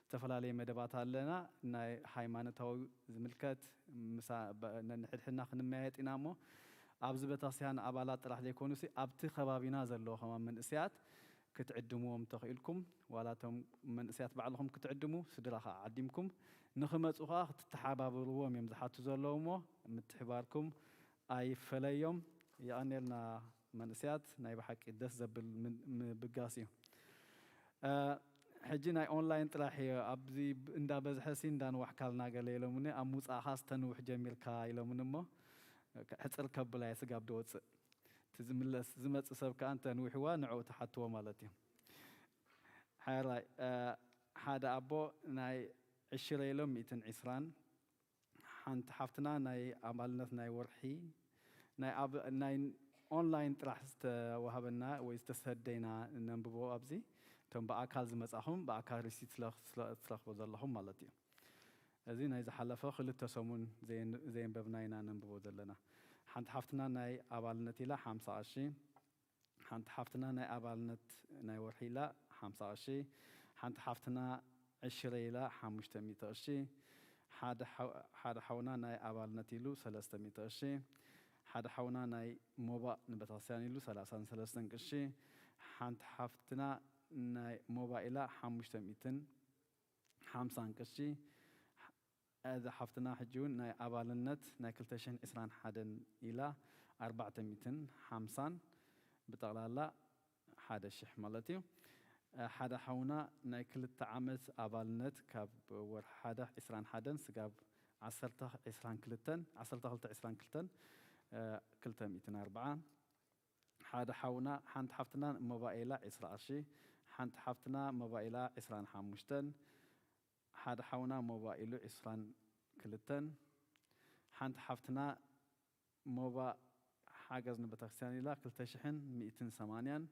ዝተፈላለየ መደባት ኣለና። ናይ ሃይማኖታዊ ዝምልከት ነንሕድሕድና ክንመያየጥ ኢና እሞ ኣብዚ ቤተክርስትያን ኣባላት ጥራሕ ዘይኮኑ ሲ ኣብቲ ከባቢና ዘለዎ ከማ መንእስያት ክትዕድምዎም ተኽኢልኩም ዋላ እቶም መንእስያት ባዕልኹም ክትዕድሙ ስድራ ከዓ ዓዲምኩም ንኽመፁ ከዓ ክትተሓባበርዎም እዮም ዝሓቱ ዘለዉ እሞ ምትሕባርኩም ኣይፈለዮም። የቐኔልና መንእስያት ናይ ብሓቂ ደስ ዘብል ምብጋስ እዩ። ሕጂ ናይ ኦንላይን ጥራሕ እዩ ኣብዚ እንዳበዝሐ ሲ እንዳንዋሕካልና ገለ ኢሎምኒ ኣብ ምውፃእኻ ስተንውሕ ጀሚርካ ኢሎምኒ እሞ ሕፅር ከብላ እየ ስጋብ ድወፅእ እቲ ዝምለስ ዝመፅእ ሰብ ከዓ እንተ ንዊሕዋ ንዕኡ ትሓትዎ ማለት እዩ። ሓራይ ሓደ ኣቦ ናይ ዕሽረ ኢሎም ሚእትን ዕስራን ሓንቲ ሓፍትና ናይ ኣባልነት ናይ ወርሒ ናይ online ጥራሕ ዝተዋህበና ወይ ዝተሰደይና ነንብቦ ኣብዚ እቶም ብኣካል ዝመፃኹም ብኣካል ሪሲት ትረኽቦ ዘለኹም ማለት እዩ። እዚ ናይ ዝሓለፈ ክልተ ሰሙን ዘየንበብና ኢና ነንብቦ ዘለና። ሓንቲ ሓፍትና ናይ ኣባልነት ኢላ ሓምሳ ቅርሺ፣ ሓንቲ ሓፍትና ናይ ኣባልነት ናይ ወርሒ ኢላ ሓምሳ ቅርሺ፣ ሓንቲ ሓፍትና ዕሽረ ኢላ ሓሙሽተ ሚእቲ ቅርሺ፣ ሓደ ሓውና ናይ ኣባልነት ኢሉ ሰለስተ ሚእቲ ቅርሺ፣ ሓደ ሓውና ናይ ሞባእ ንቤተክርስትያን ኢሉ ሰላሳን ሰለስተን ቅርሺ፣ ሓንቲ ሓፍትና ናይ ሞባእ ኢላ ሓሙሽተ ሚእትን ሓምሳን ቅርሺ፣ እዛ ሓፍትና ሕጂ እውን ናይ ኣባልነት ናይ ክልተ ሽሕን ዕስራን ሓደን ኢላ ኣርባዕተ ሚእትን ሓምሳን ብጠቕላላ ሓደ ሽሕ ማለት እዩ። ሓደ ሓውና ናይ ክልተ ዓመት ኣባልነት ካብ ወርሒ ሓደ ዕስራን ሓደን ስጋብ ዓሰርተ ዕስራን ክልተን ዓሰርተ ክልተ ዕስራን ክልተን ክልተ ሚእትን ኣርባዓ ሓደ ሓውና ሓንቲ ሓፍትና ሞባይላ ዕስራ ቅርሺ ሓንቲ ሓፍትና ሞባይላ ዕስራን ሓሙሽተን ሓደ ሓውና ሞባይሉ ዕስራን ክልተን ሓንቲ ሓፍትና ሞባ ሓገዝ ንቤተክርስትያን ኢላ ክልተ ሽሕን ሚእትን ሰማንያን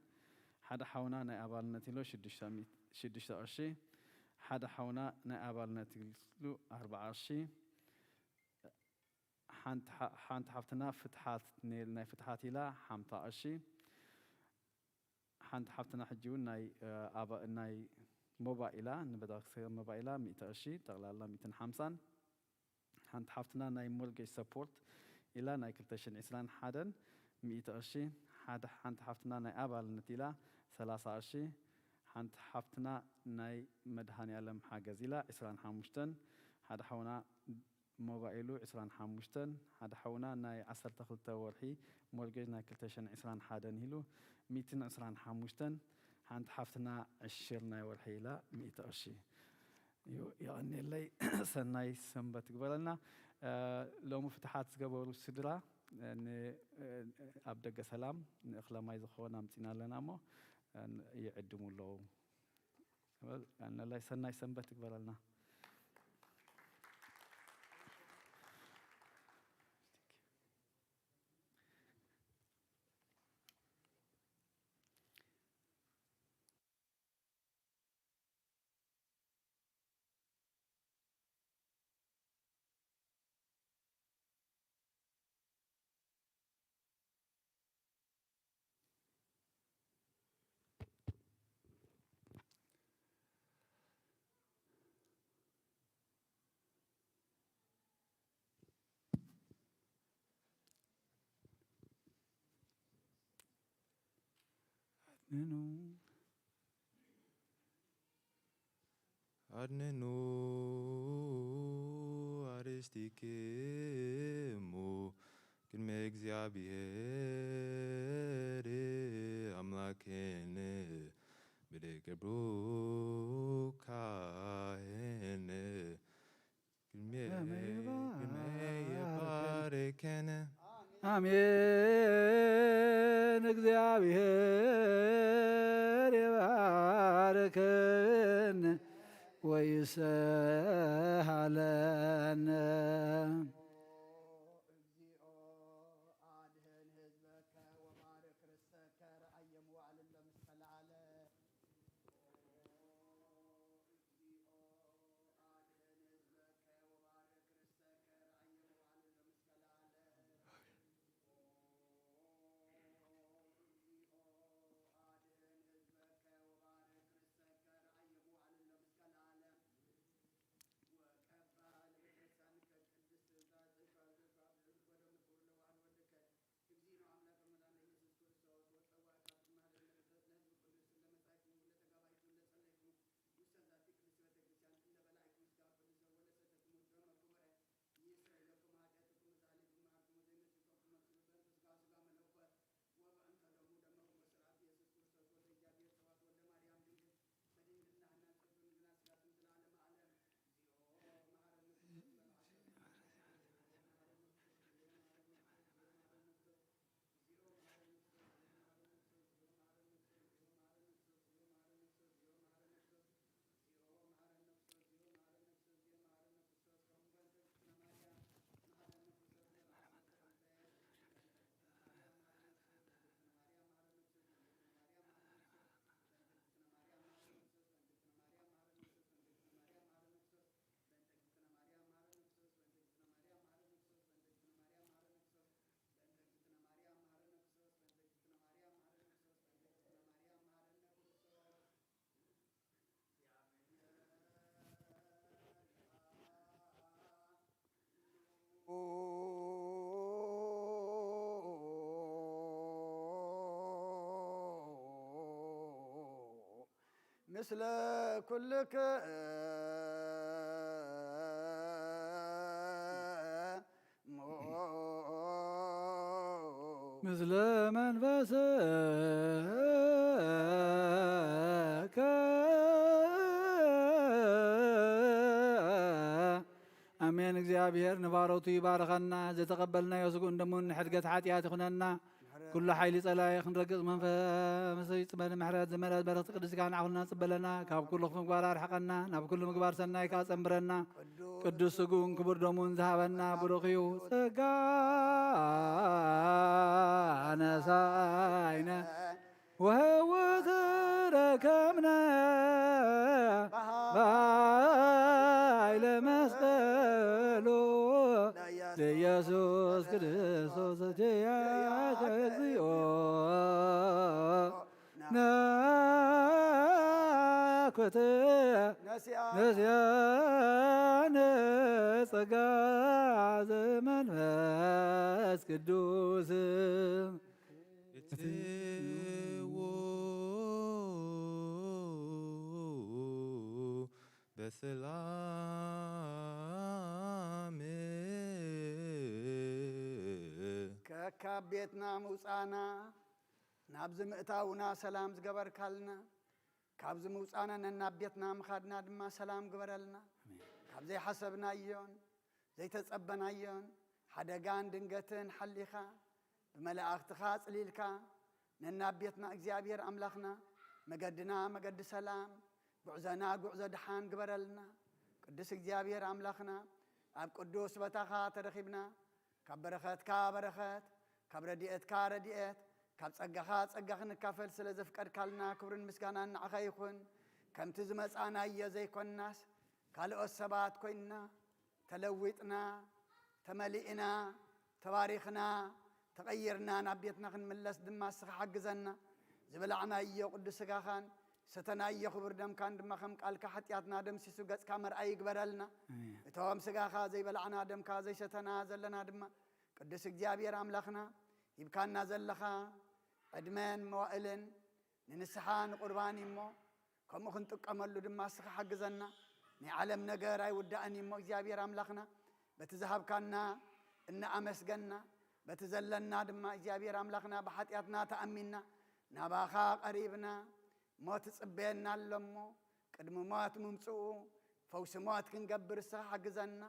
ሓደ ሓውና ናይ ኣባልነት ኢሎ ሽዱሽተ ቅርሺ ሓደ ሓውና ናይ ኣባልነት ኢሉ ኣርባዓ ቅርሺ ሓንቲ ሓፍትና ፍትሓት ናይ ፍትሓት ኢላ ሓምሳ ቅርሺ ሓንቲ ሓፍትና ሕጂ እውን ናይ ሞባይላ ንበዳክሰ ሞባይላ ሚእቲ ቅርሺ ጠቕላላ ሚእትን ሓምሳን ሓንቲ ሓፍትና ናይ ሞርጌጅ ሰፖርት ኢላ ናይ ክልተ ሽሕን ዕስራን ሓደን ሚእቲ ቅርሺ ሓንቲ ሓፍትና ናይ ኣባልነት ኢላ ሰላሳ ቅርሺ ሓንቲ ሓፍትና ናይ መድሃኒ ኣለም ሓገዝ ኢላ ዕስራን ሓሙሽተን ሓደ ሓውና ሞባይሉ ዕስራን ሓሙሽተን ሓደ ሓውና ናይ ዓሰርተ ክልተ ወርሒ ሞርጌጅ ናይ ክልተ ሽሕን ዕስራን ሓደን ኢሉ ሚእትን ዕስራን ሓሙሽተን ሓንቲ ሓፍትና ዕሽር ናይ ወርሒ ኢላ ሚእቲ ቅርሺ እዩ። የቐንየለይ። ሰናይ ሰንበት ግበረልና። ሎሚ ፍትሓት ዝገበሩ ስድራ ኣብ ደገ ሰላም ንእኽለ ማይ ዝኸውን ኣምፂና ኣለና እሞ ይዕድሙ ኣለዉ። ነላይ ሰናይ ሰንበት ይግበረልና። ኣድንኑ ኣድንኑ ኣርእስቲክሙ ቅድሚ እግዚኣብሔር ኣምላክን ብደገ ብሩክ ካህን ቅድሜ ቅድሜ ይባርከን። ኣሜን። እግዚኣብሔር ይባርክን ወይሰሃለን። ምስለ ኩልክ ምስለ መንፈስከ። ኣሜን። እግዚኣብሔር ንባሮቱ ይባርኸና። ዝተቐበልናዮ ስግኡን ደሙን ንሕድገት ሓጢኣት ይኹነና። ኩሉ ሓይሊ ጸላኢ ክንረግጽ መንፈስ ይጽመ ንምሕረት ዝመልአት በረኽቲ ቅድስቲ ቃና ኩልና ጽበለና። ካብ ኩሉ ክፉእ ምግባር ኣርሕቐና። ናብ ኩሉ ምግባር ሰናይ ከኣ ጸንብረና። ቅዱስ ስግኡን ክቡር ደሙን ዝሃበና ብሩኽ እዩ። ጸጋ ነሳይነ ወህይወት ረከብነ በኃይለ መስቀሉ ለኢየሱስ ክርስቶስ ኪያከ እግዚኦ ናኩት ነሲኣነ ጸጋ ዘመንፈስ ቅዱስ። እትዎ በሰላም። ከካብ ቤትና ምውፃና ናብዚ ምእታውና ሰላም ዝገበርካልና፣ ካብዚ ምውፃና ነናብ ቤትና ምኻድና ድማ ሰላም ግበረልና። ኣሜን። ካብ ዘይሓሰብናዮን ዘይተጸበናዮን ሓደጋን ድንገትን ሓሊኻ፣ ብመላእኽትኻ ኣጽሊልካ፣ ነናብ ቤትና እግዚኣብሔር ኣምላኽና፣ መገድና መገዲ ሰላም፣ ጉዕዞና ጉዕዞ ደሓን ግበረልና። ቅዱስ እግዚኣብሔር ኣምላኽና፣ ኣብ ቅዱስ ቦታኻ ተረኺብና፣ ካብ በረኸትካ በረኸት፣ ካብ ረድኤትካ ረድኤት፣ ካብ ጸጋኻ ጸጋ ክንካፈል ስለ ዘፍቀድካልና ክብርን ምስጋናን ንዓኻ ይኹን። ከምቲ ዝመጻእናዮ ዘይኮንናስ፣ ካልኦት ሰባት ኮይንና፣ ተለዊጥና፣ ተመሊእና፣ ተባሪኽና፣ ተቐይርና ናብ ቤትና ክንምለስ ድማ ንስኻ ሓግዘና። ዝበላዕናዮ ቅዱስ ስጋኻን ሰተናዮ ክቡር ደምካን ድማ ከም ቃልካ ሓጢኣትና ደምሲሱ ገጽካ መርኣይ ይግበረልና። ኣሜን። እቶም ስጋኻ ዘይበላዕና ደምካ ዘይሰተና ዘለና ድማ ቅዱስ እግዚኣብሔር ኣምላኽና ሂብካና ዘለኻ ዕድመን መዋእልን ንንስሓ ንቁርባን እዩ እሞ፣ ከምኡ ክንጥቀመሉ ድማ እስኻ ሓግዘና። ናይ ዓለም ነገር ኣይውዳእን እዩ እሞ እግዚኣብሔር ኣምላኽና፣ በቲ ዝሃብካና እናኣመስገና፣ በቲ ዘለና ድማ እግዚኣብሔር ኣምላኽና ብሓጢኣትና ተኣሚንና ናባኻ ቀሪብና፣ ሞት ይጽበየና ኣሎ እሞ፣ ቅድሚ ሞት ምምጽኡ ፈውሲ ሞት ክንገብር እስኻ ሓግዘና።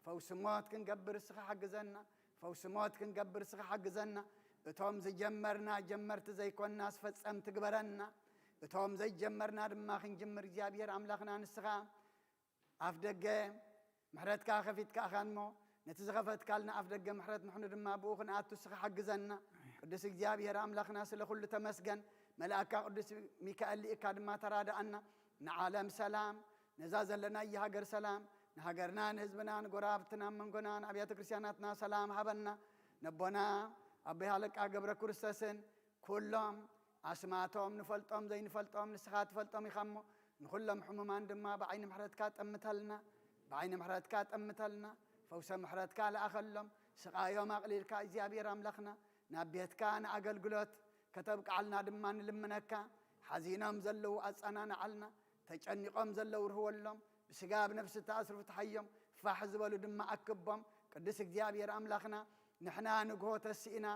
ፈውሲ ሞት ክንገብር እስኻ ሓግዘና። ፈውሲ ሞት ክንገብር እስኻ ሓግዘና። እቶም ዝጀመርና ጀመርቲ ዘይኮንናስ ፈጸምቲ ግበረና። እቶም ዘይጀመርና ድማ ክንጅምር እግዚኣብሔር ኣምላኽና ንስኻ ኣፍ ደገ ምሕረትካ ከፊትካ ኢኻ እሞ፣ ነቲ ዝኸፈትካልና ኣፍ ደገ ምሕረት ንሕኑ ድማ ብኡ ክንኣቱ እስኻ ሓግዘና። ቅዱስ እግዚኣብሔር ኣምላኽና ስለ ኩሉ ተመስገን። መልኣካ ቅዱስ ሚካኤል ልኢካ ድማ ተራድኣና። ንዓለም ሰላም፣ ነዛ ዘለናያ ሃገር ሰላም፣ ንሃገርና፣ ንህዝብና፣ ንጎረባብትና፣ ኣብ መንጎና፣ ንኣብያተ ክርስቲያናትና ሰላም ሃበና። ነቦና ኣቦይ ሃለቃ ገብረ ክርስቶስን ኩሎም ኣስማቶም ንፈልጦም ዘይንፈልጦም ንስኻ ትፈልጦም ኢኻ እሞ፣ ንኹሎም ሕሙማን ድማ ብዓይኒ ምሕረትካ ጠምተልና፣ ብዓይኒ ምሕረትካ ጠምተልና፣ ፈውሰ ምሕረትካ ለኣኸሎም፣ ስቓዮም ኣቕሊልካ እግዚኣብሔር ኣምላኽና፣ ናብ ቤትካ ንኣገልግሎት ከተብቅዓልና ድማ ንልምነካ። ሓዚኖም ዘለዉ ኣጸናንዓልና፣ ተጨኒቖም ዘለዉ ርህወሎም፣ ብስጋ ብነፍሲ ተኣስሩ ፍትሓዮም፣ ፋሕ ዝበሉ ድማ ኣክቦም። ቅዱስ እግዚኣብሔር ኣምላኽና፣ ንሕና ንግሆ ተሲእና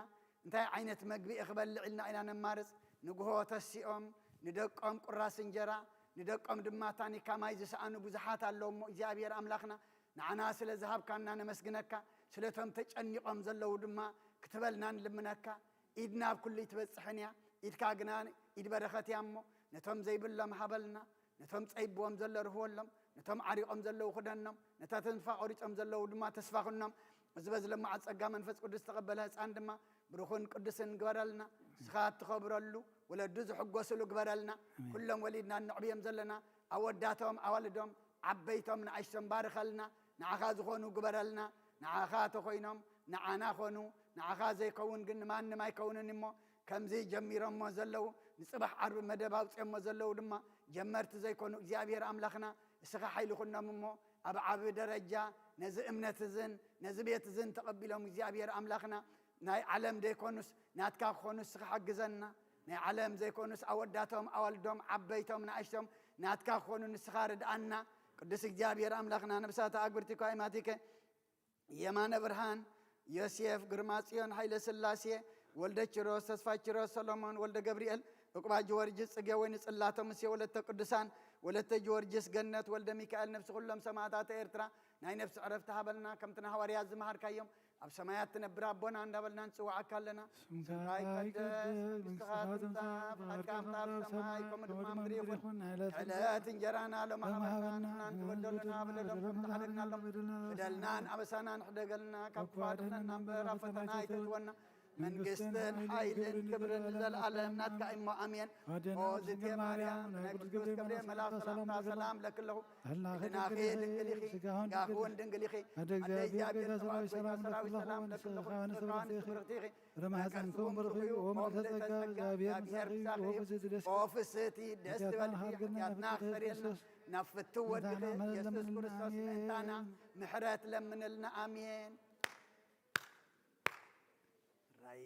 እንታይ ዓይነት መግቢ እየ ክበልዕ ኢልና ኢና ነማርጽ። ንግሆ ተሲኦም ንደቆም ቁራስ እንጀራ፣ ንደቆም ድማ ታኒካ ማይ ዝሰኣኑ ብዙሓት ኣለዉ እሞ እግዚኣብሔር ኣምላኽና፣ ንዓና ስለ ዝሃብካና ነመስግነካ። ስለቶም ተጨኒቖም ዘለዉ ድማ ክትበልና ንልምነካ። ኢድና ኣብ ኩሉ ኣይትበጽሕን እያ፣ ኢድካ ግና ኢድ በረኸት እያ እሞ፣ ነቶም ዘይብሎም ሃበልና፣ ነቶም ጸይብዎም ዘሎ ርህወሎም፣ ነቶም ዓሪቖም ዘለዉ ክደኖም፣ ነታ ተስፋ ቆሪጾም ዘለዉ ድማ ተስፋ ኩኖም። እዚ በዚ ለማዓት ጸጋ መንፈስ ቅዱስ ዝተቐበለ ህጻን ድማ ብሩኽን ቅዱስን ግበረልና። ንስኻ እትኸብረሉ፣ ወለዱ ዝሕጎስሉ ግበረልና። ኣሜን። ኩሎም ወሊድና እነዕብዮም ዘለና ኣወዳቶም፣ ኣዋልዶም፣ ዓበይቶም፣ ንኣሽቶም ባርኸልና። ንዓኻ ዝኾኑ ግበረልና። ንዓኻ ተኾይኖም ንዓና ኾኑ። ንዓኻ ዘይከውን ግን ንማንም ኣይከውንን እሞ፣ ከምዚ ጀሚሮሞ ዘለዉ፣ ንጽባሕ ዓርቢ መደብ ኣውጺኦሞ ዘለዉ ድማ ጀመርቲ ዘይኮኑ፣ እግዚኣብሔር ኣምላኽና እስኻ ሓይሊ ኩኖም እሞ፣ ኣብ ዓቢ ደረጃ ነዚ እምነት እዝን ነዚ ቤት እዝን ተቐቢሎም፣ እግዚኣብሔር ኣምላኽና ናይ ዓለም ዘይኮኑስ ናትካ ክኾኑ እስኻ ሓግዘና። ናይ ዓለም ዘይኮኑስ ኣወዳቶም፣ ኣዋልዶም፣ ዓበይቶም፣ ንኣሽቶም ናትካ ክኾኑ ንስኻ ርድኣና። ቅዱስ እግዚኣብሔር ኣምላኽና፣ ነብሳት ኣግብርቲ እኳ ይማቲከ የማነ ብርሃን፣ ዮሴፍ፣ ግርማጽዮን፣ ሃይለ ስላሴ፣ ወልደ ኪሮስ፣ ተስፋ ኪሮስ፣ ሰሎሞን፣ ወልደ ገብርኤል፣ ዕቁባ ጊዮርጊስ፣ ጽጌ ወይኒ፣ ጽላተ ሙሴ፣ ወለተ ቅዱሳን፣ ወለተ ጊዮርጊስ፣ ገነት፣ ወልደ ሚካኤል፣ ነፍሲ ኩሎም ሰማዕታተ ኤርትራ ናይ ነፍሲ ዕረፍቲ ሃበልና። ከምቲ ንሃዋርያት ዝመሃርካዮም ኣብ ሰማያት ትነብር ኣቦና እንዳበልና ንጽውዓካ ኣለና። ስምካ ይቀደስ፣ መንግስትኻ ትምጻእ፣ ፍቓድካ ኣብ ሰማይ ከምኡ ድማ ኣብ ምድሪ ይኹን። ዕለት እንጀራና ሎም ሃበና፣ ንበደልና በደሎም ከም ትሓደግናሎም፣ በደልናን ኣበሳናን ሕደገልና፣ ካብ ክፉ ኣድሕነና እምበር ኣብ ፈተና ኣይተእትወና። መንግስትን ሓይልን ክብርን ንዘለኣለም ናትካ እሞ፣ ኣሜን። ኦ ዝቴ ማርያም፣ ናይ ቅዱስ ገብርኤል መልኣክ ሰላምታ ሰላም ለኪ ኣለኹ። ህልናኺ ድንግል ኢኺ፣ ስጋኺ እውን ድንግል ኢኺ። ኣደ እግዚኣብሔር፣ ጌታ ሰራዊት ሰላም ለኪ ኣለኹ። ንስኻ ንስብርኽቲ ኢኺ። ፍረ ማሕፀንኩም ብሩኽ እዩ። ኦ ምልዕተ ጸጋ፣ እግዚኣብሔር ምሳኺ እዩ። ኦ ፍስሕቲ ደስ ትበልኪ። ኦ ፍስሕቲ ደስ ትበልኪ። ሓጢኣትና ክሰርየልና ናብ ፍትው ወድኺ ኢየሱስ ክርስቶስ ምእንታና ምሕረት ለምንልና። ኣሜን። ራይ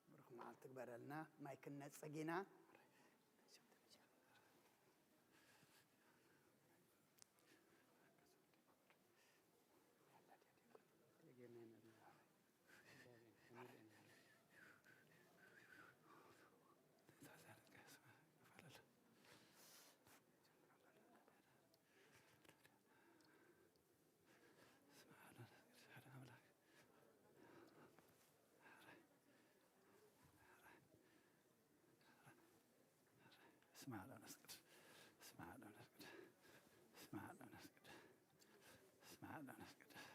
ብሩኽ መዓልቲ ግበረልና። ማይ ክነጽግ ኢና። ስማዕ ለመንፈስ ቅዱስ፣ ስማዕ ለመንፈስ ቅዱስ፣ ስማዕ ለመንፈስ ቅዱስ፣ ስማዕ ለመንፈስ ቅዱስ።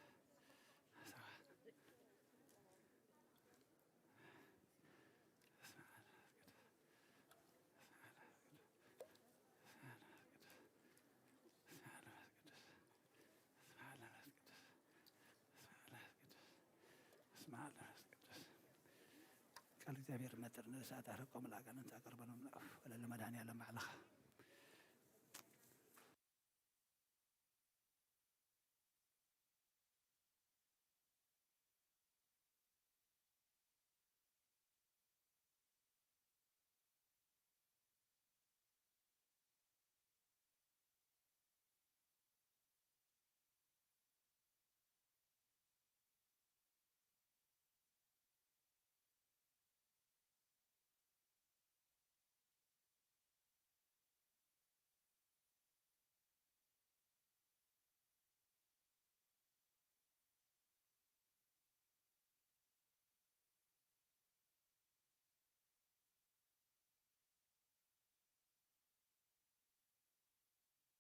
ቃል እግዚኣብሔር መጥር ነፍሳት ኣርሕቆም ለአጋንንት አቅርበሎም ለአፍ ወለለ መድኃኔዓለም ባዕልኻ።